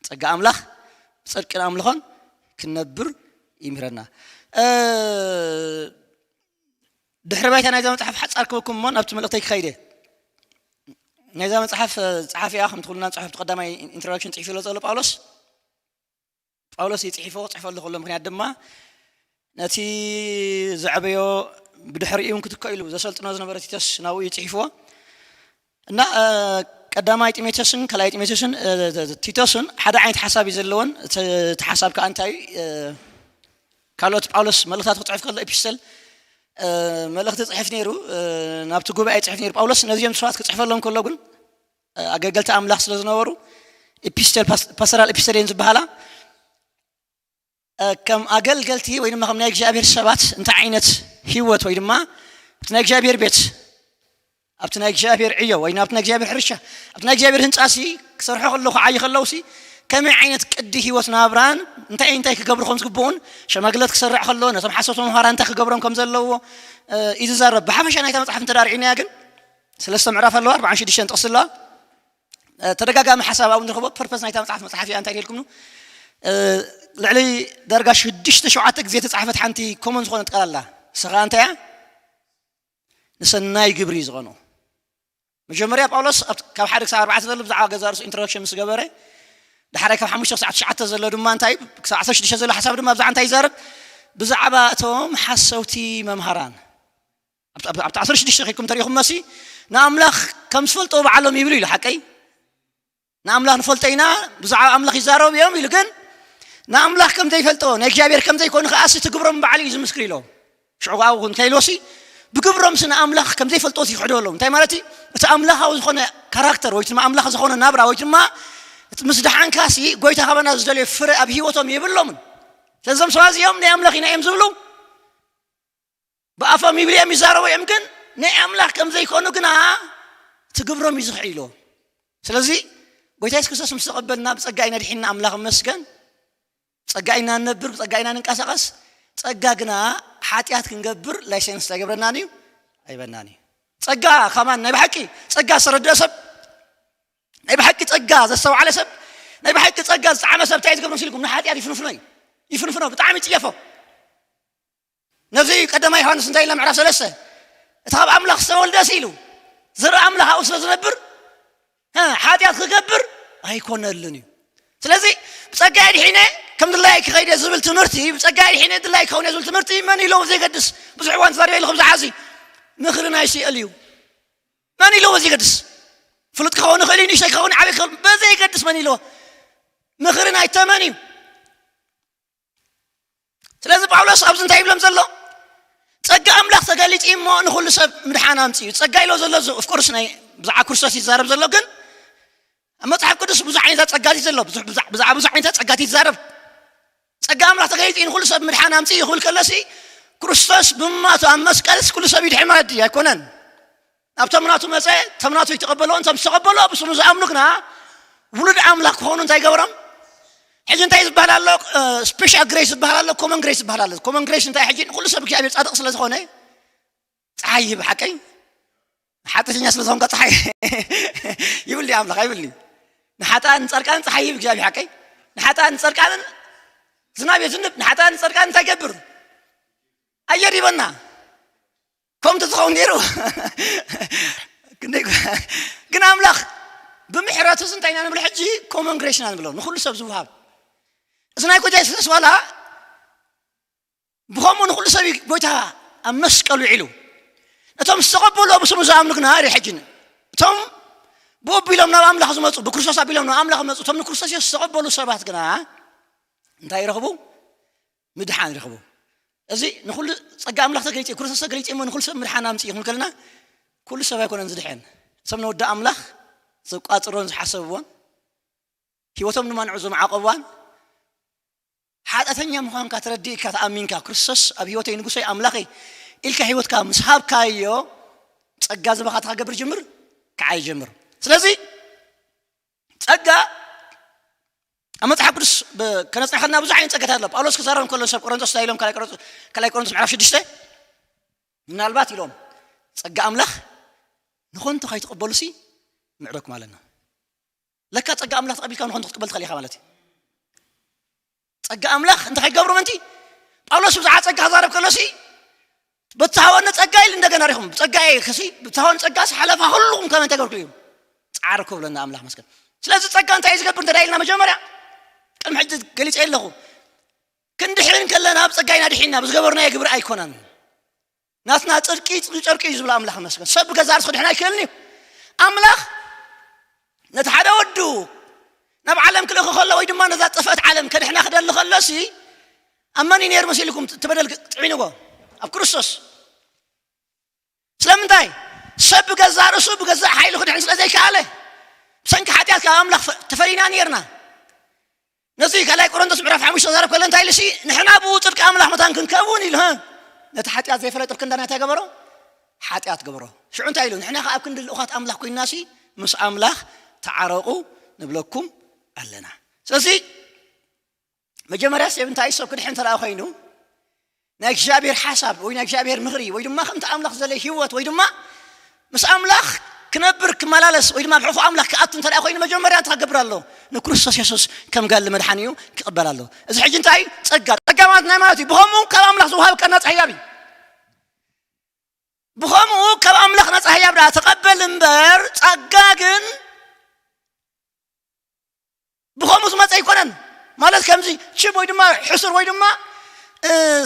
ጸጋ ኣምላኽ ብጽድቅን ኣምልኾን ክንነብር ይምህረና። እ፣ ድሕሪ ባይታ ናይዛ መጽሓፍ ሓጻር ክበኩም እሞ ናብቲ መልእኽተይ ክኸይደ። ናይዛ መጽሓፍ፣ እ፣ ጸሓፊ እያ፣ ከምቲ ኩልና ንጽሑፍ ቀዳማይ ኢንትሮዳክሽን ጽሒፉ ዘሎ ዘሎ ጳውሎስ። ጳውሎስ ይጽሒፎ፣ ጽሕፈሉ ከሎ ምኽንያት ድማ ነቲ ዘዕበዮ ብድሕሪኡ እውን ክትከ ኢሉ ዘሰልጥኖ ዝነበረ ቲቶስ ናብኡ እዩ ጽሒፍዎ። እና፣ እ፣ ቀዳማይ ጢሞቴዎስን ካልኣይ ጢሞቴዎስን፣ እ፣ ቲቶስን ሓደ ዓይነት ሓሳብ እዩ ዘለዎን። እቲ፣ እቲ ሓሳብ ከኣ እንታይ እዩ? እ፣ ካልኦት ጳውሎስ መልእኽታት ክጽሕፍ ከሎ ኤፒስተል፣ እ፣ መልእኽቲ ጽሕፍ ነይሩ፣ እ፣ ናብቲ ጉባኤ ጽሕፍ ነይሩ ጳውሎስ። ነዚኦም ሰባት ክጽሕፈሎም ከሎ ግን፣ እ፣ ኣገልገልቲ ኣምላኽ ስለ ዝነበሩ ኤፒስተል፣ ፓስ-፣ ፓስተራል ኤፒስተል እየን ዝበሃላ። እ፣ ከም ኣገልገልቲ ወይ ድማ ከም ናይ እግዚኣብሔር ሰባት እንታይ ዓይነት ህይወት ወይ ድማ ኣብቲ ናይ እግዚኣብሔር ቤት፣ ኣብቲ ናይ እግዚኣብሔር ዕዮ ወይ ኣብቲ ናይ እግዚኣብሔር ሕርሻ፣ ኣብቲ ናይ እግዚኣብሔር ህንጻ ሲ ክሰርሑ ከለዉ፣ ክዓዩ ከለዉ ሲ ከመይ ዓይነት ቅዲ ህይወት ናብራን እንታይ እንታይ ክገብሩ ከም ዝግብኡን፣ ሸማግለት ክሰርዕ ከሎ ነቶም ሓሰብቲ መምሃራን እንታይ ክገብሮም ከም ዘለዎ፣ እ፣ እዩ ዝዛረብ። ብሓፈሻ ናይታ መጽሓፍ እንተ ርኢናያ ግን ሰለስተ ምዕራፍ ኣለዋ፣ ኣርባዓን ሽዱሽተን ጥቕሲ ኣለዋ። እ፣ ተደጋጋሚ ሓሳብ ኣብኡ ንረኽቦ። ፐርፐስ ናይታ መጽሓፍ፣ መጽሓፍ እያ እንታይ ኢልኩም ነው? እ፣ ልዕሊ ዳርጋ ሽዱሽተ ሸውዓተ ግዜ ተጻሕፈት ሓንቲ ኮመን ዝኾነት ቃል ኣላ። ንሳ ኸኣ እንታይ እያ? ንሰናይ ግብሪ ዝኾኑ። መጀመርያ ጳውሎስ ኣብ፣ ካብ ሓደ ክሳብ ኣርባዕተ ዘሎ ብዛዕባ ገዛእ ርእሱ ኢንትሮዳክሽን ምስ ገበረ፣ ዳሕራይ ካብ ሓሙሽተ ክሳብ ትሽዓተ ዘሎ ድማ እንታይ፣ ክሳብ ዓሰርተ ሽዱሽተ ዘሎ ሓሳብ ድማ ብዛዕባ እንታይ ይዛረብ? ብዛዕባ እቶም ሓሰውቲ መምሃራን። ኣብቲ፣ ኣብቲ ዓሰርተ ሽዱሽተ ኸይድኩም ተሪእኹም መሲ፣ ንኣምላኽ ከም ዝፈልጦ ባዕሎም ይብሉ ኢሉ፣ ሓቀይ? ንኣምላኽ ንፈልጦ ኢና፣ ብዛዕባ ኣምላኽ ይዛረቡ እዮም ኢሉ፣ ግን ንኣምላኽ ከም ዘይፈልጦ፣ ናይ እግዚኣብሔር ከም ዘይኮኑ ከኣ እቲ ግብሮም ባዕሉ እዩ ዝምስክር ኢሎም። ሽዑ ከኣ እንታይ ኢልዎ ሲ፣ ብግብሮም ሲ ንኣምላኽ ከም ዘይፈልጦ ይኽሕዶ ኣለዉ። እንታይ ማለት እዩ? እቲ ኣምላኻዊ ዝኾነ ካራክተር ወይ ድማ ኣምላኽ ዝኾነ ናብራ ወይ ድማ እቲ ምስ ደሓንካ ሲ ጎይታ ካባና ዝደልዮ ፍረ ኣብ ህይወቶም የብሎምን። ስለዚ እዞም ሰባት እዚኦም ናይ ኣምላኽ ኢና እዮም ዝብሉ። ብኣፎም ይብሉ እዮም፣ ይዛረቡ እዮም፣ ግን ናይ ኣምላኽ ከም ዘይኮኑ ግና እቲ ግብሮም እዩ ዝኽሕድ ኢልዎ። ስለዚ ጎይታ የሱስ ክርስቶስ ምስ ተቐበልና ብጸጋ ኢና ድሒንና፣ ኣምላኽ ይመስገን። ብጸጋ ኢና ንነብር፣ ብጸጋ ኢና ንንቀሳቐስ። ጸጋ ግና ሓጢኣት ክንገብር ላይሰንስ ኣይገብረናን እዩ፣ ኣይበናን እዩ። ጸጋ ከማን ናይ ብሓቂ ጸጋ ዝተረድአ ሰብ፣ ናይ ብሓቂ ጸጋ ዘስተውዓለ ሰብ፣ ናይ ብሓቂ ጸጋ ዝጠዓመ ሰብ እንታይ እዩ ዝገብር መሲልኩም? ንሓጢኣት ይፍንፍኖ እዩ፣ ይፍንፍኖ፣ ብጣዕሚ ይጽየፎ። ነዚ እዩ ቀዳማይ ዮሃንስ እንታይ ኢልና ምዕራፍ ሰለስተ፣ እቲ ካብ ኣምላኽ ዝተወልደ ሲ ኢሉ፣ ዘርኢ ኣምላኽ ኣብኡ ስለ ዝነብር፣ እ፣ ሓጢኣት ክገብር ኣይኮነሉን እዩ። ስለዚ ብጸጋ ድሒነ ከም ድላየ ክኸይደ ዝብል ትምህርቲ፣ ብጸጋ ድሒነ ድላየ ክኸውን እየ ዝብል ትምህርቲ መን ኢልዎ ዘይገድስ፣ ብዙሕ እዋን ተዛሪበ ኢሉ ከምዚ ሓዚ ምኽሪ ናይ ሲኦል እዩ። መን ኢልዎ ዘይገድስ፣ ፍሉጥ ክኸውን ይኽእል እዩ፣ ንእሽተይ ክኸውን፣ ዓብዪ ክኸውን፣ በዘይገድስ መን ኢልዎ? ምኽሪ ናይ ተመን እዩ። ስለዚ ጳውሎስ ኣብዚ እንታይ ይብሎም ዘሎ? ጸጋ ኣምላኽ ተገሊጹ እዩ እሞ ንኹሉ ሰብ ምድሓን ኣምጺኡ። ጸጋ ኢሎ ዘሎ እዚ ኦፍኮርስ ናይ ብዛዕባ ክርስቶስ ይዛረብ ዘሎ፣ ግን ኣብ መጽሓፍ ቅዱስ ብዙሕ ዓይነታት ጸጋታት ዘሎ፣ ብዙሕ፣ ብዛ-፣ ብዛዕባ ብዙሕ ዓይነታት ጸጋታት ይዛረብ። ጸጋ ኣምላኽ ተገሊጹ እዩ ንኹሉ ሰብ ምድሓን ኣምጺኡ ክብል ከሎሲ ክርስቶስ ብሞቱ ኣብ መስቀልስ ኩሉ ሰብ ይድሕን ማለት ድዩ? ኣይኮነን። ናብቶም ናቱ መጸ፣ እቶም ናቱ ይተቐበልዎ፣ እንቶም ዝተቐበልዎ ብስሙ ዝኣምኑ ግና ውሉድ ኣምላኽ ክኾኑ እንታይ ገበሮም? ሕጂ እንታይ ዝበሃል ኣሎ? እ፣ ስፔሻል ግሬስ ዝበሃል ኣሎ፣ ኮመን ግሬስ ዝበሃል ኣሎ። ኮመን ግሬስ እንታይ? ሕጂ ንኹሉ ሰብ እግዚኣብሔር ጻድቕ ስለ ዝኾነ ጸሓይ ይህብ፣ ሓቀይ? ሓጢኣተኛ ስለ ዝኾንካ ጸሓይ ይብል ድዩ ኣምላኽ? ኣይብልኒ። ንሓጥኣን ንጸድቃንን ጸሓይ ይህብ እግዚኣብሔር፣ ሓቀይ? ንሓጥኣን ንጸድቃንን ዝናብ የዝንብ፣ ንሓጥኣን ንጸድቃንን እንታይ ይገብር? ኣየር ይበና። ከምኡ እንተዝኸውን ነይሩ። ክንደይ፣ ግን ኣምላኽ ብምሕረቱ እንታይ ኢና ንብሎ ሕጂ? ኮመን ግሬስ ኢና ንብሎ፣ ንኹሉ ሰብ ዝወሃብ። እዚ ናይ ጎይታ የሱስ ዋላ ብኸምኡ ንኹሉ ሰብ እዩ ጎይታ ኣብ መስቀል ውዒሉ። ነቶም ዝተቐበልዎ ብስሙ ዝኣምኑ ግና፣ ርእ ሕጂ፣ እቶም ብኡ ኣቢሎም ናብ ኣምላኽ ዝመጹ፣ ብክርስቶስ ኣቢሎም ናብ ኣምላኽ ዝመጹ፣ እቶም ንክርስቶስ የሱስ ዝተቐበሉ ሰባት ግና እንታይ ይረኽቡ? ምድሓን ይረኽቡ። እዚ ንኹሉ ጸጋ ኣምላኽ ተገሊጹ እዩ፣ ክርስቶስ ተገሊጹ እሞ ንኹሉ ሰብ ምድሓን ኣምጺኡ ክንብል ከለና፣ ኩሉ ሰብ ኣይኮነን ዝድሕን። ሰብ ንወዲ ኣምላኽ ዘቋጽሮን ዝሓሰብዎን ህይወቶም ድማ ንዑ ዝመዓቐብዋን ሓጢኣተኛ ምዃንካ ተረዲእካ ተኣሚንካ ክርስቶስ ኣብ ህይወተይ ንጉሰይ ኣምላኸይ ኢልካ ህይወትካ ምስ ሃብካዮ ጸጋ ዝበኻትካ ክገብር ጅምር ከዓ ይጀምር። ስለዚ ጸጋ ኣብ መጽሓፍ ቅዱስ ብ- ከነጽናሕና ብዙሕ ዓይነት ጸጋታት ኣሎ። ጳውሎስ ክዛረብ ከሎ ሰብ ቆሮንቶስ እንታይ ኢሎም ካልኣይ ቆሮንቶስ ካልኣይ ቆሮንቶስ ምዕራፍ ሽዱሽተ ምናልባት ኢሎም ጸጋ ኣምላኽ ንኾንቶ ከይትቕበሉሲ ምዕረኩም ኣለና። ለካ ጸጋ ኣምላኽ ተቐቢልካ ንኾንቶ ክትቅበል ትኽእል ኢኻ ማለት እዩ። ጸጋ ኣምላኽ እንታይ ክገብሩ ምንቲ ጳውሎስ ብዛዕባ ጸጋ ክዛረብ ከሎሲ በተሃወነ ጸጋ ኢል እንደገና ሪኹም ጸጋ ከሲ ብተሃወነ ጸጋ ሓለፋ ኩሉኹም ከመ ተገብርኩ እዩ ጻዕርኩ ብለና ኣምላኽ መስገን። ስለዚ ጸጋ እንታይ እዩ ዝገብር እንተ ኢልና መጀመርያ ቅድሚ ሕጂ ገሊጸ ኣለኹ ክንድሕን ከለና ኣብ ጸጋ ኢና ድሒና ብዝገበርናዮ ግብሪ ኣይኮነን። ናትና ጽድቂ ጽድቂ ጨርቂ እዩ ዝብል ኣምላኽ መስገን። ሰብ ብገዛ ርእሱ ክድሕን ኣይክእልን እዩ። ኣምላኽ ነቲ ሓደ ወዱ ናብ ዓለም ክልእኹ ከሎ ወይ ድማ ነዛ ጠፍአት ዓለም ከድሕና ክደሊ ከሎሲ ኣብ መን እዩ ነይሩ መሲልኩም እቲ በደል ጥዒንዎ? ኣብ ክርስቶስ። ስለምንታይ? ሰብ ብገዛ ርእሱ ብገዛእ ሓይሉ ክድሕን ስለ ዘይከኣለ ብሰንኪ ሓጢኣት ካብ ኣምላኽ ፈ- ተፈሊና ነርና። ነዚ ካልኣይ ቆሮንቶስ ምዕራፍ ሓሙሽተ ዘረብ ከሎ እንታይ ኢሉ ሲ ንሕና ብኡ ጽድቂ ኣምላኽ መታን ክንከውን ኢሉ ህ ነቲ ሓጢኣት ዘይፈለጠ ክንዳና እንታይ ገበሮ? ሓጢኣት ገበሮ። ሽዑ እንታይ ኢሉ ንሕና ከኣ ኣብ ክንዲ ልኡኻት ኣምላኽ ኮይንና ሲ ምስ ኣምላኽ ተዓረቑ ንብለኩም ኣለና። ስለዚ መጀመርያ ሰብ እንታይ ሰብ ክድሕን ተደኣ ኮይኑ ናይ እግዚኣብሔር ሓሳብ ወይ ናይ እግዚኣብሔር ምኽሪ ወይ ድማ ከምቲ ኣምላኽ ዘለይ ህይወት ወይ ድማ ምስ ኣምላኽ ክነብር ክመላለስ ወይ ድማ ብሕኹ ኣምላኽ ክኣቱ እንተ ኮይኑ መጀመርያ እንታይ ክገብር ኣሎ? ንክርስቶስ የሱስ ከም ጋሊ መድሓኒ እዩ ክቕበል ኣሎ። እዚ ሕጂ እንታይ እዩ? ጸጋ ጸጋ ማለት ናይ ማለት እዩ። ብኸምኡ ካብ ኣምላኽ ዝውሃብ ቃል ናጻ ህያብ እዩ። ብኸምኡ ካብ ኣምላኽ ናጻ ህያብ ደኣ ተቐበል እምበር ጸጋ ግን ብኸምኡ ዝመፀ ኣይኮነን። ማለት ከምዚ ችብ ወይ ድማ ሕሱር ወይ ድማ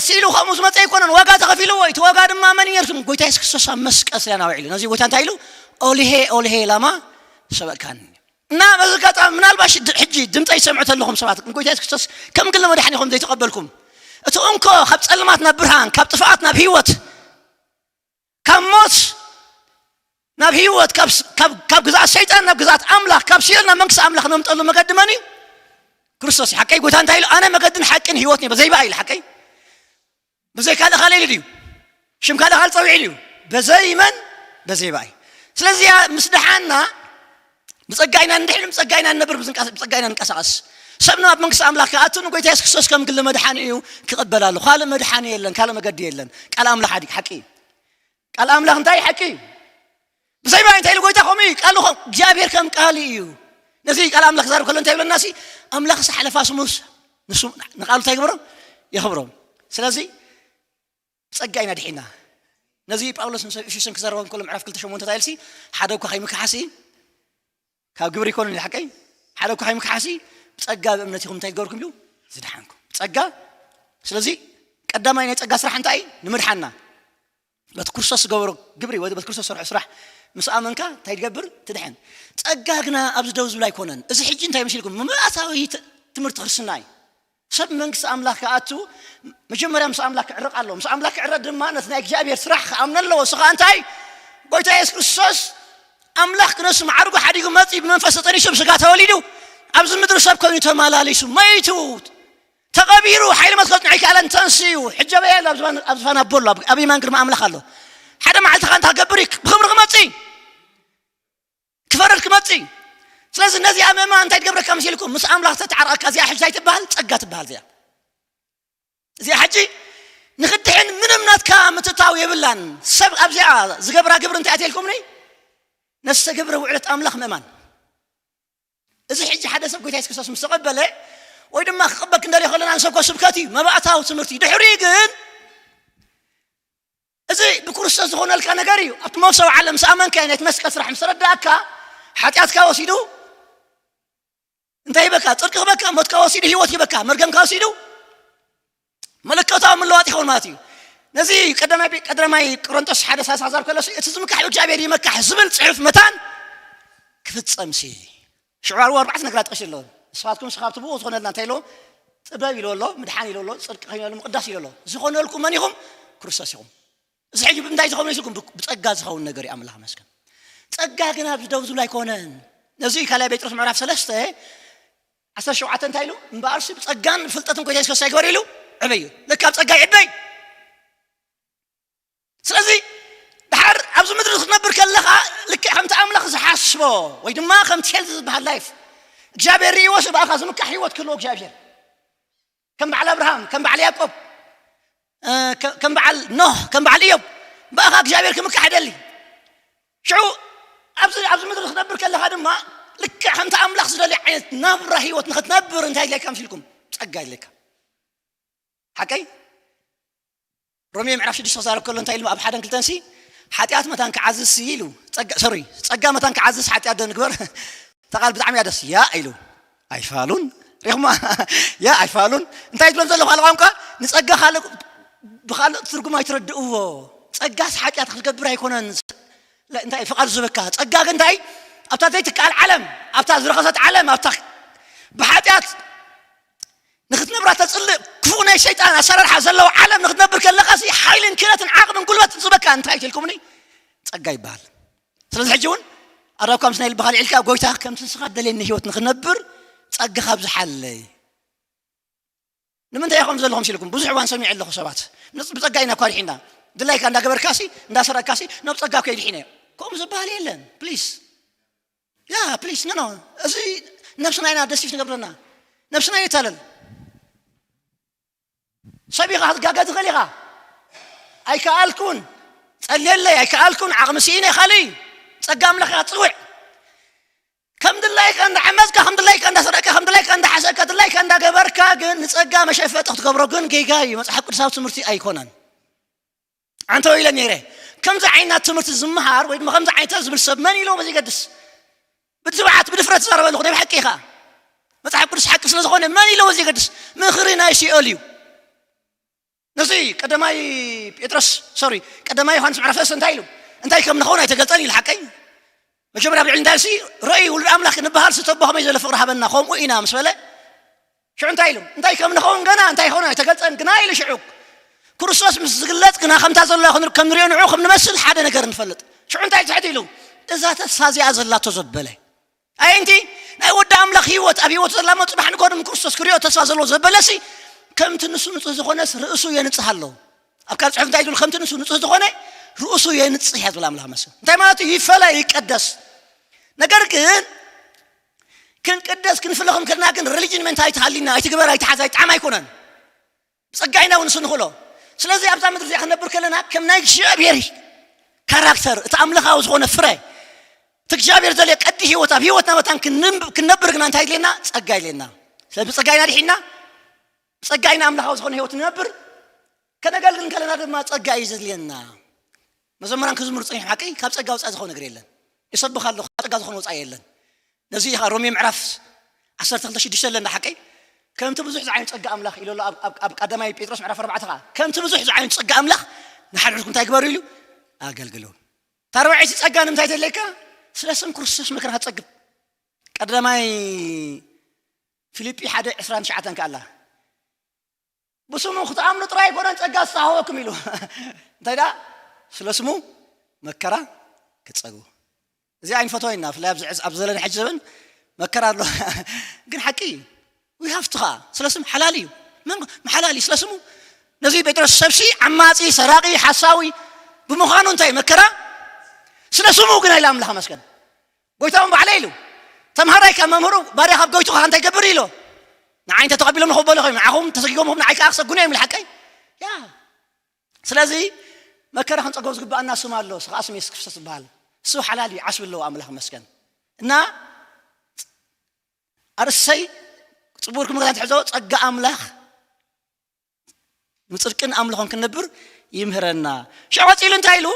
ስኢሉ ከምኡ ዝመፀ ኣይኮነን። ዋጋ ተኸፊልዎ። እቲ ዋጋ ድማ መን እዩ ነርኩም? ጎይታ የሱስ ክርስቶስ ኣብ መስቀል ስለ ናውዒሉ ነዚ ጎይታ እንታይ ኢሉ? ኦልሄ ኦልሄ ላማ ሰበቅካኒ። እና በዚ ኣጋጣሚ ምናልባሽ ሕጂ ድምፀ ይሰምዑ ተለኹም ሰባት ንጎይታ የሱስ ክርስቶስ ከም ግሊ መድሓኒ ኢኹም ዘይተቐበልኩም እቲ እንኮ ካብ ፀልማት ናብ ብርሃን ካብ ጥፍኣት ናብ ህይወት ካብ ሞት ናብ ህይወት ካብ ግዛኣት ሰይጣን ናብ ግዛኣት ኣምላኽ ካብ ሲኦል ናብ መንግስቲ ኣምላኽ ነምጠሉ መገዲ መን እዩ? ክርስቶስ። ሓቀይ ጎይታ እንታይ ኢሉ? ኣነ መገድን ሓቅን ህይወትን እየ፣ በዘይ ብኣይ ኢሉ። ሓቀይ ብዘይ ካልእ ካልእ ኢሉ ድዩ? ሽም ካልእ ካልእ ፀዊዑ ኢሉ እዩ። በዘይ መን? በዘይ ብኣይ። ስለዚ ምስ ደሓና ብፀጋ ኢና ንድሕን ብፀጋ ኢና ንነብር ብፀጋ ኢና ንንቀሳቐስ። ሰብ ናብ መንግስቲ ኣምላኽ ክኣቱ ንጎይታ የሱስ ክርስቶስ ከም ግሊ መድሓኒ እዩ ክቕበል ኣሎ። ካልእ መድሓኒ የለን፣ ካልእ መገዲ የለን። ቃል ኣምላኽ ሓዲግ ሓቂ እዩ። ቃል ኣምላኽ እንታይ ሓቂ እዩ? ብዘይ ብኣይ እንታይ ኢሉ ጎይታ ከምኡ እዩ። ቃሉ ከም እግዚኣብሔር ከም ቃል እዩ። ነዚ ቃል ኣምላኽ ክዛረብ ከሎ እንታይ ይብለና ሲ ኣምላኽ ዝሓለፋ ስሙስ ንሱ ንቃሉ እንታይ ይግበሮ? የኽብሮ። ስለዚ ብጸጋ ኢና ድሒና። ነዚ ጳውሎስ ምስ ኤፌሶን ክዛረቦም ከሎ ምዕራፍ ክልተ ሸሞንተ እንታይ ኢልሲ ሓደ እኳ ከይምክሓሲ ካብ ግብሪ ይኮኑን ሓቀይ ሓደ እኳ ከይምክሓሲ ብጸጋ ብእምነት ይኹም እንታይ ዝገበርኩም ኢሉ ዝድሓንኩም ብጸጋ። ስለዚ ቀዳማይ ናይ ጸጋ ስራሕ እንታይ ንምድሓና በቲ ክርስቶስ ዝገበሮ ግብሪ ወይ በቲ ክርስቶስ ዝሰርሖ ስራሕ ምስ ኣመንካ እንታይ ትገብር? ትድሕን። ጸጋ ግና ኣብዚ ደው ዝብል ኣይኮነን። እዚ ሕጂ እንታይ መሲልኩም? መባእታዊ ት- ትምህርቲ ክርስትና እዩ። ሰብ መንግስቲ ኣምላኽ ክኣቱ መጀመርያ ምስ ኣምላኽ ክዕረቕ ኣለዎ። ምስ ኣምላኽ ክዕረቕ ድማ ነቲ ናይ እግዚኣብሔር ስራሕ ክኣምነ ኣለዎ። እሱ ከዓ እንታይ? ጎይታ የሱስ ክርስቶስ ኣምላኽ ክነሱ መዓርጉ ሓዲጉ መጺኡ ብመንፈስ ተጠኒሱ ብስጋ ተወሊዱ ኣብዚ ምድሪ ሰብ ኮይኑ ተመላሊሱ መይቱ ተቐቢሩ ሓይሊ መስቀል ጽንሑ ኣይከኣለን ተንስኡ። ሕጂ ኣበይ ኣሎ? ኣብ ዝፋን ኣቦ ኣሎ። ኣብ የማን ግርማ ኣምላኽ ኣሎ። ሓደ መዓልቲ ኸኣ እንታይ ክገብር እዩ? ብኽብሪ ክመጽእ እዩ። ክፈርድ ክመጽእ እዩ። ስለዚ ነዚኣ ምእማን እንታይ ትገብረካ መሲልኩም? ምስ ኣምላኽ ተተዓረቕካ እዚኣ ሕጂ እንታይ ትበሃል? ጸጋ ትበሃል እዚኣ። እዚኣ ሕጂ ንኽድሕን ምንም ናትካ ምትታው የብላን። ሰብ ኣብዚኣ ዝገብራ ግብሪ እንታይ ኣትየልኩምኒ? ነፍሰ ግብሪ ውዕለት ኣምላኽ ምእማን። እዚ ሕጂ ሓደ ሰብ ጎይታ የሱስ ክርስቶስ ምስ ተቐበለ ወይ ድማ ክቕበል ክንደልዮ ከለና ንሰብኮ ስብከት እዩ መባእታዊ ትምህርቲ እዩ። ድሕሪኡ ግን እዚ ብክርስቶስ ዝኾነልካ ነገር እዩ። ኣብቲ መውሰዊ ዓለም ምስ ኣመንካ እዩ ነቲ መስቀል ስራሕ ምስ ተረዳእካ ሓጢኣትካ ወሲዱ እንታይ ይበካ? ጽድቂ ክበካ ሞትካ ወሲዱ ህይወት ይበካ መርገምካ ወሲዱ መለኮታዊ ምልዋጥ ይኸውን ማለት እዩ። ነዚ ቀዳማይ ቤ- ቀዳማይ ቆሮንቶስ ሓደ ሳሳ ክዛር ከሎ እቲ ዝምካሕ ብእግዚኣብሔር ይመካሕ ዝብል ፅሑፍ መታን ክፍፀም ሲ ሽዑ ኣርባ ኣርባዕተ ነገራት ጠቂሱ ኣሎ። ንስኻትኩም ስኻብ ትብኡ ዝኾነልና እንታይ ኢሎ? ጥበብ ኢሎ ኣሎ፣ ምድሓን ኢሎ ኣሎ፣ ፅድቂ ኮይኑ ኣሎ፣ ምቕዳስ ኢሎ ኣሎ። ዝኾነልኩም መን ኢኹም? ክርስቶስ ኢኹም። እዚ ሕጂ ብምንታይ ዝኸውን ኢልኩም? ብ- ብፀጋ ዝኸውን ነገር እዩ። ኣምላኽ መስገን። ፀጋ ግን ኣብዚ ደው ዝብል ኣይኮነን። ነዚ እዩ ካልኣይ ጴጥሮስ ምዕራፍ ሰለስተ ዓሰርተ ሸውዓተ እንታይ ኢሉ? እምበኣርሲ ብጸጋን ፍልጠትን ጎይታ የሱስ ኣይግበር ኢሉ ዕበዩ። ለካ ኣብ ጸጋ ይዕበይ። ስለዚ ድሓር ኣብዚ ምድሪ ክትነብር ከለኻ ልክዕ ከምቲ ኣምላኽ ዝሓስቦ ወይ ድማ ከምቲ ሄልዚ ዝበሃል ላይፍ እግዚኣብሔር ርእይዎ ስብኣኻ ዝምካሕ ህይወት ክህልዎ እግዚኣብሔር ከም በዓል ኣብርሃም ከም በዓል ያዕቆብ ከም በዓል ኖህ ከም በዓል እዮብ ብኣኻ እግዚኣብሔር ክምካሕ ይደሊ። ሽዑ ኣብዚ ኣብዚ ምድሪ ክትነብር ከለኻ ድማ ልክዕ ከምቲ ኣምላኽ ዝደልዮ ዓይነት ናብራ ህይወት ንክትነብር እንታይ ይድለካ ምስልኩም? ጸጋ ይድለካ። ሓቀይ ሮሜ ምዕራፍ ሽዱሽተ ክዛረብ ከሎ እንታይ ኢሉ ኣብ ሓደን ክልተን ሲ ሓጢኣት መታን ክዓዝዝ ሲ ኢሉ ጸጋ ሶሪ ጸጋ መታን ክዓዝዝ ሓጢኣት ዶ ንግበር? ተቓል ብጣዕሚ እያ ደስ ያ ኢሉ ኣይፋሉን ሪኹማ ያ ኣይፋሉን እንታይ ትብሎም ዘሎ ካልእ ቋንቋ ንጸጋ ካልእ ብኻልእ ትርጉም ኣይትረድእዎ። ጸጋስ ሓጢኣት ክትገብር ኣይኮነን እንታይ ፍቓድ ዝህበካ ጸጋ ግን እንታይ ኣብታ ዘይትከኣል ዓለም ኣብታ ዝረኸሰት ዓለም ኣብታ ብሓጢኣት ንክትነብራ ተፅልእ ክፉእ ናይ ሰይጣን ኣሰራርሓ ዘለዎ ዓለም ንክትነብር ከለካ ሲ ሓይልን ክእለትን ዓቕምን ጉልበትን ዝበካ እንታይ ትልኩምኒ ጸጋ ይበሃል። ስለዚ ሕጂ እውን ኣዳብካ ምስ ናይ ልብኻ ልዒልካ ጎይታ ከምቲ ንስኻ ደልየኒ ህይወት ንክነብር ጸጋ ካብዝሓለይ ንምንታይ ኢኹም ዘለኹም ሲልኩም ብዙሕ እዋን ሰሚዐ ኣለኹ ሰባት ብጸጋ ኢና እኳ ድሒና ድላይካ እንዳገበርካሲ እንዳሰረቅካሲ ናብ ጸጋ እኮ ድሒነ ከምኡ ዝበሃል የለን ፕሊስ ያ ፕሊስ ኖ ኖ እዚ ነብስና ኢና ደሲፍ ንገብረና ነብስና የታለል ሰብ ኢኻ ክትጋገ ትኽእል ኢኻ ኣይከኣልኩን ጸልየለይ ኣይከኣልኩን ዓቕሚ ስኢነ ካልእ እዩ ጸጋ ኣምላኽ እያ ትጽውዕ ከም ድላይካ እንዳዓመፅካ ከም ድላይካ እንዳሰረቅካ ከም ድላይካ እንዳሓሰብካ ድላይካ እንዳገበርካ ግን ንጸጋ መሸፈጢ ክትገብሮ ግን ጌጋ እዩ መፅሓፍ ቅዱሳዊ ትምህርቲ ኣይኮነን ኣንተ ኢለ ነይረ ከምዚ ዓይነት ትምህርቲ ዝምሃር ወይ ድማ ከምዚ ዓይነት ዝብል ሰብ መን ኢሎ በዚ ገድስ ብትብዓት ብድፍረት ዝዛረበ ኣለኹ ናይ ብሓቂ ኢኻ መፅሓፍ ቅዱስ ሓቂ ስለ ዝኾነ መን ኢሎ በዚ ገድስ ምኽሪ ናይ ሲኦል እዩ ነዚ ቀዳማይ ጴጥሮስ ሶሪ ቀዳማይ ዮሃንስ ምዕራፍ ሰለስተ እንታይ ኢሉ እንታይ ከም ንኸውን ኣይተገልጸን ኢሉ ሓቀይ መጀመርያ ብልዕሊ እንታይ ሲ ርእይ ውሉድ ኣምላኽ ንበሃል ዝተቦ ከመይ ዘሎ ፍቕሪ ሃበና ከምኡ ኢና ምስ በለ ሽዑ እንታይ ኢሉ እንታይ ከም ንኸውን ገና እንታይ ይኸውን ኣይተገልጸን ግና ኢሉ ሽዑ ክርስቶስ ምስ ዝግለጽ ግና ከምታ ዘሎ ከም ንሪኦ ንዑ ከም ንመስል ሓደ ነገር ንፈልጥ ሽዑ እንታይ ትሕት ኢሉ እዛ ተስፋ እዚኣ ዘላቶ ዘበለ ኣየንቲ ናይ ወዲ ኣምላኽ ህይወት ኣብ ህይወቱ ዘላሞ ጽባሕ ንጎድም ክርስቶስ ክሪኦ ተስፋ ዘለዎ ዘበለሲ ከምቲ ንሱ ንጹህ ዝኾነስ ርእሱ የንጽህ ኣሎ ኣብ ካል ጽሑፍ እንታይ ዝብል ከምቲ ንሱ ንጹህ ዝኾነ ርእሱ የንጽህ እያ ዝብል ኣምላኽ መስል እንታይ ማለት እዩ ይፈለ ይቀደስ ነገር ግን ክንቅደስ ክንፍለ ክንክልና ግን ሪሊጅን ሜንታሊቲ ሃሊና ኣይትግበር ኣይትሓዝ ኣይጣዕም ኣይኮነን ብጸጋ ኢና እውን ንሱ ንኽእሎ ስለዚ ኣብዛ ምድሪ እዚኣ ክንነብር ከለና ከም ናይ እግዚኣብሔር ካራክተር እቲ ኣምላኻዊ ዝኾነ ፍረ እቲ እግዚኣብሔር ዘለ ቀዲ ህይወት ኣብ ህይወትና መታን ክንነብር ግና እንታይ ይድልየና ጸጋ ይድልየና ስለዚ ብጸጋ ኢና ድሒና ብጸጋ ኢና ኣምላኻዊ ዝኾነ ህይወት ንነብር ከነገልግል ከለና ድማ ጸጋ እዩ ዘድልየና መዘመራን ክዝምሩ ጸኒሖም ሓቂ ካብ ጸጋ ውፃእ ዝኾነ ነገር የለን ይሰብኽ ኣለኹ ጸጋ ዝኾነ ውፃእ የለን ነዚ ኢኻ ሮሜ ምዕራፍ ዓሰርተ ክልተ ሽዱሽተ ኣለና ሓቀይ ከምቲ ብዙሕ ዝዓይኑ ጸጋ ኣምላኽ ኢሉ ኣሎ ኣብ ቀዳማይ ጴጥሮስ ምዕራፍ ኣርባዕተ ኸዓ ከምቲ ብዙሕ ዝዓይኑ ጸጋ ኣምላኽ ንሓድሕድኩም እንታይ ግበሩ ኢሉ ኣገልግሉ ታርባዒቲ ጸጋ ንምንታይ ተድለካ ስለ ስም ክርስቶስ መከራ ክትጸግብ ቀዳማይ ፊልጲ ሓደ ዕስራን ትሽዓተን ከኣላ ብስሙ ክትኣምኑ ጥራይ ኣይኮነን ጸጋ ዝተሃወኩም ኢሉ እንታይ ደኣ ስለ ስሙ መከራ ክትጸግቡ እዚ ኣይንፈትዋ ኢና ፍላይ ኣብዚ ዘለና ሕጂ ዘበን መከራ ኣሎ ግን ሓቂ እዩ ዊሃፍትኻ ስለ ስም ሓላል እዩ መን ሓላል እዩ ስለ ስሙ ነዚ ጴጥሮስ ሰብሲ ዓማጺ ሰራቂ ሓሳዊ ብምዃኑ እንታይ መከራ ስለ ስሙ ግን ኣይለ ኣምላኽ መስገን ጎይታውን ባዕለ ኢሉ ተምሃራይ ካብ መምህሩ ባርያ ካብ ጎይትኻ እንታይ ገብር ኢሎ ንዓይ እንተ ተቐቢሎም ንኽበሉ ኮይም ንዓኹም ተሰጊጎም ንዓይ ከዓ ክሰጉኑ እዮም ሓቀይ ያ ስለዚ መከራ ክንፀገቡ ዝግባኣና ስም ኣሎ ስኻ ስም የሱስ ክርስቶስ ዝበሃል እሱ ሓላል እዩ ዓስቢ ኣለዎ ኣምላኽ መስገን እና ኣርሰይ ፅቡር ክምክታት ሕዞ ፀጋ ኣምላኽ ንጽድቅን ኣምልኾን ክንነብር ይምህረና። ሽዑ ቀጺሉ እንታይ ኢሉ?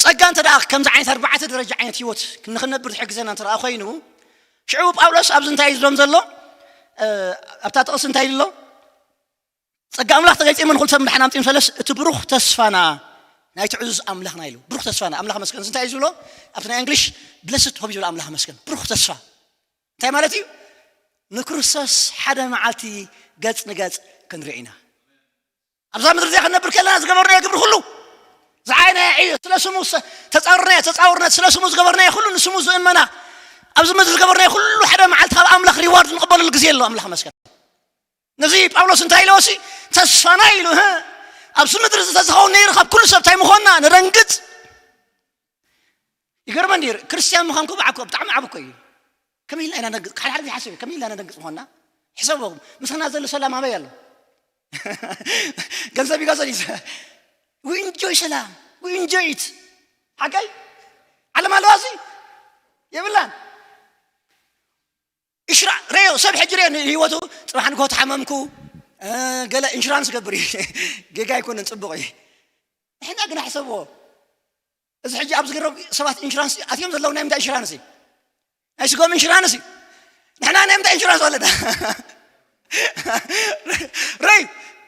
ጸጋ እንተ ደኣ ከምዚ ዓይነት ኣርባዕተ ደረጃ ዓይነት ህይወት ንኽንነብር ዝሕግዘና እንተ ደኣ ኮይኑ፣ ሽዑ ጳውሎስ ኣብዚ እንታይ እዩ ዝብሎም ዘሎ? ኣብታ ጥቕሲ እንታይ ኢሉ ኣሎ? ጸጋ ኣምላኽ ተገልጸ መን ኩሉ ሰብ ምድሓን ኣምጺኡ ፈለስ እቲ ብሩኽ ተስፋና ናይ ትዕዙዝ ኣምላኽና ኢሉ። ብሩኽ ተስፋና ኣምላኽ መስገን እንታይ እዩ ዝብሎ? ኣብቲ ናይ እንግሊሽ ብለስድ ሆፕ ይብል ኣምላኽ መስገን። ብሩኽ ተስፋ እንታይ ማለት እዩ? ንክርስቶስ ሓደ መዓልቲ ገጽ ንገጽ ክንርኢ ኢና። ኣብዛ ምድሪ እዚኣ ክንነብር ከለና ዝገበርናዮ ግብሪ ኩሉ ዝዓይናዮ ዕዮ ስለ ስሙ ተጻውርናዮ ተጻውርነት ስለ ስሙ ዝገበርናዮ ኩሉ ንስሙ ዝእመና ኣብዚ ምድሪ ዝገበርናዮ ኩሉ ሓደ መዓልቲ ካብ ኣምላኽ ሪዋርድ ንቕበለሉ ግዜ ኣሎ። ኣምላኽ መስገን። ነዚ ጳውሎስ እንታይ ኢለዎ ሲ? ተስፋና ኢሉ፣ ህ? ኣብዚ ምድሪ ዝተዝኸውን ነይሩ ካብ ኩሉ ሰብ እንታይ ምኾንና ንደንግጽ። ይገርመ እንዲ ክርስቲያን ምዃንኩ ብዓኮ ብጣዕሚ ዓብ እኮ እዩ። ከመይ ኢልና ኢና ነግጽ? ሓደ ሓደ ግዜ ሓስብ እዩ። ከመይ ኢልና ነደንግጽ ምኾንና? ሕሰቦ፣ ምሳና ዘሎ ሰላም ኣበይ ኣሎ? ገንዘብ ይገዘል እዩ። We enjoy ሰላም። We enjoy it. ሓቀይ? ዓለም ኣለዋ እዚ? የብላን። እሽራ ረዮ ሰብ ሕጂ ረዮ ንህይወቱ ጽባሕ ንግሆ ተሓመምኩ፣ እ፣ ገለ ኢንሹራንስ ገብር እዩ። ጌጋ ኣይኮነን፣ ጽቡቕ እዩ። ንሕና ግን ኣሕሰብዎ። እዚ ሕጂ ኣብዚ ገረብ ሰባት ኢንሹራንስ ኣትዮም ዘለዉ ናይ ምንታይ ኢንሹራንስ እዩ? ናይ ስጎም ኢንሹራንስ እዩ። ንሕና ናይ ምንታይ ኢንሹራንስ ኣለና? ረይ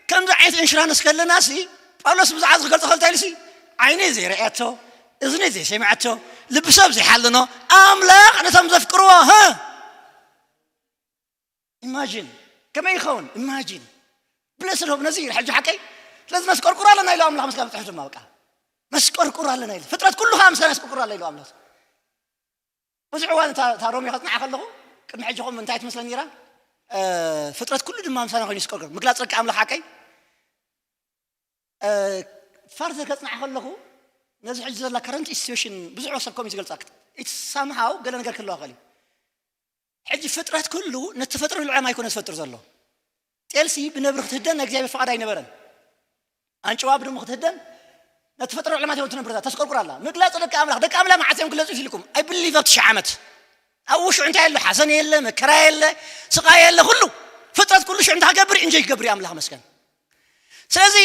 ከምዚ ዓይነት ኢንሹራንስ ከለና ሲ ጳውሎስ ብዛዕባ ዝገልጾ ከልታ ኢሉ ሲ ዓይኒ ዘይረኣየቶ፣ እዝኒ ዘይሰምዐቶ፣ ልቢ ሰብ ዘይሓልኖ ኣምላኽ ነቶም ዘፍቅርዎ፣ ህ? ኢማጂን ከመይ ይኸውን? ኢማጂን ብለስ ዶብ ነዚ እዩ ሕጂ ሓቀይ። ስለዚ ነስቆርቁር ኣለና ኢሉ ኣምላኽ መስጋብ ጽሑፍ ድማ በቃ ነስቆርቁር ኣለና ኢሉ ፍጥረት ኩሉ ከዓ ምስጋና የስቆርቁር ኣለ ኢሉ ኣምላኽ። ብዙሕ እዋን እታ እታ ሮሜ ከጽንዓ ከለኹ ቅድሚ ሕጂ ከምኡ እንታይ ትመስለኒ ነይራ? እ፣ ፍጥረት ኩሉ ድማ ምሳና ኮይኑ ይስቆርቁር። ምግላጽ ደቂ ኣምላኽ ሓቀይ። እ፣ ፋርዘር ከጽንዓ ከለኹ ነዚ ሕጂ ዘላ ከረንት ሲቹዌሽን ብዙሕ ሰብ ከምኡ እዩ ዝገልጻ። ኢትስ ሳምሃው ገለ ነገር ክህልዋ ክእል እዩ። ሕጂ ፍጥረት ኩሉ ነቲ ተፈጥሮ ኢሉ ዕላማ ኣይኮነ ዝፈጥር ዘሎ። ጤልሲ ብነብሪ ክትህደን ናይ እግዚኣብሔር ፍቓድ ኣይነበረን። ኣንጭዋ ብድሙ ክትህደን ነቲ ተፈጥሮ ዕላማ ትህደን ትነብር እዛ ተስቆርቁር ኣላ። ምግላጽ ደቂ ኣምላኽ፣ ደቂ ኣምላኽ መዓስ እዮም ክግለጹ ኢልኩም? I believe ኣብቲ ሺሕ ዓመት። ኣብኡ ሽዑ እንታይ ኣሎ? ሓዘን የለ፣ መከራ የለ፣ ስቓይ የለ፣ ኩሉ ፍጥረት ኩሉ ሽዑ እንታይ ክገብር? ኢንጆይ ክገብር እዩ ኣምላኽ መስገን። ስለዚ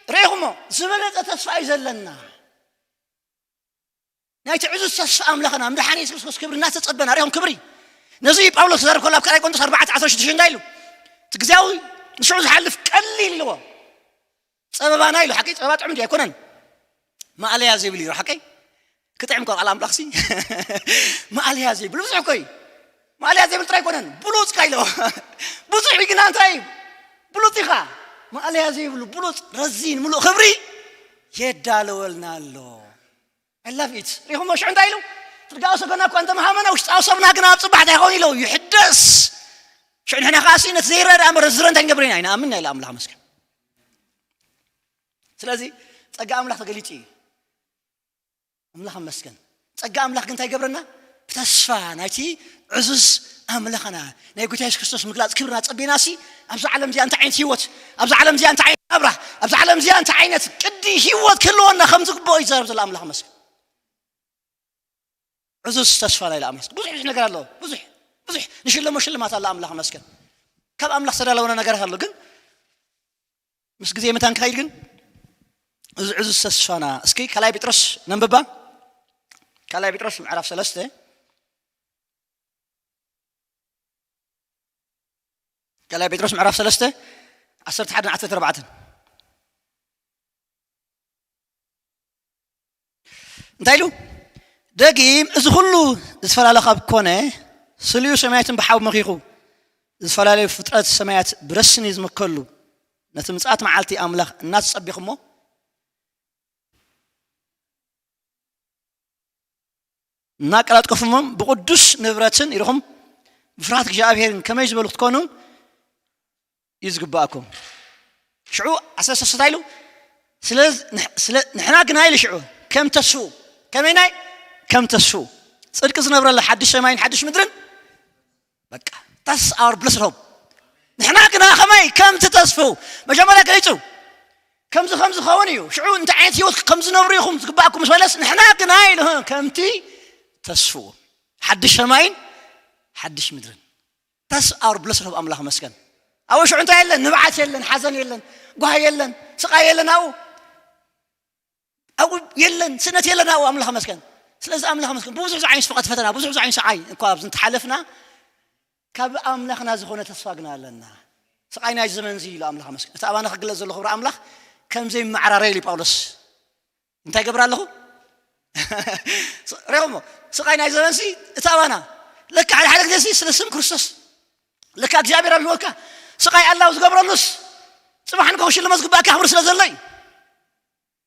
ርኢኹሞ ዝበለጸ ተስፋ እዩ ዘለና። ናይቲ ዕዙዝ ተስፋ ኣምላኽና ምድሓን የሱስ ክርስቶስ ክብሪ እናተጸበና ርኢኹም ክብሪ። ነዚ እዩ ጳውሎስ ክዛረብ ከሎ ኣብ ካልኣይ ቆሮንቶስ ኣርባዕተ ዓሰርተ ሽዱሽተ እንታይ ኢሉ? እቲ ግዜያዊ ንሽዑ ዝሓልፍ ቀሊል ኢልዎ። ጸበባና ኢሉ። ሓቂ ጸበባ ጥዑም ድዩ ኣይኮነን? ማእለያ ዘይብሉ እዩ ሓቀይ። ክጥዕም እኮ ቃል ኣምላኽ ሲ ማእለያ ዘይብሉ ብዙሕ እኮ እዩ። ማእለያ ዘይብሉ ጥራይ ኣይኮነን፣ ብሉጽ እካ ኢልዎ። ብዙሕ እዩ ግና እንታይ እዩ? ብሉጽ ኢኻ። ማእለያ ዘይብሉ ብሉጽ ረዚን ምሉእ ክብሪ የዳለወልና ኣሎ። I love it። ሪኹሞ ሽዑ እንታይ ኢሉ? ስጋዊ ሰብና እኳ እንተመሃመና ውሽጣዊ ሰብና ግና ኣብ ጽባሕ እንታይ ይኸውን ኢሉ? ይሕደስ። ሽዑ ንሕና ከኣ ሲ ነቲ ዘይረድኣ እምበር ዝረ እንታይ ንገብር ኢና? ኣይንኣምን ኢና ኢሉ ኣምላኽ መስገን። ስለዚ ጸጋ ኣምላኽ ተገሊጹ እዩ። ኣምላኽ መስገን። ጸጋ ኣምላኽ ግን እንታይ ይገብረና? ብተስፋ ናይቲ ዕዙዝ ኣምላኽና ናይ ጎይታ የሱስ ክርስቶስ ምግላጽ ክብርና ጸቢና ሲ ኣብዛ ዓለም እዚኣ እንታይ ዓይነት ህይወት፣ ኣብዛ ዓለም እዚኣ እንታይ ዓይነት ናብራ፣ ኣብዛ ዓለም እዚኣ እንታይ ዓይነት ቅዲ ህይወት ክህልወና ከም ዝግብኦ ይዛረብ ዘሎ ኣምላኽ መስገን። ዕዙዝ ተስፋ ናይ ኣምላኽ። ብዙሕ ብዙሕ ነገር ኣሎ። ብዙሕ ብዙሕ ንሽለሞ ሽልማት ኣሎ ኣምላኽ መስገን። ካብ ኣምላኽ ዝተዳለወና ነገራት ኣሎ። ግን ምስ ግዜ መታን ክኸይድ ግን እዚ ዕዙዝ ተስፋና እስኪ ካልኣይ ጴጥሮስ ነንብባ። ካልኣይ ጴጥሮስ ምዕራፍ ሰለስተ ካልኣይ ጴጥሮስ ምዕራፍ ሰለስተ ዓሰርተ ሓደ ንዓሰርተ ኣርባዕተ እንታይ ኢሉ? ደጊም እዚ ኩሉ ዝተፈላለ ካብ ኮነ ስልዩ ሰማያትን ብሓዊ መኺኹ ዝተፈላለዩ ፍጥረት ሰማያት ብረስኒ ዝመከሉ ነቲ ምጽኣት መዓልቲ ኣምላኽ እናተጸቢኹሞ እናቀላጥቀፉሞም ብቕዱስ ንብረትን ኢልኹም ብፍርሃት እግዚኣብሔርን ከመይ ዝበሉ ክትኮኑ እዩ ዝግባእኩም። ሽዑ ዓሰርተ ሰለስተ ኢሉ ስለ ንሕና ግና ኢሉ ሽዑ ከም ተስፉ ከመይናይ ከም ተስፉ ጽድቂ ዝነብረላ ሓድሽ ሰማይን ሓድሽ ምድርን በቃ that's our blessed hope። ንሕና ግና ከመይ ከምቲ ተስፉ መጀመርያ ገሊጹ ከምዚ ከም ዝኸውን እዩ። ሽዑ እንታይ ዓይነት ህይወት ከም ዝነብሩ ኢኹም ዝግባእኩም ምስ በለስ ንሕና ግና ኢሉ ከምቲ ተስፉ ሓድሽ ሰማይን ሓድሽ ምድርን that's our blessed hope። ኣምላኽ መስገን። ኣብኡ ሽዑ እንታይ የለን? ንብዓት የለን፣ ሓዘን የለን፣ ጓህ የለን፣ ስቓይ የለን። ኣብኡ ኣብኡ የለን፣ ስእነት የለን። ኣብኡ ኣምላኽ መስገን። ስለዚ ኣምላኽ መስገን። ብዙሕ ዓይነት ስፍቀት ፈተና፣ ብዙሕ ዓይነት ስቓይ እኳ ኣብዚ እንተሓለፍና ካብ ኣምላኽና ዝኾነ ተስፋ ግና ኣለና። ስቓይ ናይ ዘመን እዚ ኢሉ ኣምላኽ መስገን። እቲ ኣባና ክግለጽ ዘሎ ክብሪ ኣምላኽ ከም ዘይመዓራረ ኢሉ ጳውሎስ እንታይ ገብር ኣለኹ? ሪኹሞ ስቓይ ናይ ዘመንሲ እቲ ኣባና ለካ ሓደ ሓደ ግዜሲ ስለ ስም ክርስቶስ ለካ እግዚኣብሔር ኣብልወካ ስቓይ ኣላው ዝገብረሉስ ጽባሕ ንግሆ ክሽልሞ ዝግባእካ ክብሪ ስለ ዘሎ እዩ።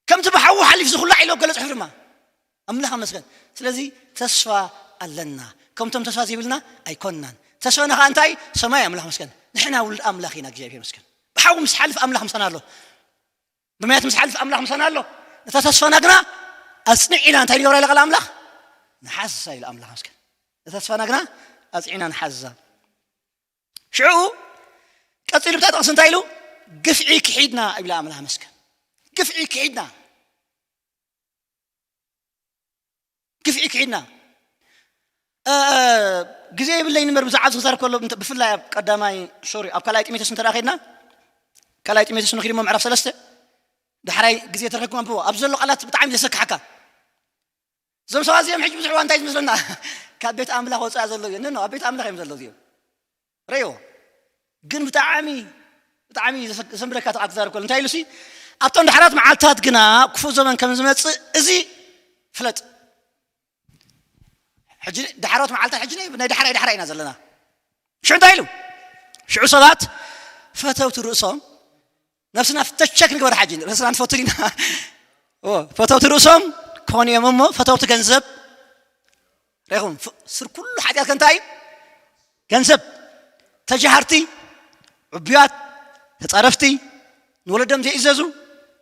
ከምቲ ብሓዊ ሓሊፍ ዝኹላዕ ኢሎ ገለ ጽሑፍ ድማ ኣምላኽ ኣመስገን። ስለዚ ተስፋ ኣለና። ከምቶም ተስፋ ዘይብልና ኣይኮንናን። ተስፋና ከዓ እንታይ? ሰማይ ኣምላኽ መስገን። ንሕና ውሉድ ኣምላኽ ኢና፣ እግዚኣብሔር መስገን። ብሓዊ ምስ ሓልፍ ኣምላኽ ምሳና ኣሎ። ብማያት ምስ ሓልፍ ኣምላኽ ምሳና ኣሎ። ነታ ተስፋና ግና ኣጽኒዕ ኢና። እንታይ ይገብራ ኢለ ቃል ኣምላኽ? ንሓዝዛ ኢለ ኣምላኽ መስገን። ነታ ተስፋና ግና ኣጽኒዕና ንሓዝዛ። ሽዑ ቀጺሉ ብታ ጥቕሲ እንታይ ኢሉ? ግፍዒ ክሒድና ይብላ ኣምላኽ መስገን። ግፍዒ ክሒድና። ግፍዒ ክሒድና። እ፣ እ፣ ግዜ የብለይን እምበር ብዛዕባ እዚ ክዛረብ ከሎ እንተ-፣ ብፍላይ ኣብ ቀዳማይ፣ ሶሪ፣ ኣብ ካልኣይ ጢሞቴዎስ እንተ ደኣ ከድና፣ ካልኣይ ጢሞቴዎስ ንኺድ እሞ ምዕራፍ ሰለስተ፣ ዳሕራይ ግዜ ተረኺብኩም ኣንብቦ። ኣብዚ ዘሎ ቃላት ብጣዕሚ ዘሰክሓካ። እዞም ሰባት እዚኦም ሕጂ ብዙሕ እዋን እንታይ ዝመስለና? ካብ ቤት ኣምላኽ ወፃኢ ዘለዉ እዮም። ኖ፣ ኣብ ቤት ኣምላኽ እዮም ዘለዉ እዚኦም። ረዮ ግን ብጣዕሚ ብጣዕሚ ዘሰ-፣ ዘሰንብደካ ተቓል ክዛረብ ከሎ እንታይ ኢሉ ሲ? ኣብቶም ዳሕራት መዓልታት ግና ክፉእ ዘመን ከም ዝመጽእ እዚ ፍለጥ። ሕጂ ዳሕሮት መዓልታት ሕጂ ናይ ናይ ዳሕራይ ዳሕራይ ኢና ዘለና። ሽዑ እንታይ ኢሉ? ሽዑ ሰባት ፈተውቲ ርእሶም፣ ነፍስና ፍተሸክ ንግበር። ሓጂ ርእስና ንፈቱ ዲና? ኦ፣ ፈተውቲ ርእሶም ክኾኑ እዮም እሞ ፈተውቲ ገንዘብ። ርኢኹም? ፍ-፣ ስር ኩሉ ሓጢኣት ከ እንታይ እዩ? ገንዘብ። ተጃሃርቲ፣ ዕቡያት፣ ተጻረፍቲ፣ ንወለዶም ዘይእዘዙ፣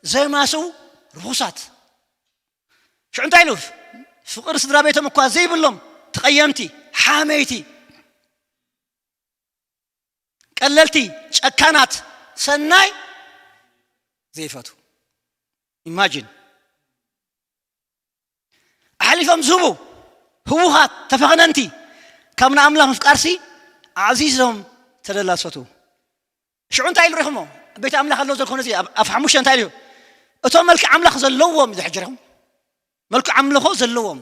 ዘማስዉ፣ ርኹሳት። ሽዑ እንታይ ኢሉ? ፍቕሪ ስድራ ቤቶም እኳ ዘይብሎም፣ ተቐየምቲ፣ ሓመይቲ፣ ቀለልቲ፣ ጨካናት፣ ሰናይ ዘይፈቱ። ኢማጂን። ኣሕሊፎም ዝህቡ፣ ህዉኻት፣ ተፈኽነንቲ፣ ካብ ንኣምላኽ ምፍቃርሲ ኣዕዚዞም ተደላሰቱ። ሽዑ እንታይ ኢሉ ርኢኹሞ? ቤት ኣምላኽ ኣለዉ ዘልኮነ እዚ ኣብ፣ ኣብ ሓሙሽተ እንታይ ኢሉ? እቶም መልክዕ ኣምላኽ ዘለዎም እዩ ዝሕጂ ርኢኹም? መልክዕ ኣምልኾ ዘለዎም።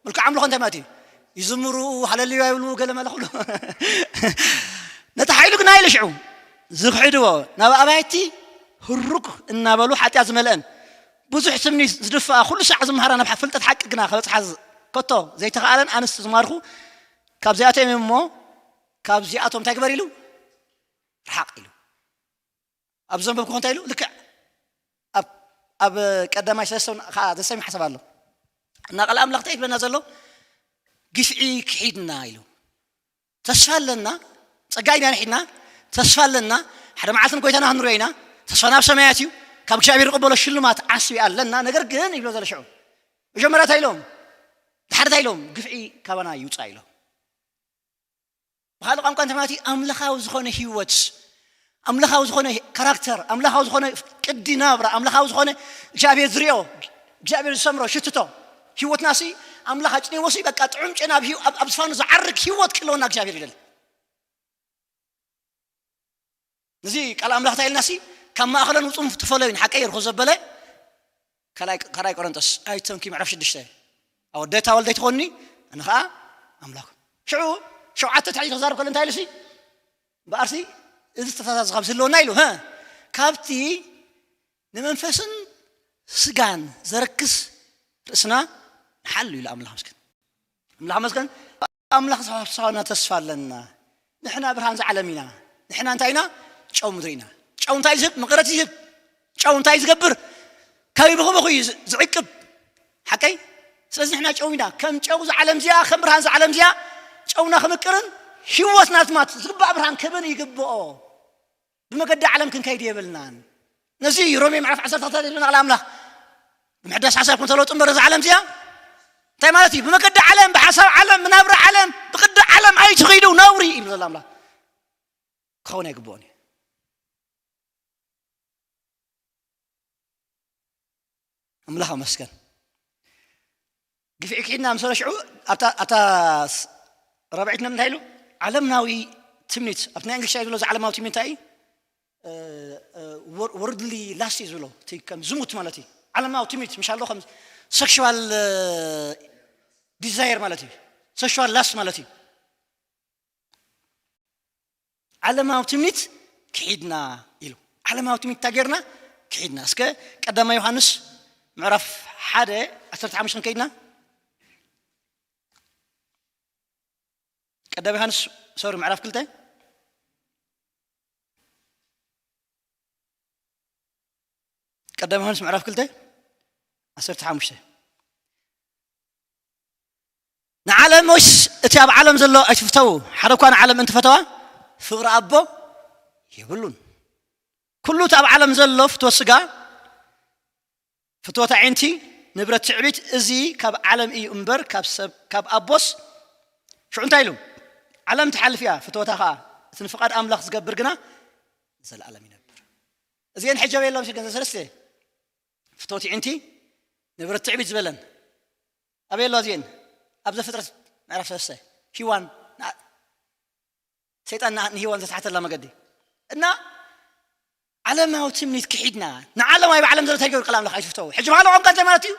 መልክዕ ኣምልኾ እንታይ ማለት እዩ? ይዝምሩ፣ ሃለሉያ ይብሉ፣ ገለ መለ ኩሉ። ነቲ ሓይሉ ግን ኣይለ ሽዑ ዝኽሕድዎ፣ ናብ ኣባይቲ ህሩክ እናበሉ ሓጢኣት ዝመልአን፣ ብዙሕ ትምኒት ዝድፍኣ፣ ኩሉ ሳዕ ዝምሃራ ናብ ፍልጠት ሓቂ ግና ክበጽሓ ዝ-፣ ከቶ ዘይተኻእለን ኣንስቲ ዝማርኹ ካብዚኣቶም እዮም እሞ፣ ካብዚኣቶም እንታይ ግበር ኢሉ? ርሓቕ ኢሉ። ኣብ ዘንበብኩ እንታይ ኢሉ? ልክዕ ኣብ፣ ኣብ ቀዳማይ ሰለስተ እውን ከዓ ዘሰሚ ሓሳብ ኣሎ። እና ቃል ኣምላኽ እንታይ ይብለና ዘሎ? ግፍዒ ክሒድና ኢሉ። ተስፋ ኣለና፣ ጸጋ ኢና ንሒድና፣ ተስፋ ኣለና፣ ሓደ መዓልቲ ንጎይታና ክንሪኦ ኢና፣ ተስፋ ናብ ሰማያት እዩ፣ ካብ እግዚኣብሔር ንቕበሎ ሽልማት ዓስቢ ኣለና። ነገር ግን ይብሎ ዘሎ ሽዑ፣ መጀመርያ እንታይ ኢሎም? ድሓር እንታይ ኢሎም? ግፍዒ ካባና ይውጻእ ኢሎም። ብኻልእ ቋንቋ እንታይ ማለት እዩ? ኣምላኻዊ ዝኾነ ህይወት፣ ኣምላኻዊ ዝኾነ ካራክተር፣ ኣምላኻዊ ዝኾነ ቅዲ ናብራ፣ ኣምላኻዊ ዝኾነ እግዚኣብሔር ዝሪኦ፣ እግዚኣብሔር ዝሰምሮ ሽትቶ ህይወትና ሲ ኣምላኽ ኣጭንዎ ሲ በቃ ጥዑም ጨና ኣብ ህይወ-፣ ኣብ፣ ኣብ ዝፋኑ ዝዓርግ ህይወት ክህልወና እግዚኣብሔር ይደሊ። ነዚ ቃል ኣምላኽ እንታይ ኢልና ሲ ካብ ማእኸለን ውፁም ትፈለዩ ንሓቀይ ርኹ ዘበለ ካልኣይ፣ ካልኣይ ቆሮንጦስ ኣይተንኪ ምዕራፍ ሽዱሽተ ኣወደታ ወልደይ ትኾኒ ኣነ ኸዓ ኣምላኽ። ሽዑ ሸውዓተ ትሕቲ ክዛረብ ከሎ እንታይ ኢሉ ሲ? እምበኣርሲ እዚ ተተሓዛዚ ካብ ዝህልወና ኢሉ፣ ሀ፣ ካብቲ ንመንፈስን ስጋን ዘረክስ ርእስና ንሓሉ ኢሉ ኣምላኽ መስገን። ኣምላኽ መስገን። ኣምላኽ ዝሃብሳና ተስፋ ኣለና። ንሕና ብርሃን ዝዓለም ኢና። ንሕና እንታይ ኢና? ጨው ምድሪ ኢና። ጨው እንታይ ዝህብ? መቐረት ይህብ። ጨው እንታይ ዝገብር? ካብ ይብኹ ብኹ እዩ ዝ-፣ ዝዕቅብ። ሓቀይ? ስለዚ ንሕና ጨው ኢና። ከም ጨው ዝዓለም እዚኣ፣ ከም ብርሃን ዝዓለም እዚኣ፣ ጨውና ክምቅርን ህይወትና ድማ ዝግባእ ብርሃን ክህብን ይግብኦ። ብመገዲ ዓለም ክንከይድ የብልናን። ነዚ ሮሜ ምዕራፍ ዓሰርተ ክልተ ዝብለና ቃል ኣምላኽ፣ ንምሕዳስ ሓሳብኩም ተለውጡ እምበር፣ እዛ ዓለም እዚኣ እንታይ ማለት እዩ? ብመገዲ ዓለም፣ ብሓሳብ ዓለም፣ ብናብራ ዓለም፣ ብቅዲ ዓለም ኣይትኺዱ፣ ነውሪ እዩ ይብል ዘሎ ኣምላኽ። ክኸውን ኣይግብኦን እዩ። ኣምላኽ ኣመስገን። ግፍዒ ክሒድና ምስ በለ ሽዑ ኣብታ፣ ኣብታ ስ-፣ ራብዒት ነጥቢ እንታይ ኢሉ? ዓለምናዊ ትምኒት። ኣብቲ ናይ እንግሊሽ ዝብሎ እዚ ዓለማዊ ትምኒት እንታይ እዩ? እ፣ እ፣ ወር-፣ ወርልድሊ ላስት እዩ ዝብሎ። እቲ ከም ዝሙት ማለት እዩ። ዓለማዊ ትምኒት፣ ምሽ ኣሎ ከም ሴክሹዋል፣ እ፣ ዲዛየር ማለት እዩ። ሴክሹዋል ላስት ማለት እዩ። ዓለማዊ ትምኒት ክሒድና ኢሉ። ዓለማዊ ትምኒት እንታይ ጌርና? ክሒድና። እስከ ቀዳማይ ዮሃንስ ምዕራፍ ሓደ ዓሰርተ ሓሙሽተ ክንከይድና። ቀዳማይ ዮሃንስ፣ ሶሪ፣ ምዕራፍ ክልተ። ቀዳማይ ዮሃንስ ምዕራፍ ክልተ ዓሰርተ ሓሙሽተ። ንዓለም ወይስ እቲ ኣብ ዓለም ዘሎ ኣይትፍተዉ? ሓደ እኳ ንዓለም እንትፈተዋ ፍቕሪ ኣቦ የብሉን። ኩሉ እቲ ኣብ ዓለም ዘሎ ፍትወት ስጋ፣ ፍትወት ኣዒንቲ፣ ንብረት ትዕቢት፣ እዚ ካብ ዓለም እዩ እምበር ካብ ሰብ ካብ ኣቦስ። ሽዑ እንታይ ኢሉ? ዓለም ትሓልፍ እያ፣ ፍትወታ ኸዓ እቲ ንፍቓድ ኣምላኽ ዝገብር ግና ንዘለኣለም ይነብር። እዚአን ሕጂ ኣበይ ኣለዋ? ገንዘብ ሰለስተ ፍትወት ኣዒንቲ፣ ንብረት ትዕቢት ዝበለን ኣበይ ኣለዋ እዚአን? ኣብ ዘፍጥረት ምዕራፍ ሰለስተ ሂዋን ና- ሰይጣን ና- ንሂዋን ዘትሓተላ መገዲ እና ዓለማዊ ትምኒት ክሒድና ንዓለማዊ ብዓለም ዘሎ እንታይ ገይሩ ቃል ኣምላኽ ኣይትፍተው። ሕጂ ባህላዊ ቋንቋ እንታይ ማለት እዩ?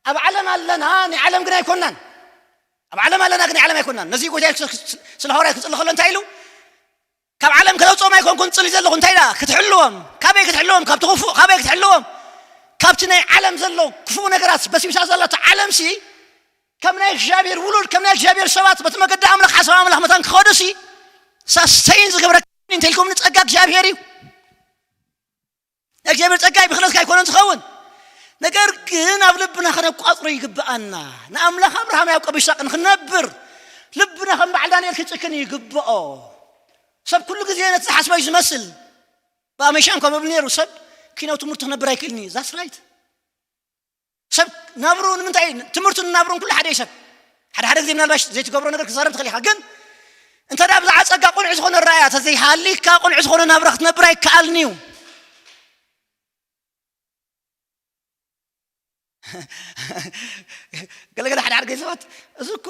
ኣብ ዓለም ኣለና፣ ናይ ዓለም ግን ኣይኮናን። ኣብ ዓለም ኣለና ግን ናይ ዓለም ኣይኮናን። ነዚ ጎይታ የሱስ ክርስቶስ ስለ ሃዋርያት ክጽሊ ከሎ እንታይ ኢሉ? ካብ ዓለም ከተውፅኦም ኣይኮንኩን ጽሊ ዘለኹ። እንታይ ደኣ ክትሕልዎም? ካበይ ክትሕልዎም? ካብቲ ክፉእ ካበይ ክትሕልዎም? ካብቲ ናይ ዓለም ዘሎ ክፉእ ነገራት በሲብሳ ዘላቶ ዓለምሲ ከም ናይ እግዚኣብሔር ውሉድ፣ ከም ናይ እግዚኣብሔር ሰባት በቲ መገዲ ኣምላኽ ሓሳብ ኣምላኽ መታን ክኸዱሲ ሳስተይን ዝገብረካ እንተልኩም ንጸጋ እግዚኣብሔር እዩ። ናይ እግዚኣብሔር ጸጋ ብክለትካ ኣይኮነን ዝኸውን። ነገር ግን ኣብ ልብና ከነቋጽሮ ይግብኣና። ንኣምላኽ ኣብርሃም፣ ያዕቆብ፣ ይስሐቅ ንክነብር ልብና ከም በዓል ዳንኤል ክጭክን ይግብኦ። ሰብ ኩሉ ግዜ ነቲ ዝሓስቦ እዩ ዝመስል። ብኣመሻን ኮበብል ነይሩ ሰብ ኪናው ትምህርቱ ክነብር ኣይክእልን እዩ። ዛስ ራይት። ሰብ ናብሩ ንምንታይ ትምህርቱ ናብሩን ኩሉ ሓደ እዩ። ሰብ ሓደ ሓደ ግዜ ምናልባሽ ዘይትገብሮ ነገር ክዛረብ ትኽእል ኢኻ። ግን እንተ ደኣ ብዛዕባ ጸጋ ቁኑዕ ዝኾነ ራእያ ተዘይሃሊካ ቁኑዕ ዝኾነ ናብራ ክትነብር ኣይከኣልን እዩ። ገለገለ ሓደ ሓደ ግዜ ሰባት እዚ እኮ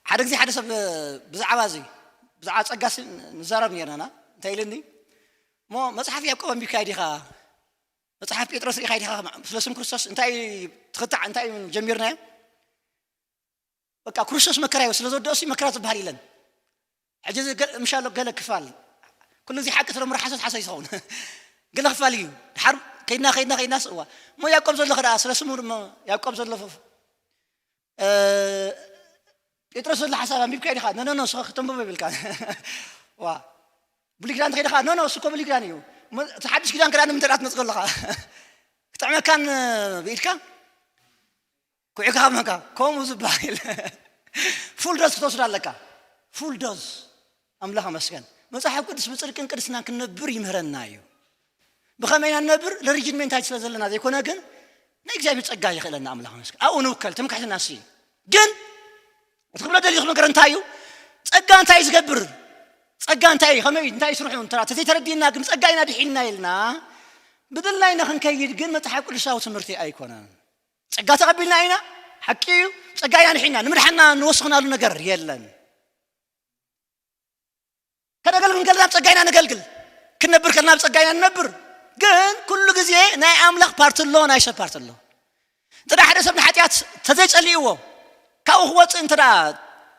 ሓደ ግዜ ሓደ ሰብ ብዛዕባ እዚ ብዛዕባ ጸጋ ሲ ንዛረብ ነርና እንታይ ኢልኒ እሞ መጽሓፍ ያዕቆብ ኣንቢብካ ዲኻ መጽሓፍ ጴጥሮስ ሪኢኻ ዲኻ ስለ ስም ክርስቶስ እንታይ ትኽታዕ እንታይ ጀሚርናዮ በቃ ክርስቶስ መከራ እዩ ስለ ዝወደኦ ሲ መከራ ዝበሃል የለን። ሕጂ እዚ ገ- ምሻሎ ገለ ክፋል ኩሉ እዚ ሓቂ ስለምሮ ሓሰት ሓሰት ይኸውን ገለ ክፋል እዩ። ድሓር ከይድና ከይድና ከይድና ስእዋ እሞ ያዕቆብ ዘሎ ከደኣ ስለ ስሙ ድማ ያዕቆብ ዘሎ ፍ- እ፣ ጴጥሮስ ዘሎ ሓሳብ ኣንቢብካ ዲኻ ነነኖ ስኸ ክተንብቦ ይብልካ ዋ ብሉይ ኪዳን ተኸይድኻ ኖኖ እሱ እኮ ብሉይ ኪዳን እዩ። ሞ- እቲ ሓድሽ ኪዳን ክዳን ንምንታይ ትመፅ ከለኻ ክጥዕመካን ብኢድካ ኩዒ ክሃብመካ ከምኡ ዝበሃል ፉል ዶዝ ክትወስድ ኣለካ። ፉል ዶዝ ኣምላኽ ኣመስገን። መጽሓፍ ቅዱስ ብጽድቅን ቅድስናን ክንነብር ይምህረና እዩ። ብኸመይ ኢና ንነብር? ለሪጅን ሜንታሊቲ ስለ ዘለና ዘይኮነ ግን ናይ እግዚኣብሔር ጸጋ ይኽእለና ኣምላኽ ኣመስገን። ኣብኡ ንውከል ትምክሕትና ሲ ግን እቲ ክብሎ ደልዩ ነገር እንታይ እዩ? ጸጋ እንታይ እዩ ዝገብር? ጸጋ እንታይ እዩ? ከመይ እንታይ ስርሑ እንተ ተዘይተረዲእና ግን ጸጋ ኢና ድሒንና ኢልና ብድልና ኢና ክንከይድ ግን መጽሓፍ ቅዱሳዊ ትምህርቲ ኣይኮነን። ጸጋ ተቐቢልና ኢና፣ ሓቂ እዩ። ጸጋ ኢና ድሒና ንምድሓና ንወስኽናሉ ነገር የለን። ከነገልግል ከለና ብጸጋ ኢና ነገልግል። ክንነብር ከለና ብጸጋ ኢና ንነብር። ግን ኩሉ ግዜ ናይ ኣምላኽ ፓርቲ ኣሎ፣ ናይ ሰብ ፓርቲ ኣሎ። እንተ ሓደ ሰብ ንሓጢኣት ተዘይጸሊእዎ ካብኡ ክወፅእ እንተ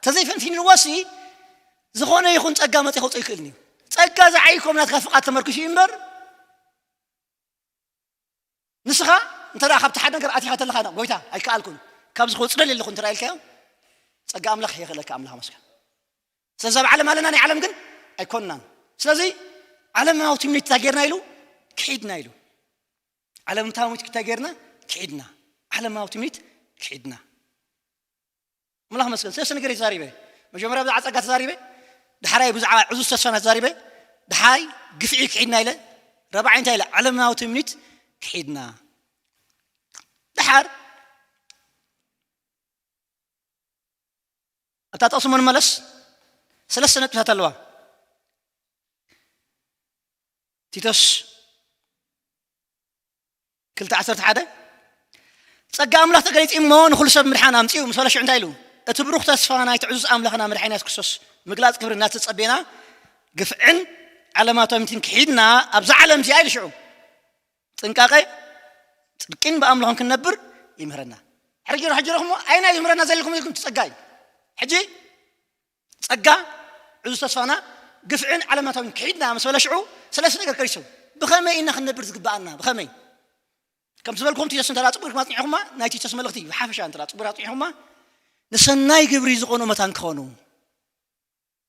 ተዘይፈንፊንዎ ሲ ዝኾነ ይኹን ጸጋ መፂ ከውፅእ ይክእል እዩ። ጸጋ ዝዓይኮም ናትካ ፍቓድ ተመርኪሱ እዩ እምበር ንስኻ እንተ ደኣ ካብቲ ሓደ ነገር ኣቲኻ ተለኻ፣ "ጎይታ፣ ኣይከኣልኩን፣ ካብዚ ክወጽእ ደልየ ኣለኹ" እንተ ደኣ ኢልካዮ፣ ጸጋ ኣምላኽ የኽእለካ። ኣምላኽ ኣመስግን። ስለዚ ኣብ ዓለም ኣለና፣ ናይ ዓለም ግን ኣይኮንናን። ስለዚ ዓለማዊ ትምኒት እንታይ ጌርና ኢሉ? ክሒድና ኢሉ። ዓለምታዊ ትምኒት እንታይ ጌርና? ክሒድና። ዓለማዊ ትምኒት ክሒድና። ኣምላኽ መስገን ሰለስተ ነገር ተዛሪበ። መጀመርያ ብዛዕባ ጸጋ ተዛሪበ፣ ዳሕራይ ብዛዕባ ዕዙዝ ተስፋና ተዛሪበ፣ ዳሕራይ ግፍዒ ክሒድና ኢለ፣ ራብዓይ እንታይ ኢለ? ዓለማዊ ትምኒት ክሒድና። ድሓር ኣብታ ጥቕሲ እሞ ንመለስ። ሰለስተ ነጥብታት ኣለዋ። ቲቶስ ክልተ ዓሰርተ ሓደ ጸጋ ኣምላኽ ተገሊጹ እሞ ንኹሉ ሰብ ምድሓን ኣምጺኡ ምስ በለ ሽዑ እንታይ ኢሉ? እቲ ብሩኽ ተስፋ ናይቲ ዕዙዝ ኣምላኽና መድሓኒና የሱስ ክርስቶስ ምግላጽ ክብሪ እናተጸቤና ግፍዕን ዓለማዊ ትምኒትን ክሒድና ኣብዛ ዓለም እዚኣ ኢሉ ሽዑ ጥንቃቐ ጽድቂን ብኣምላኽን ክንነብር ይምህረና። ሕጂ ሕጂ ረኽሞ ኣይና ይምህረና ዘለኩም ኢልኩም ትጸጋይ ሕጂ ጸጋ ዕዙዝ ተስፋና ግፍዕን ዓለማታዊን ክሒድና ምስ በለ ሽዑ ሰለስተ ነገር ከሪሱ ብኸመይ ኢና ክንነብር ዝግብኣና ብኸመይ ከም ዝበልኩም ቲቶስ እንተ ጽቡቅ ማጽኒዕኹማ ናይ ቲቶስ መልእኽቲ እዩ ሓፈሻ እንተ ጽቡቅ ኣጽኒዕኹማ ንሰናይ ግብሪ ዝኾኑ መታን ክኾኑ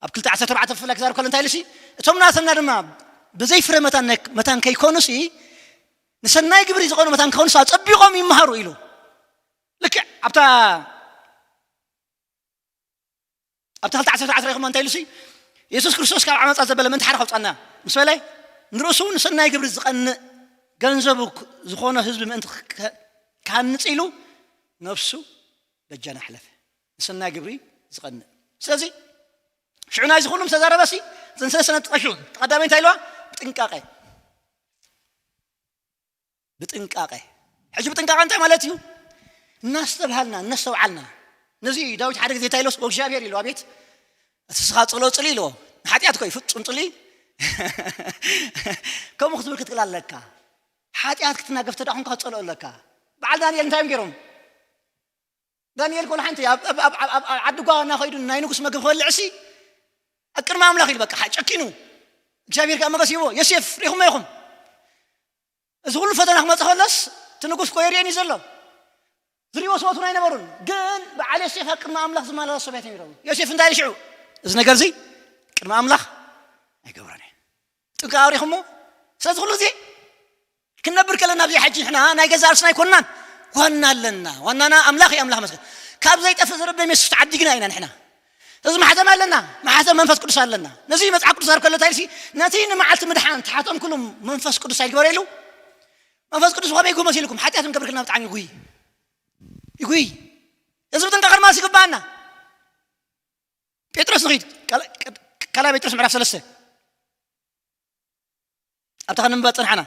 ኣብ ክልተ ዓሰርተ ኣርባዕተ ብፍላይ ክዛረብ ከሎ እንታይ ኢሉሲ እቶም ናትና ድማ ብዘይ ፍረ መታን መታን ከይኮኑሲ ንሰናይ ግብሪ ዝኾኑ መታን ክኾኑሲ ኣጸቢቖም ይመሃሩ ኢሉ ልክዕ ኣብታ ኣብቲ ክልተ ዓሰርተ ዓሰርተ ኢኹም እንታይ ኢሉሲ? የሱስ ክርስቶስ ካብ ዓመፃ ዘበለ ምእንቲ ሓደ ከውፃና ምስ በለ፣ ንርእሱ ንሰናይ ግብሪ ዝቐንእ ገንዘቡ ዝኾነ ህዝቢ ምእንቲ ክሃንፅ ኢሉ ነፍሱ በጃና ኣሕለፈ። ንሰናይ ግብሪ ዝቐንእ። ስለዚ ሽዑ ናይዚ ኩሉ ምስ ተዛረበሲ፣ እዘን ሰለስተ ነጥቢ ጠቂሱ፣ እቲ ቀዳማይ እንታይ ኢልዋ? ብጥንቃቄ። ብጥንቃቄ። ሕጂ ብጥንቃቄ እንታይ ማለት እዩ? እናስተብሃልና እናስተውዓልና። ነዚ ዳዊት ሓደ ግዜ እንታይ ኢሎስ? እግዚኣብሔር ኢሉ ኣቤት እቲ ስኻ ጸሎ ጽሊ ኢልዎ። ንሓጢኣት ኮይ ፍጹም ጽሊ ከምኡ ክትብል ክትክእል ኣለካ። ሓጢኣት ክትናገፍ ተዳ ኮንካ ክጸልኦ ኣለካ። በዓል ዳንኤል እንታይ እዮም ገይሮም? ዳንኤል ኮል ሓንቲ ኣብ ዓዲ ጓ እናኸይዱ ናይ ንጉስ መግብ ክበልዕ ሲ ኣብ ቅድሚ ኣምላኽ ኢሉ በቃ ጨኪኑ እግዚኣብሔር ከዓ መገስ ይቦ። ዮሴፍ ሪኹሞ ኢኹም? እዚ ኩሉ ፈተና ክመፀ ከለስ እቲ ንጉስ ኮ የርእየን እዩ ዘሎ። ዝሪእዎ ሰባቱን ኣይነበሩን። ግን በዓል ዮሴፍ ኣብ ቅድሚ ኣምላኽ ዝመላለስ ሰብያት እዮም። ዮሴፍ እንታይ ኢሉ ሽዑ? እዚ ነገር እዚ ቅድሚ ኣምላኽ ኣይገብሮን እየ። ጥንቃ ኣውሪኹሞ። ስለዚ ኩሉ ግዜ ክንነብር ከለና ኣብዚ ሕጂ ንሕና ናይ ገዛ ርስና ኣይኮንናን። ዋና ኣለና። ዋናና ኣምላኽ እዩ። ኣምላኽ መስገን ካብ ዘይጠፍእ ዝርበ ሜስ ተዓዲግና ኢና ንሕና። እዚ ማሕተም ኣለና። ማሕተም መንፈስ ቅዱስ ኣለና። ነዚ መጽሓፍ ቅዱስ ኣርከሎ ታይልሲ ነቲ ንመዓልቲ ምድሓን ተሓቶም ኩሉ መንፈስ ቅዱስ ኣይግበረሉ። መንፈስ ቅዱስ ከመይ ይጉ መሲልኩም ሓጢኣት ንገብር ከለና ብጣዕሚ ይጉይ ይጉይ። እዚ ብጥንቃ ከርማስ ይግባና። ጴጥሮስ ንኺድ ካልኣይ ጴጥሮስ ምዕራፍ ሰለስተ ኣብታ ክንንበብ ጸንሓና።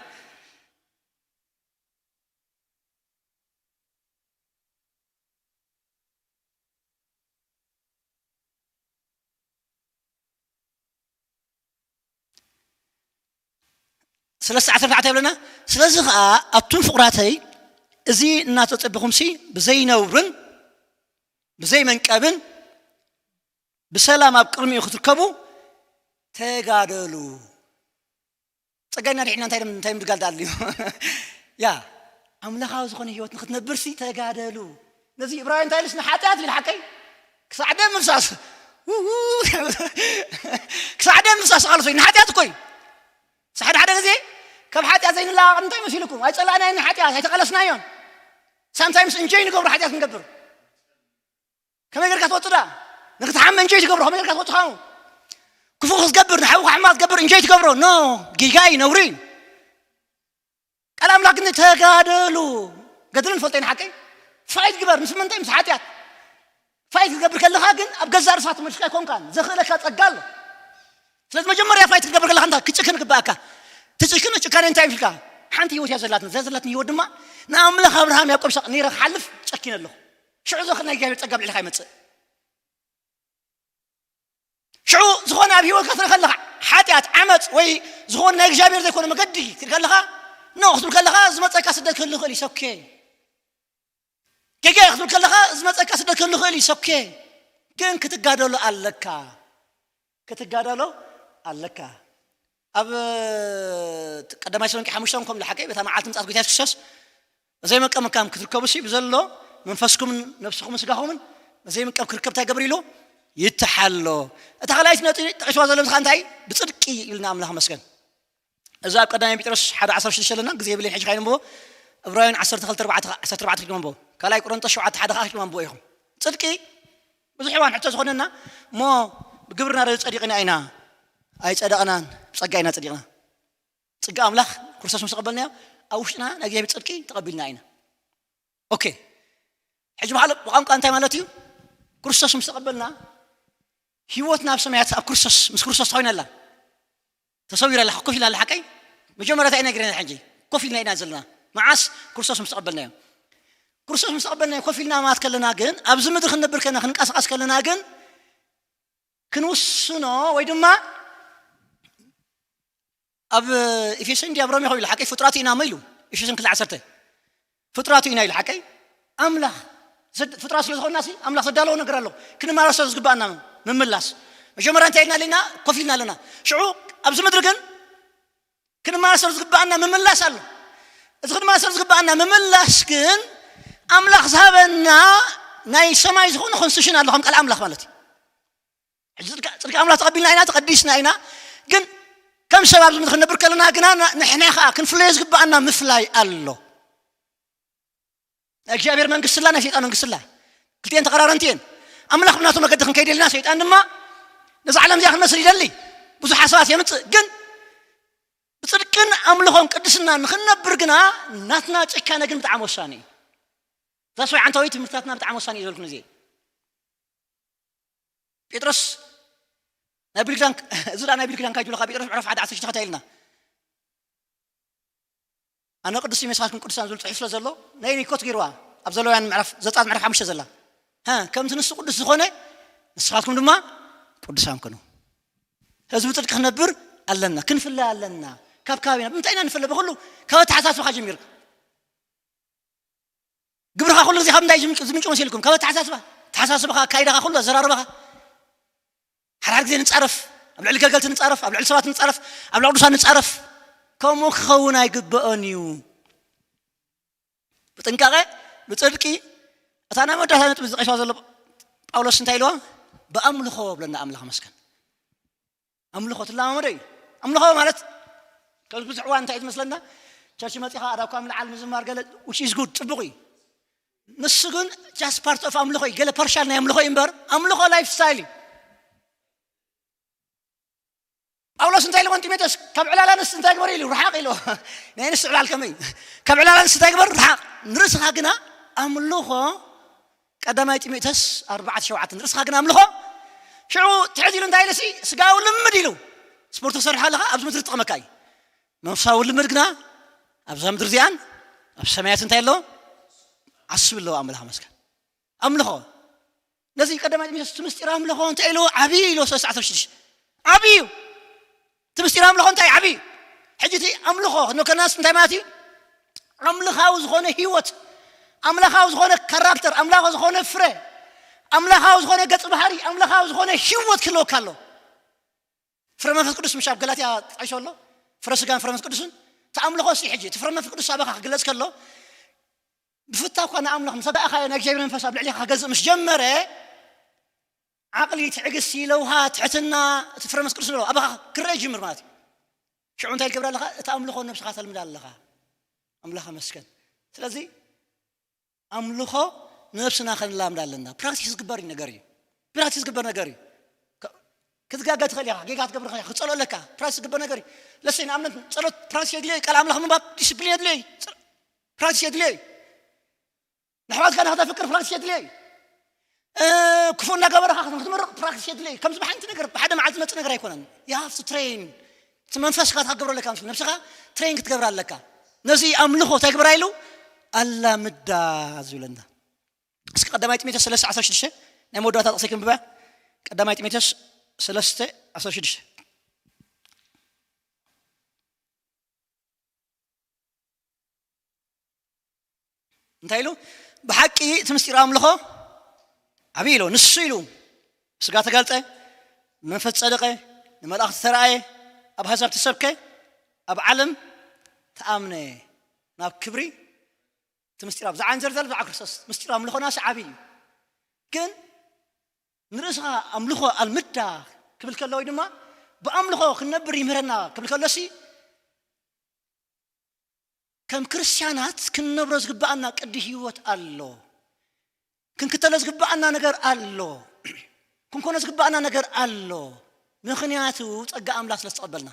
ስለዚ ዓሰርተ ኣርባዕተ ይብለና። ስለዚ ኸዓ ኣቱም ፍቑራተይ እዚ እናተጸበኹምሲ ብዘይነውርን ብዘይመንቀብን ብሰላም ኣብ ቅድሚኡ ክትርከቡ ተጋደሉ። ጸጋይና ርሒና እንታይ እንታይ ምድጋል ዳል እዩ? ያ ኣምላኻዊ ዝኾነ ህይወት ንክትነብርሲ ተጋደሉ። ነዚ እብራውያን እንታይ ኢሉስ ንሓጢኣት ይብል ሓቀይ ክሳዕ ደም ምፍሳስ ክሳዕ ደም ምፍሳስ ቃልሶ ንሓጢኣት እኮ እዩ። ሓደ ሓደ ግዜ ካብ ሓጢኣት ዘይንላቐቕ እንታይ መሲልኩም? ኣይጸላእናዮ ንሓጢኣት ኣይተቃለስናዮን። ሳምታይምስ እንጆይ ንገብሮ ሓጢኣት ክንገብር ከመይ ጌርካ ትወጽእ ደኣ? ንክትሓመ እንጆይ ትገብሮ ከመይ ጌርካ ትወጽእ ከምኡ? ክፉእ ክትገብር ንሓውካ ሕማቕ ትገብር እንጆይ ትገብሮ ኖ ጌጋ እዩ ነውሪ እዩ። ቃል ኣምላኽ ግን ተጋደሉ ገድልን ፈልጠይ ንሓቀይ ፋይት ግበር ምስ ምንታይ ምስ ሓጢኣት ፋይት ክትገብር ከለኻ ግን ኣብ ገዛእ ርእስኻ ተመልሽካ ኣይኮንካን ዘኽእለካ ጸጋ ኣሎ። ስለዚ መጀመርያ ፋይት ክትገብር ከለኻ እንታይ ክጭክን ግባኣካ። ትጭክን ጭካነ እንታይ ይብልካ? ሓንቲ ህይወት እያ ዘላትና እዛ ዘላትና ህይወት ድማ ንኣምላኽ ኣብርሃም ያዕቆብ ይስሐቅ ነይረ ክሓልፍ ጨኪነ ኣለኹ። ሽዑ ዘኽእል ናይ እግዚኣብሔር ጸጋ ኣብ ልዕሊኻ ይመጽእ። ሽዑ ዝኾነ ኣብ ህይወትካ ትርኢ ከለኻ ሓጢኣት ዓመፅ ወይ ዝኾነ ናይ እግዚኣብሔር ዘይኮነ መገዲ ትርኢ ከለኻ ኖ ክትብል ከለኻ ዝመፀካ ስደት ክህሉ ይኽእል እዩ። ኦኬ ጌጋ ክትብል ከለኻ ዝመፀካ ስደት ክህሉ ይኽእል እዩ። ኦኬ ግን ክትጋደሎ ኣለካ ክትጋደሎ ኣለካ። ኣብ ቀዳማይ ተሰሎንቄ ሓሙሽተ ከም ዝሓቀ በታ መዓልቲ ምጽኣት ጎይታ የሱስ ክርስቶስ በዘይ መቀም ከም ክትርከቡ ሲ ብዘሎ መንፈስኩምን ነፍስኹምን ስጋኹምን በዘይ መቀም ክርከብ እንታይ ገብር ኢሉ ይትሓሎ። እታ ካልኣይቲ ነጥቢ ጠቂስዋ ዘሎ ብዝኻ እንታይ ብጽድቂ ኢልና ኣምላኽ መስገን። እዚ ኣብ ቀዳማይ ጴጥሮስ ሓደ ዓሰርተ ሽዱሽተ ኣለና ግዜ የብለይን ሕጂ ካይንቦ እብራውያን ዓሰርተ ክልተ ኣርባዕተ ዓሰርተ ኣርባዕተ ክልተ መንቦ ካልኣይ ቆሮንጦስ ሸውዓተ ሓደ ከዓ ክልተ መንቦ ኢኹም። ጽድቂ ብዙሕ እዋን ሕቶ ዝኾነና እሞ ብግብርና ዶ ጸዲቕና ኢና ኣይጸደቕናን ብጸጋ ኢና ጸዲቕና። ጽጋ ኣምላኽ ክርስቶስ ምስ ተቐበልናዮ ኣብ ውሽጥና ናይ እግዚኣብሔር ጽድቂ ተቐቢልና ኢና። ኦኬ ሕጂ ብሓለ ብቋንቋ እንታይ ማለት እዩ? ክርስቶስ ምስ ተቐበልና ህይወትና ኣብ ሰማያት ኣብ ክርስቶስ ምስ ክርስቶስ ተኾይና ኣላ ተሰዊራ ኣላ ኮፍ ኢልና ኣላ ሓቀይ መጀመርያ እንታይ ኢና ግርና ሕጂ ኮፍ ኢልና ኢና ዘለና መዓስ ክርስቶስ ምስ ተቐበልናዮ ክርስቶስ ምስ ተቐበልናዮ ኮፍ ኢልና ማለት ከለና ግን ኣብዚ ምድሪ ክንነብር ከለና ክንቀሳቀስ ከለና ግን ክንውስኖ ወይ ድማ ኣብ ኤፌሶን ድያ ኣብ ሮሜ ይኸውን ሓቀይ ፍጡራት ኢና እሞ ኢሉ ኤፌሶን ክልተ ዓሰርተ ፍጡራት ኢና ኢሉ ሓቀይ ኣምላኽ ፍጡራት ስለ ዝኾንና ሲ ኣምላኽ ዘዳለዎ ነገር ኣሎ ክንመላለሶ ዝግባኣና ምምላስ መጀመርያ እንታይ ኢልና ኣለና ኮፍ ኢልና ኣለና ሽዑ ኣብዚ ምድሪ ግን ክንመላለሶ ዝግባኣና ምምላስ ኣሎ እዚ ክንመላለሶ ዝግባኣና ምምላስ ግን ኣምላኽ ዝሃበና ናይ ሰማይ ዝኾነ ኮንስቲቱሽን ኣሎ ከም ቃል ኣምላኽ ማለት እዩ ሕጂ ጽድቂ ኣምላኽ ተቐቢልና ኢና ተቐዲስና ኢና ግን ከም ሰብ ኣብዚ ምድሪ ክንነብር ከለና ግና ንሕና ከዓ ክንፍለዮ ዝግባኣና ምፍላይ ኣሎ ናይ እግዚኣብሔር መንግስቲ ላ ናይ ሰይጣን መንግስቲ ላ ክልቲኤን ተቐራረንቲ እየን ኣምላኽ ብናቱ መገዲ ክንከይድ ኢልና፣ ሰይጣን ድማ ነዛ ዓለም እዚኣ ክንመስል ይደሊ። ብዙሓት ሰባት የምጽእ፣ ግን ብጽድቅን ኣምልኾን ቅድስና ንኽንነብር ግና ናትና ጭካነ ግን ብጣዕሚ ወሳኒ እዩ። እዛ ሰውዓንታዊ ትምህርትታትና ብጣዕሚ ወሳኒ እዩ ዘልኩን እዚ። ጴጥሮስ ናይ ብሉይ ኪዳን፣ እዚ ደኣ ናይ ብሉይ ኪዳን ካጅብለካ፣ ጴጥሮስ ምዕራፍ ሓደ ዓሰርተ ሽዱሽተ ኢልና። ኣነ ቅዱስ እየ፣ ንስኻትኩም ቅዱሳን ዝብል ጽሑፍ ስለ ዘሎ፣ ናይ ኒኮት ገይርዋ ኣብ ዘለውያን ምዕራፍ፣ ዘጻት ምዕራፍ ሓሙሽተ ዘላ። ሃ፣ ከምቲ ንሱ ቅዱስ ዝኾነ፣ ንስኻትኩም ድማ ቅዱሳን ኩኑ። ህዝቢ ጽድቂ ክነብር ኣለና፣ ክንፍለ ኣለና። ካብ ከባቢና ብምንታይ ኢና ንፍለ? ብኹሉ ካብ ኣተሓሳስባኻ ጀሚርካ። ግብርኻ ኩሉ ግዜ ካብ እንታይ ዝምንጩ፣ ዝምንጩ መሲልኩም? ካብ ኣተሓሳስባ። ኣተሓሳስባኻ፣ ኣካይዳኻ፣ ኩሉ ኣዘራርባኻ። ሓድሓድ ግዜ ንጻረፍ፣ ኣብ ልዕሊ ገልገልቲ ንጻረፍ፣ ኣብ ልዕሊ ሰባት ንጻረፍ፣ ኣብ ልዕሊ ቅዱሳን ንጻረፍ። ከምኡ ክኸውን ኣይግበኦን እዩ። ብጥንቃቐ፣ ብጽድቂ፣ እታ ናይ መወዳእታ ነጥቢ ዝጠቕሳ ዘሎ ጳውሎስ እንታይ ኢልዋ? ብኣምልኾ ብለና ኣምላኽ መስገን። ኣምልኾ ትለማመዶ እዩ። ኣምልኾ ማለት፣ ከዚ ብዙሕ እዋን እንታይ እዩ ዝመስለና? ቸርች መጺኻ ኣዳኳ ምልዓል ምዝማር ገለ፣ which is good፣ ጽቡቕ እዩ። ንሱ ግን just part of ኣምልኾ እዩ። ገለ ፓርሻል ናይ ኣምልኾ እዩ እምበር፣ ኣምልኾ ላይፍ ስታይል እዩ። ጳውሎስ እንታይ ኢልዎ ንጢሞቴዎስ? ካብ ዕላል ኣንስቲ እንታይ ግበር ኢሉ? ርሓቕ ኢልዎ። ናይ ኣንስቲ ዕላል ከመይ? ካብ ዕላል ኣንስቲ እንታይ ግበር? ርሓቕ። ንርእስኻ ግና ኣምልኾ፣ ቀዳማይ ጢሞቴዎስ ኣርባዕተ ሸውዓተ፣ ንርእስኻ ግና ኣምልኾ። ሽዑ ትሕት ኢሉ እንታይ ኢሉ? ሲ ስጋዊ ልምድ ኢሉ። ስፖርት ክሰርሕ ኣለኻ ኣብዚ ምድሪ ትጠቕመካ እዩ። መንፈሳዊ ልምድ ግና ኣብዛ ምድሪ እዚኣን ኣብ ሰማያት እንታይ ኣለዎ? ዓስቢ ኣለዎ። ኣምላኽ መስገን። ኣምልኾ። ነዚ ቀዳማይ ጢሞቴዎስ እቲ ምስጢር ኣምልኾ እንታይ ኢልዎ? ዓብዪ ኢልዎ። ሰለስተ ዓሰርተ ሽዱሽተ ዓብዪ እዩ። እቲ ምስጢር ኣምልኾ እንታይ ዓብዪ እዩ። ሕጂ እቲ ኣምልኾ ክንብል ከለናስ እንታይ ማለት እዩ? ኣምልኻዊ ዝኾነ ህይወት፣ ኣምላኻዊ ዝኾነ ካራክተር፣ ኣምላኻዊ ዝኾነ ፍረ፣ ኣምላኻዊ ዝኾነ ገጽ ባህሪ፣ ኣምላኻዊ ዝኾነ ህይወት ክህልወካ ኣሎ። ፍረ መንፈስ ቅዱስ ምሽ ኣብ ገላትያ ተጣይሾ ኣሎ። ፍረ ስጋን ፍረ መንፈስ ቅዱስን። እቲ ኣምልኾ ሲ ሕጂ፣ እቲ ፍረ መንፈስ ቅዱስ ኣባኻ ክግለጽ ከሎ፣ ብፍታው እኳ ንኣምላኽ ምስ ኣባእኻዮ ናይ እግዚኣብሔር መንፈስ ኣብ ልዕሌኻ ክገዝእ ምስ ጀመረ፣ ዓቕሊ፣ ትዕግስቲ፣ ለውሃ፣ ትሕትና፣ እቲ ፍረ መንፈስ ቅዱስ ንብሎ ኣባኻ ክረአ ይጅምር ማለት እዩ። ሽዑ እንታይ ትገብር ኣለኻ? እቲ ኣምልኾ ነብስኻ ተልምድ ኣለኻ። ኣምላኽ ኣመስገን። ስለዚ ኣምልኾ ንነብስና ከነላምድ ኣለና። ፕራክቲስ ዝግበር እዩ ነገር እዩ። ፕራክቲስ ዝግበር ነገር እዩ። ከ-፣ ክትጋገ ትኽእል ኢኻ፣ ጌጋ ክትገብር ትኽእል ኢኻ፣ ክትጸልኦ ኣለካ። ፕራክቲስ ዝግበር ነገር እዩ። ለሰይ ንኣብነት ጸሎት ፕራክቲስ የድልዮ እዩ። ቃል ኣምላኽ ምንባብ ዲስፕሊን የድልዮ እዩ። ጸ-፣ ፕራክቲስ የድልዮ እዩ። ንኣሕዋትካ ንኽተፍቅር ፕራክቲስ የድልዮ እዩ። እ፣ ክፉእ እናገበርኻ ክትምርቕ ፕራክቲስ የድልዮ እዩ። ከምዚ ብሓንቲ ነገር፣ ብሓደ መዓልቲ ዝመጽእ ነገር ኣይኮነን። You have to train። እቲ መንፈስካ ክትገብሮ ኣለካ፣ ምስ ነብስኻ ትሬን ክትገብር ኣለካ። ነዚ ኣምልኾ እንታይ ግበራ ኢሉ? ኣላምዳ ዝብለና። እስኪ ቀዳማይ ጢሞቴዎስ ሰለስተ ዓሰርተ ሽዱሽተ፣ ናይ መወዳእታ ጥቕሲ ክንብባ። ቀዳማይ ጢሞቴዎስ ሰለስተ ዓሰርተ ሽዱሽተ። እንታይ ኢሉ? ብሓቂ እቲ ምስጢር ኣምልኾ ዓብዪ ኢሉ። ንሱ ኢሉ ስጋ ተገልጠ፣ መንፈስ ጸደቐ፣ ንመላእኽቲ ተራእየ፣ ኣብ ኣህዛብ ተሰብከ፣ ኣብ ዓለም ተኣምነ፣ ናብ ክብሪ እቲ ምስጢር ኣብ ዝዓንዘር ዘሎ ብዛዕባ ክርስቶስ ምስጢር ኣምልኾና ሲ ዓብዪ እዩ። ግን ንርእስኻ ኣምልኾ ኣልምዳ ክብል ከሎ ወይ ድማ ብኣምልኾ ክንነብር ይምህረና ክብል ከሎ ሲ ከም ክርስትያናት ክንነብሮ ዝግብኣና ቅዲ ህይወት ኣሎ። ክንክተሎ ዝግብኣና ነገር ኣሎ። ክንኮኖ ዝግብኣና ነገር ኣሎ። ምኽንያቱ ጸጋ ኣምላኽ ስለ ዝተቐበልና።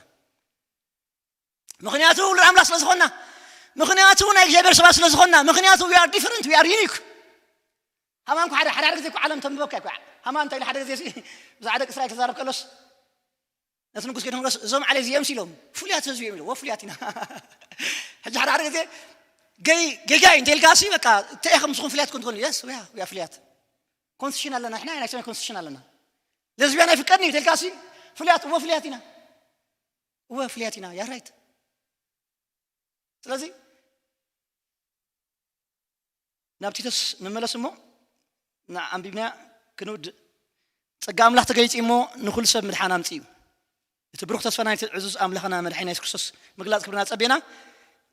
ምኽንያቱ ውሉድ ኣምላኽ ስለ ዝኾንና። ምኽንያቱ ናይ እግዚኣብሔር ሰባት ስለ ዝኾንና። ምኽንያቱ we are different, we are unique። ሃማን እኮ ሓደ፣ ሓደ፣ ሓደ ግዜ እኮ ዓለም ተንብበካ እኮ። ሃማን እንታይ ኢሉ ሓደ ግዜ ሲ፣ ብዛዕባ ደቂ እስራኤል ክዛረብ ከሎስ፣ ነቲ ንጉስ ገዲሞም ከሎስ፣ እዞም ዓሌት እዚኦም ሲ ኢሎም፣ ፍሉያት ህዝቢ እዮም ኢሎም። ወፍሉያት ኢና። ሕጂ ሓደ፣ ሓደ ግዜ ገይ-፣ ጌጋ እዩ እንተኢልካ ሲ፣ በቃ፣ እንታይ ኢኹም ንስኹም ፍሉያት ኮን ትኾኑ? የስ፣ we are፣ we are ፍሉያት። ኮንስቲቱሽን ኣለና፣ ንሕና ናይ ሰማይ ኮንስቲቱሽን ኣለና። ለዝብያን ኣይፍቀድን እዩ እንተኢልካ ሲ፣ ፍሉያት፣ እወ ፍሉያት ኢና። እወ ፍሉያት ኢና፣ you are right። ስለዚ ናብ ቲቶስ ንመለስ እሞ፣ ንዓ ኣንቢብና ክንውድእ። ጸጋ ኣምላኽ ተገሊጹ እሞ ንኹሉ ሰብ ምድሓን ኣምጺኡ። እቲ ብሩኽ ተስፋ ናይቲ ዕዙዝ ኣምላኽና መድሓኒና የሱስ ክርስቶስ ምግላጽ ክብርና ጸቢና፣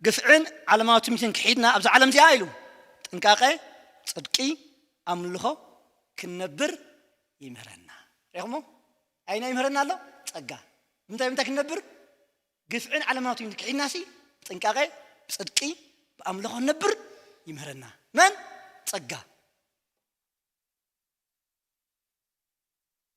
ግፍዕን ዓለማዊ ትምኒትን ክሒድና ኣብዛ ዓለም እዚኣ ኢሉ ጥንቃቐ፣ ጽድቂ፣ ኣምልኾ ክንነብር ይምህረና። ርኢኹሞ? ኣይና ይምህረና ኣሎ? ጸጋ። ምንታይ ምንታይ ክንነብር? ግፍዕን ዓለማዊ ትምኒትን ክሒድናሲ ብጥንቃቐ፣ ብጽድቂ፣ ብኣምልኾ ክንነብር ይምህረና። መን? ጸጋ።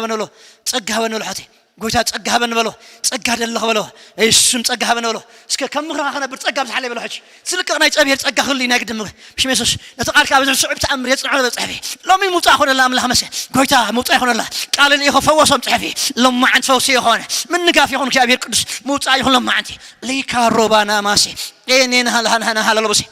ሃበን በሎ። ጸጋ ሃበን በሎ። ሓቲ ጎይታ ጸጋ ሃበን በሎ። ጸጋ ደለኽ በሎ። ኢየሱስም ጸጋ ሃበን በሎ። እስከ ከም ምኽርኻ ክነብር ጸጋ ብዝሓለይ በሎ። ሕጂ ዝልቀቕ ናይ ጸብሔር ጸጋ ክህሉ ናይ ግድም ሽሜሶስ ነቲ ቃልካ ኣብዚ ስዑብ ተኣምር የጽንዖ በሎ። ጸሐፊ ሎሚ ምውጻእ ይኾነላ ኣምላኽ መሰ ጎይታ ምውጻእ ይኾነላ። ቃል ልኢኹ ፈወሶም ጸሐፊ ሎማዓንቲ ፈውሲ ይኾነ ምንጋፍ ይኹን እግዚኣብሔር ቅዱስ ምውጻእ ይኹን ሎማዓንቲ ሊካ ሮባና ማሴ ኤኔን ሃልሃንሃና ሃለሎበሴ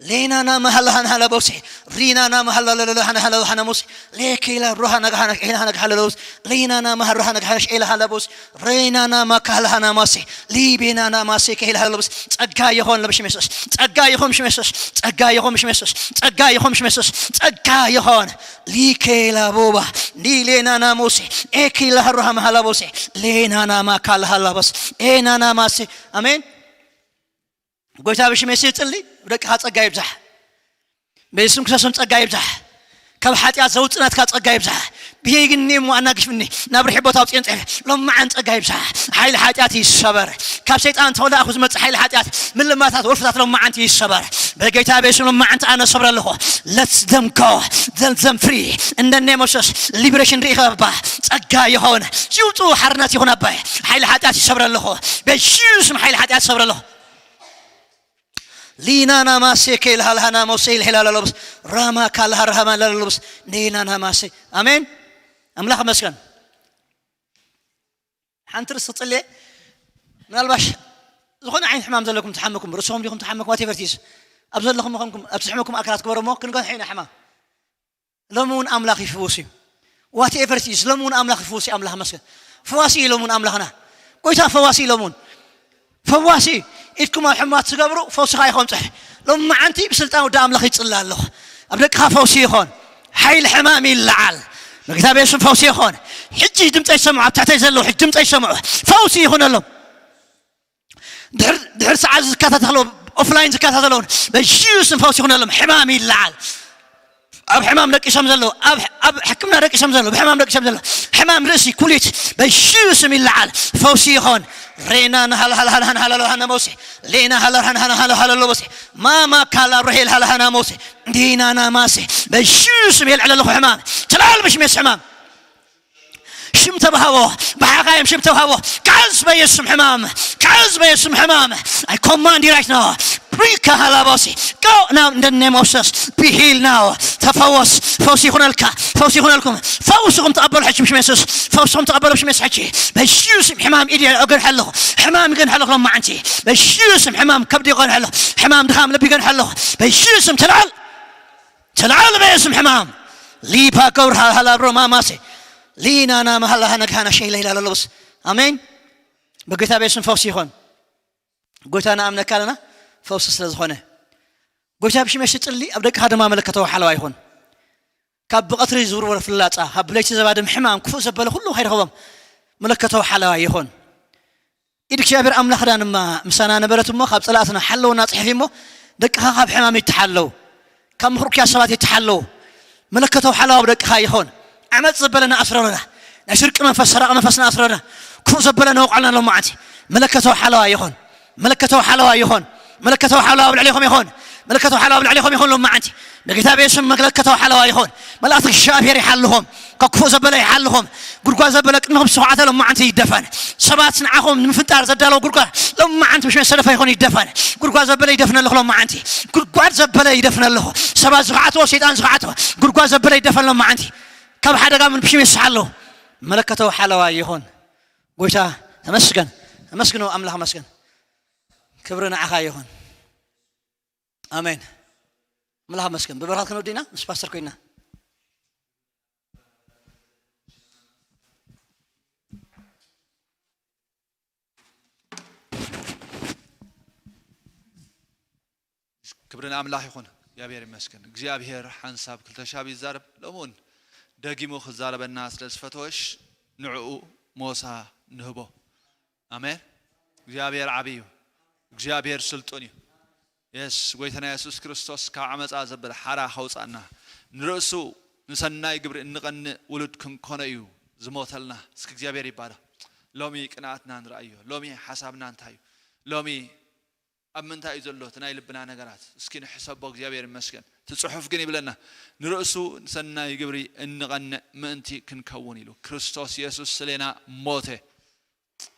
ሌናና መሃላሃን ሃለቦሴ ሪናና መሃላላላሃን ሃለሃና ሞሴ ሌኬላ ሮሃና ጋሃና ኤላሃና ጋሃለሎስ ሌናና መሃሮሃና ጋሃሽ ኤላሃለቦስ ሬናና ማካላሃና ማሴ ሊቤናና ማሴ ከሄላሃለሎስ ጸጋ ይሆን ለብሽሜሶስ ጸጋ ይሆን ሽሜሶስ ጸጋ ይሆን ሽሜሶስ ጸጋ ይሆን ሽሜሶስ ጸጋ ይሆን ሊኬላ ቦባ ኒሌናና ሞሴ ኤኬላ ሮሃ መሃላቦሴ ሌናና ማካላሃላቦስ ኤናና ማሴ። ኣሜን። ጎይታ ብሽሜ ሲጽሊ ደቅኻ ጸጋ ይብዛሕ። በስም ክርስቶስም ጸጋ ይብዛሕ። ካብ ሓጢኣት ዘውጽእ ናትካ ጸጋ ይብዛሕ። ብሄይ ግን እሞ ኣናግፍኒ ናብ ርሒ ቦታ ኣውጽኤን ጽሕፍ ሎማዓን ጸጋ ይብዛሕ። ሓይሊ ሓጢኣት ይሰበር። ካብ ሰይጣን ተወላእኹ ዝመጽእ ሓይሊ ሓጢኣት ምልማታት ወልፍታት ሎማዓንቲ ይሰበር። በጌታ በስም ሎማዓንቲ ኣነ ሰብረ ኣለኹ። Let's them go. Them them free. In the name of Jesus. Liberation ሪኢኸ ኣባ ጸጋ ይሆን። ይውጡ ሓርነት ይኹን ኣባይ። ሓይሊ ሓጢኣት ይሰብረ ኣለኹ። በሽስም ሓይሊ ሓጢኣት ይሰብረ ኣለኹ። ሊናና ማሴ ከይልሃልሃና ሞሴ ኢልሄላ ለሎብስ ራማ ካልሃ ራሃማ ለሎብስ ኔናና ማሴ ኣሜን። ኣምላኽ መስገን። ሓንቲ ርስ ክጽልየ ምናልባሽ ዝኾነ ዓይነት ሕማም ዘለኩም ትሓመኩም ርእስኹም ዲኹም ትሓመኩም ዋቴቨርቲስ ኣብ ዘለኹም ኾንኩም ኣብ ትሕመኩም ኣክላት ክበረሞ ክንገንሖ ኢና ሕማም ሎሚ እውን ኣምላኽ ይፍውስ እዩ። ዋትኤቨር ኢዝ ሎሚ እውን ኣምላኽ ይፍውስ እዩ። ኣምላኽ መስገን። ፈዋሲ እዩ ሎሚ እውን ኣምላኽና። ጎይታ ፈዋሲ እዩ ሎሚ እውን። ፈዋሲ እዩ። ኢድኩም ኣብ ሕማት ትገብሩ ፈውስኻ ይኸምፅሕ። ሎሚ መዓንቲ ብስልጣን ወዲ ኣምላኽ ይፅላ ኣለኹ። ኣብ ደቅኻ ፈውሲ ይኾን። ሓይል ሕማም ይለዓል። መግዛቤ ስም ፈውሲ ይኾን። ሕጂ ድምፀ ይሰምዑ። ኣብ ትሕተይ ዘለዉ ሕጂ ድምፀ ይሰምዑ። ፈውሲ ይኹነሎም። ድሕር ሰዓት ዝከታተሎ ኦፍላይን ዝከታተለውን በሽስም ፈውስ ይኹነሎም። ሕማም ይለዓል። ኣብ ሕማም ደቂሶም ዘለዉ ኣብ ሕክምና ደቂሶም ዘለዉ ብሕማም ደቂሶም ዘለዉ ሕማም ርእሲ ኩሊት በሽስም ይለዓል። ፈውሲ ይኾን። ሬና ናሃላሃላሃናሃላሎሃነ መውሲ ሌና ሃላሃናሃላሃላሎ መውሲ ማማ ካላ ሮሄል ሃላሃና መውሲ ዲናና ማሲ በሽስም የልዕለለኹ ሕማም ትለዓል። ብሽሜስ ሕማም ሽም ተባሃቦ። ብሓኻዮም ሽም ተባሃቦ። ካዝ በየስም ሕማም ካዝ በየስም ሕማም። I command you right now. Break a halabosi. Go now in the name of Jesus. Be healed now. ተፈወስ። ፈውስ ይኹነልካ። ፈውስ ይኹነልኩም። ፈውስኹም ተቐበሉ ሕጂ ብሽም የሱስ። ፈውስኹም ተቐበሉ ብሽም የሱስ ሕጂ። በሽስም ሕማም ኢድ ይገንሐ ኣለኹ። ሕማም ይገንሐ ኣለኹ ሎማዓንቲ። በሽስም ሕማም ከብዲ ይገንሐ ኣለኹ። ሕማም ድኻም ልቢ ይገንሐ ኣለኹ። በሽስም ተልዓል። ተልዓል በየስም ሕማም። ሊፓ ከብር ሃላብሮ ማማሴ ሊናና መሃላሃ ነግሃና ሸይለ ይላል ኣለውስ። ኣሜን። በጌታ ቤስም ፈውስ ይኾን። ጎይታ ንኣምነካ ኣለና። ፈውስ ስለ ዝኾነ ጎይታ ብሽመሽ ጽሊ ኣብ ደቅኻ ድማ መለከተዊ ሓለዋ ይኹን። ካብ ብቐትሪ ዝውርወር ፍላጻ ካብ ብለይቲ ዘባድም ሕማም ክፉእ ዘበለ ኩሉ ከይረኸቦም መለከተዊ ሓለዋ ይኹን። ኢድ እግዚኣብሔር ኣምላኽ ዳንማ ምሳና ነበረት እሞ ካብ ጸላእትና ሓለውና ጽሕፊ እሞ ደቅኻ ካብ ሕማም ይተሓለው። ካብ ምኽርኩያ ሰባት ይተሓለው። መለከተው ሓላው ደቅኻ ይኾን። ዓመፅ ዘበለ ንኣስረረና። ናይ ስርቂ መንፈስ ሰራቂ መንፈስ ንኣስረረና። ክፉእ ዘበለ ነወቋልና ሎማዓንቲ መለከተው ሓለዋ ይኾን። መለከተው ሓለዋ ይኾን። መለከተው ሓለዋ ኣብ ልዕሌኹም ይኾን። መለከተው ሓለዋ ኣብ ልዕሌኹም ይኾን ሎማዓንቲ በጌታ ቤስም መለከተው ሓለዋ ይኾን። መላእክቲ እግዚኣብሔር ይሓልኹም። ካብ ክፉእ ዘበለ ይሓልኹም። ጉድጓድ ዘበለ ቅድሚኹም ዝተዃዕተ ሎማዓንቲ ይደፈን። ሰባት ንዓኹም ንምፍንጣር ዘዳለዎ ጉድጓድ ሎማዓንቲ ብሽመ ሰደፈ ይኹን ይደፈን። ጉድጓድ ዘበለ ይደፍነልኹ ሎማዓንቲ። ጉድጓድ ዘበለ ይደፍነልኹ። ሰባት ዝኸዓትዎ ሰይጣን ዝኸዓትዎ ጉድጓድ ዘበለ ይደፈን ሎማዓንቲ። ካብ ሓደጋ ምን ብሽመ ይስሓለኹ። መለከተው ሓለዋ ይኹን። ጎይታ ተመስገን። ተመስግኖ ኣምላኽ መስገን። ክብሪ ንዓኻ ይኹን። ኣሜን። ኣምላኽ መስገን። ብበረኻት ክንወዲና ምስ ፓስተር ኮይና ክብሪ ንኣምላኽ ይኹን። እግዚኣብሔር ይመስገን። እግዚኣብሔር ሓንሳብ ክልተ ሻብ ይዛረብ። ሎምውን ደጊሙ ክዛረበና ስለ ዝፈተወሽ ንዕኡ ሞሳ ንህቦ። ኣሜን። እግዚኣብሔር ዓብዪ እዩ። እግዚኣብሔር ስልጡን እዩ። የስ ጎይታና የሱስ ክርስቶስ ካብ ዓመፃ ዘበለ ሓራ ከውፃና ንርእሱ ንሰናይ ግብሪ እንቐንእ ውሉድ ክንኮነ እዩ ዝሞተልና። እስኪ እግዚኣብሔር ይባረኽ። ሎሚ ቅንኣትና ንርኣዮ። ሎሚ ሓሳብና እንታይ እዩ? ሎሚ ኣብ ምንታይ እዩ ዘሎ እቲ ናይ ልብና ነገራት? እስኪ ንሕሰቦ። እግዚኣብሔር ይመስገን። እቲ ጽሑፍ ግን ይብለና ንርእሱ ንሰናይ ግብሪ እንቐንእ ምእንቲ ክንከውን ኢሉ ክርስቶስ የሱስ ስሌና ሞተ።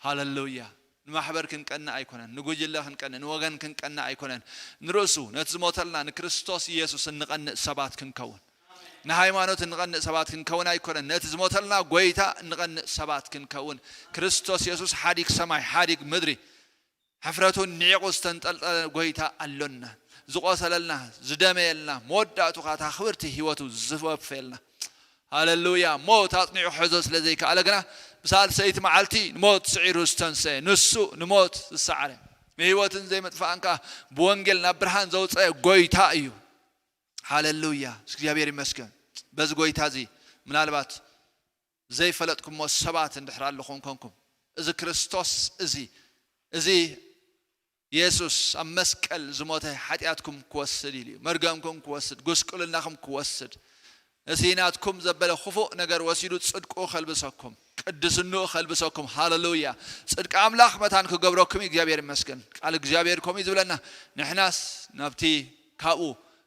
ሃለሉያ። ንማሕበር ክንቀንእ ኣይኮነን። ንጉጅለ ክንቀንእ ንወገን ክንቀንእ ኣይኮነን። ንርእሱ ነቲ ዝሞተልና ንክርስቶስ ኢየሱስ እንቐንእ ሰባት ክንከውን ንሃይማኖት እንቐንእ ሰባት ክንከውን ኣይኮነን። ነቲ ዝሞተልና ጎይታ እንቐንእ ሰባት ክንከውን ክርስቶስ የሱስ ሓዲግ ሰማይ ሓዲግ ምድሪ ሕፍረቱ ኒዒቑ ዝተንጠልጠለ ጎይታ ኣሎና። ዝቆሰለልና፣ ዝደመየልና፣ መወዳእቱ ኻታ ክብርቲ ህይወቱ ዝወፈየልና። ሃለሉያ። ሞት ኣጽኒዑ ክሕዞ ስለ ዘይከኣለ ግና፣ ብሳልሰይቲ መዓልቲ ንሞት ስዒሩ ዝተንሰየ፣ ንሱ ንሞት ዝሰዓረ፣ ንህይወትን ዘይምጥፋእን ከኣ ብወንጌል ናብ ብርሃን ዘውጸአ ጎይታ እዩ። ሃለሉያ። እግዚኣብሔር ይመስገን። በዚ ጎይታ እዚ ምናልባት ዘይፈለጥኩሞ ሰባት እንድሕር ኣለኹም ኮንኩም፣ እዚ ክርስቶስ እዚ፣ እዚ የሱስ ኣብ መስቀል ዝሞተ ሓጢኣትኩም ክወስድ ኢሉ እዩ። መርገምኩም ክወስድ፣ ጉስቁልናኹም ክወስድ፣ እቲ ናትኩም ዘበለ ክፉእ ነገር ወሲዱ ጽድቁ ከልብሰኩም፣ ቅድስንኡ ከልብሰኩም። ሃለሉያ። ጽድቂ ኣምላኽ መታን ክገብረኩም እዩ። እግዚኣብሔር ይመስገን። ቃል እግዚኣብሔር ከምኡ እዩ ዝብለና። ንሕናስ ናብቲ ካብኡ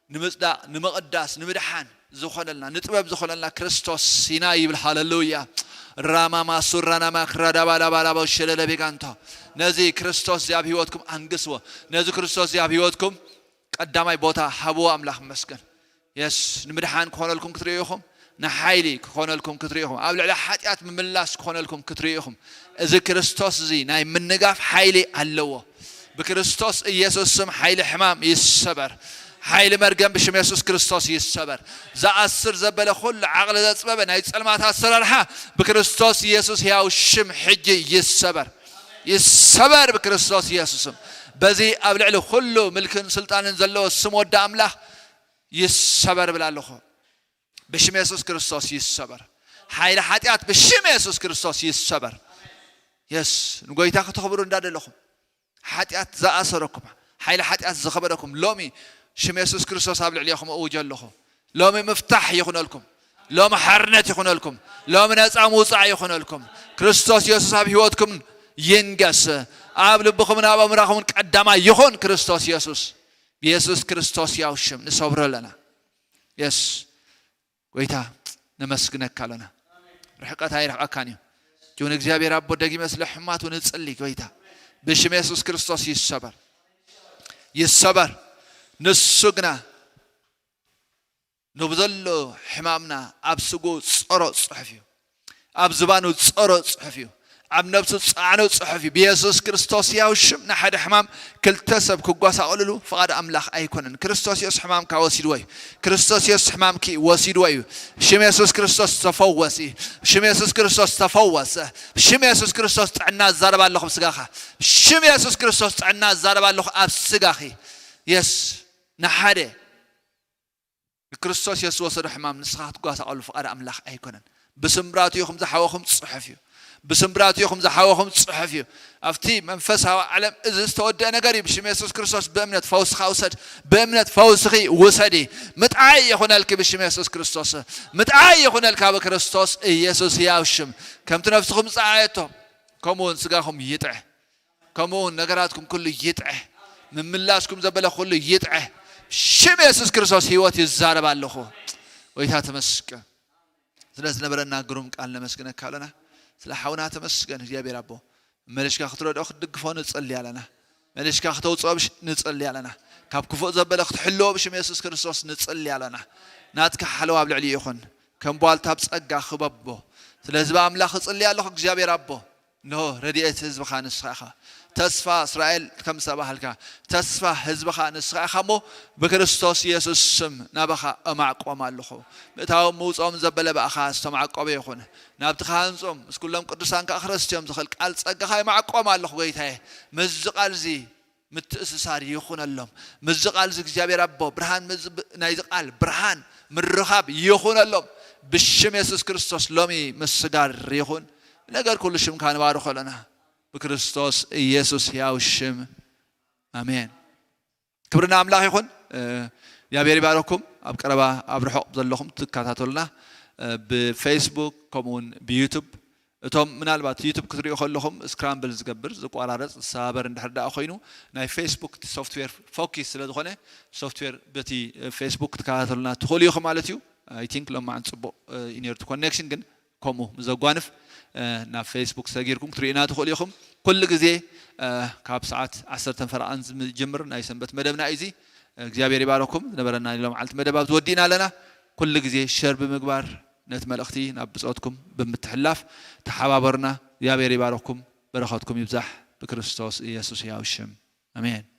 ንምጽዳቕ፣ ንምቕዳስ፣ ንምድሓን ዝኾነልና፣ ንጥበብ ዝኾነልና ክርስቶስ ኢና ይብል። ሃለሉያ። ራማማ ሱራናማ ክራዳባላባላባ ሸለለቤጋንቶ። ነዚ ክርስቶስ እዚ ኣብ ህይወትኩም ኣንግስዎ። ነዚ ክርስቶስ እዚ ኣብ ህይወትኩም ቀዳማይ ቦታ ሃብዎ። ኣምላኽ ይመስገን። የስ ንምድሓን ክኾነልኩም ክትርእዩ ኢኹም። ንሓይሊ ክኾነልኩም ክትርእዩ ኢኹም። ኣብ ልዕሊ ሓጢኣት ምምላስ ክኾነልኩም ክትርእዩ ኢኹም። እዚ ክርስቶስ እዚ ናይ ምንጋፍ ሓይሊ ኣለዎ። ብክርስቶስ ኢየሱስ ስም ሓይሊ ሕማም ይሰበር። ሓይሊ መርገም ብሽም የሱስ ክርስቶስ ይሰበር። ዝኣስር ዘበለ ኩሉ ዓቕሊ ዘጽበበ ናይ ጸልማት ኣሰራርሓ ብክርስቶስ ኢየሱስ ሕያው ሽም ሕጂ ይሰበር። ይሰበር ብክርስቶስ ኢየሱስ ስም። በዚ ኣብ ልዕሊ ኩሉ ምልክን ስልጣንን ዘለዎ ስም ወዲ ኣምላኽ ይሰበር እብል ኣለኹ። ብሽም የሱስ ክርስቶስ ይሰበር። ሓይሊ ሓጢኣት ብሽም የሱስ ክርስቶስ ይሰበር። የስ ንጎይታ ከተኽብሩ እንዳደለኹም፣ ሓጢኣት ዝኣሰረኩም፣ ሓይሊ ሓጢኣት ዝኸበደኩም፣ ሎሚ ሽም የሱስ ክርስቶስ ኣብ ልዕሌኹም እውጀ ኣለኹ። ሎሚ ምፍታሕ ይኹነልኩም። ሎሚ ሓርነት ይኹነልኩም። ሎሚ ነፃ ምውፃእ ይኹነልኩም። ክርስቶስ የሱስ ኣብ ህይወትኩም ይንገስ። ኣብ ልብኹምን ኣብ ኣእምራኹምን ቀዳማይ ይኹን ክርስቶስ የሱስ። ብየሱስ ክርስቶስ ያው ሽም ንሰብሮ ኣለና። የስ ጎይታ ነመስግነካ ኣለና። ርሕቀት ኣይርሕቀካን እዩ። ጅውን እግዚኣብሔር ኣቦ፣ ደጊመ ስለ ሕማቱ ንጽሊ። ጎይታ ብሽም የሱስ ክርስቶስ ይሰበር፣ ይሰበር። ንሱ ግና ንብዘሎ ሕማምና ኣብ ስጉ ጸሮ ጽሑፍ እዩ። ኣብ ዝባኑ ጸሮ ጽሑፍ እዩ። ኣብ ነብሱ ጻዕኑ ጽሑፍ እዩ። ብየሱስ ክርስቶስ ያው ሽም ንሓደ ሕማም ክልተ ሰብ ክጓሳቐልሉ ፍቓድ ኣምላኽ ኣይኮነን። ክርስቶስ የሱስ ሕማምካ ወሲድዎ እዩ። ክርስቶስ የሱስ ሕማምኪ ወሲድዎ እዩ። ሽም የሱስ ክርስቶስ ተፈወሲ። ሽም የሱስ ክርስቶስ ተፈወሰ። ሽም የሱስ ክርስቶስ ጥዕና ዛረባ ኣለኹ ኣብ ስጋኻ። ሽም የሱስ ክርስቶስ ጥዕና ዛረባ ኣለኹ ኣብ ስጋኺ። የስ ንሓደ ንክርስቶስ የሱስ ዝወሰዶ ሕማም ንስኻ ክትጓሳቐሉ ፍቓድ ኣምላኽ ኣይኮነን። ብስምብራቱ ኢኹም ዝሓወኹም ጽሑፍ እዩ። ብስምብራቱ ኢኹም ዝሓወኹም ጽሑፍ እዩ። ኣብቲ መንፈሳዊ ዓለም እዚ ዝተወደአ ነገር እዩ። ብሽም የሱስ ክርስቶስ ብእምነት ፈውስኻ ውሰድ። ብእምነት ፈውስኺ ውሰዲ። ምጥዓይ ይኹነልኪ ብሽም የሱስ ክርስቶስ። ምጥዓይ ይኹነልካ ብክርስቶስ ኢየሱስ ያው ሽም። ከምቲ ነፍስኹም ዝጸዓየቶ ከምኡ እውን ስጋኹም ይጥዐ። ከምኡ እውን ነገራትኩም ኩሉ ይጥዐ። ምምላስኩም ዘበለ ኩሉ ይጥዐ። ሽም የሱስ ክርስቶስ ህይወት ይዛረብ ኣለኹ። ጎይታ ተመስገን ስለ ዝነበረና ግሩም ቃል ነመስግነካ ኣለና። ስለ ሓውና ተመስገን እግዚኣብሔር ኣቦ። መለሽካ ክትረድኦ ክትድግፎ ንጸሊ ኣለና። መለሽካ ክተውፅኦ ብሽ ንጸሊ ኣለና። ካብ ክፉእ ዘበለ ክትሕልዎ ብሽም የሱስ ክርስቶስ ንጸሊ ኣለና። ናትካ ሓለዋ ኣብ ልዕሊ ይኹን። ከም ቧልታ ኣብ ጸጋ ክበቦ። ስለዚ ብኣምላኽ እጽሊ ኣለኹ እግዚኣብሔር ኣቦ። እንሆ ረድኤት ህዝብኻ ንስኻ ኢኻ። ተስፋ እስራኤል ከም ዝተባህልካ ተስፋ ህዝብኻ ንስኻ ኢኻ እሞ ብክርስቶስ ኢየሱስ ስም ናባኻ እማዕቆም ኣለኹ። ምእታዎም ምውፅኦም ዘበለ ብኣኻ ዝተማዕቆበ ይኹን። ናብቲ ክሃንፆም ምስ ኩሎም ቅዱሳን ከዓ ክርስትዮም ዝኽእል ቃል ጸጋኻ ይማዕቆም ኣለኹ ጎይታየ። ምስዚ ቃል እዚ ምትእስሳር ይኹነሎም። ምስዚ ቃል እዚ እግዚኣብሔር ኣቦ ብርሃን ናይዚ ቃል ብርሃን ምርኻብ ይኹነሎም። ብሽም የሱስ ክርስቶስ ሎሚ ምስጋር ይኹን። ነገር ኩሉ ሽምካ ንባርኾ ኣለና ብክርስቶስ ኢየሱስ ሕያው ሽም ኣሜን። ክብሪ ንኣምላኽ ይኹን። እግዚኣብሔር ይባረኩም። ኣብ ቀረባ ኣብ ርሑቕ ዘለኹም ትከታተሉና ብፌስቡክ ከምኡውን ብዩቱብ እቶም ምናልባት ዩቱብ ክትሪኡ ከለኹም ስክራምብል ዝገብር ዝቆራረፅ ዝሰባበር እንድሕር ደኣ ኮይኑ ናይ ፌስቡክ እቲ ሶፍትዌር ፎኪስ ስለ ዝኾነ ሶፍትዌር በቲ ፌስቡክ ክትከታተሉና ትኽእሉ ኢኹም ማለት እዩ። I think ሎማዓን ፅቡቕ እዩ ነይሩ እቲ ኮኔክሽን ግን ከምኡ ምስ ዘጓንፍ ናብ ፌስቡክ ሰጊርኩም ክትሪኡና ትኽእሉ ኢኹም። ኩሉ ግዜ ካብ ሰዓት ዓሰርተ ፈረቓን ዝጅምር ናይ ሰንበት መደብና እዩ እዚ። እግዚኣብሔር ይባረኩም። ዝነበረና ናይ ሎምዓልቲ መደብ ኣብዚ ወዲእና ኣለና። ኩሉ ግዜ ሸር ብምግባር ነቲ መልእኽቲ ናብ ብጾትኩም ብምትሕልላፍ ተሓባበሩና። እግዚኣብሔር ይባርኽኩም፣ በረኸትኩም ይብዛሕ። ብክርስቶስ ኢየሱስ ሕያው ሽም ኣሜን።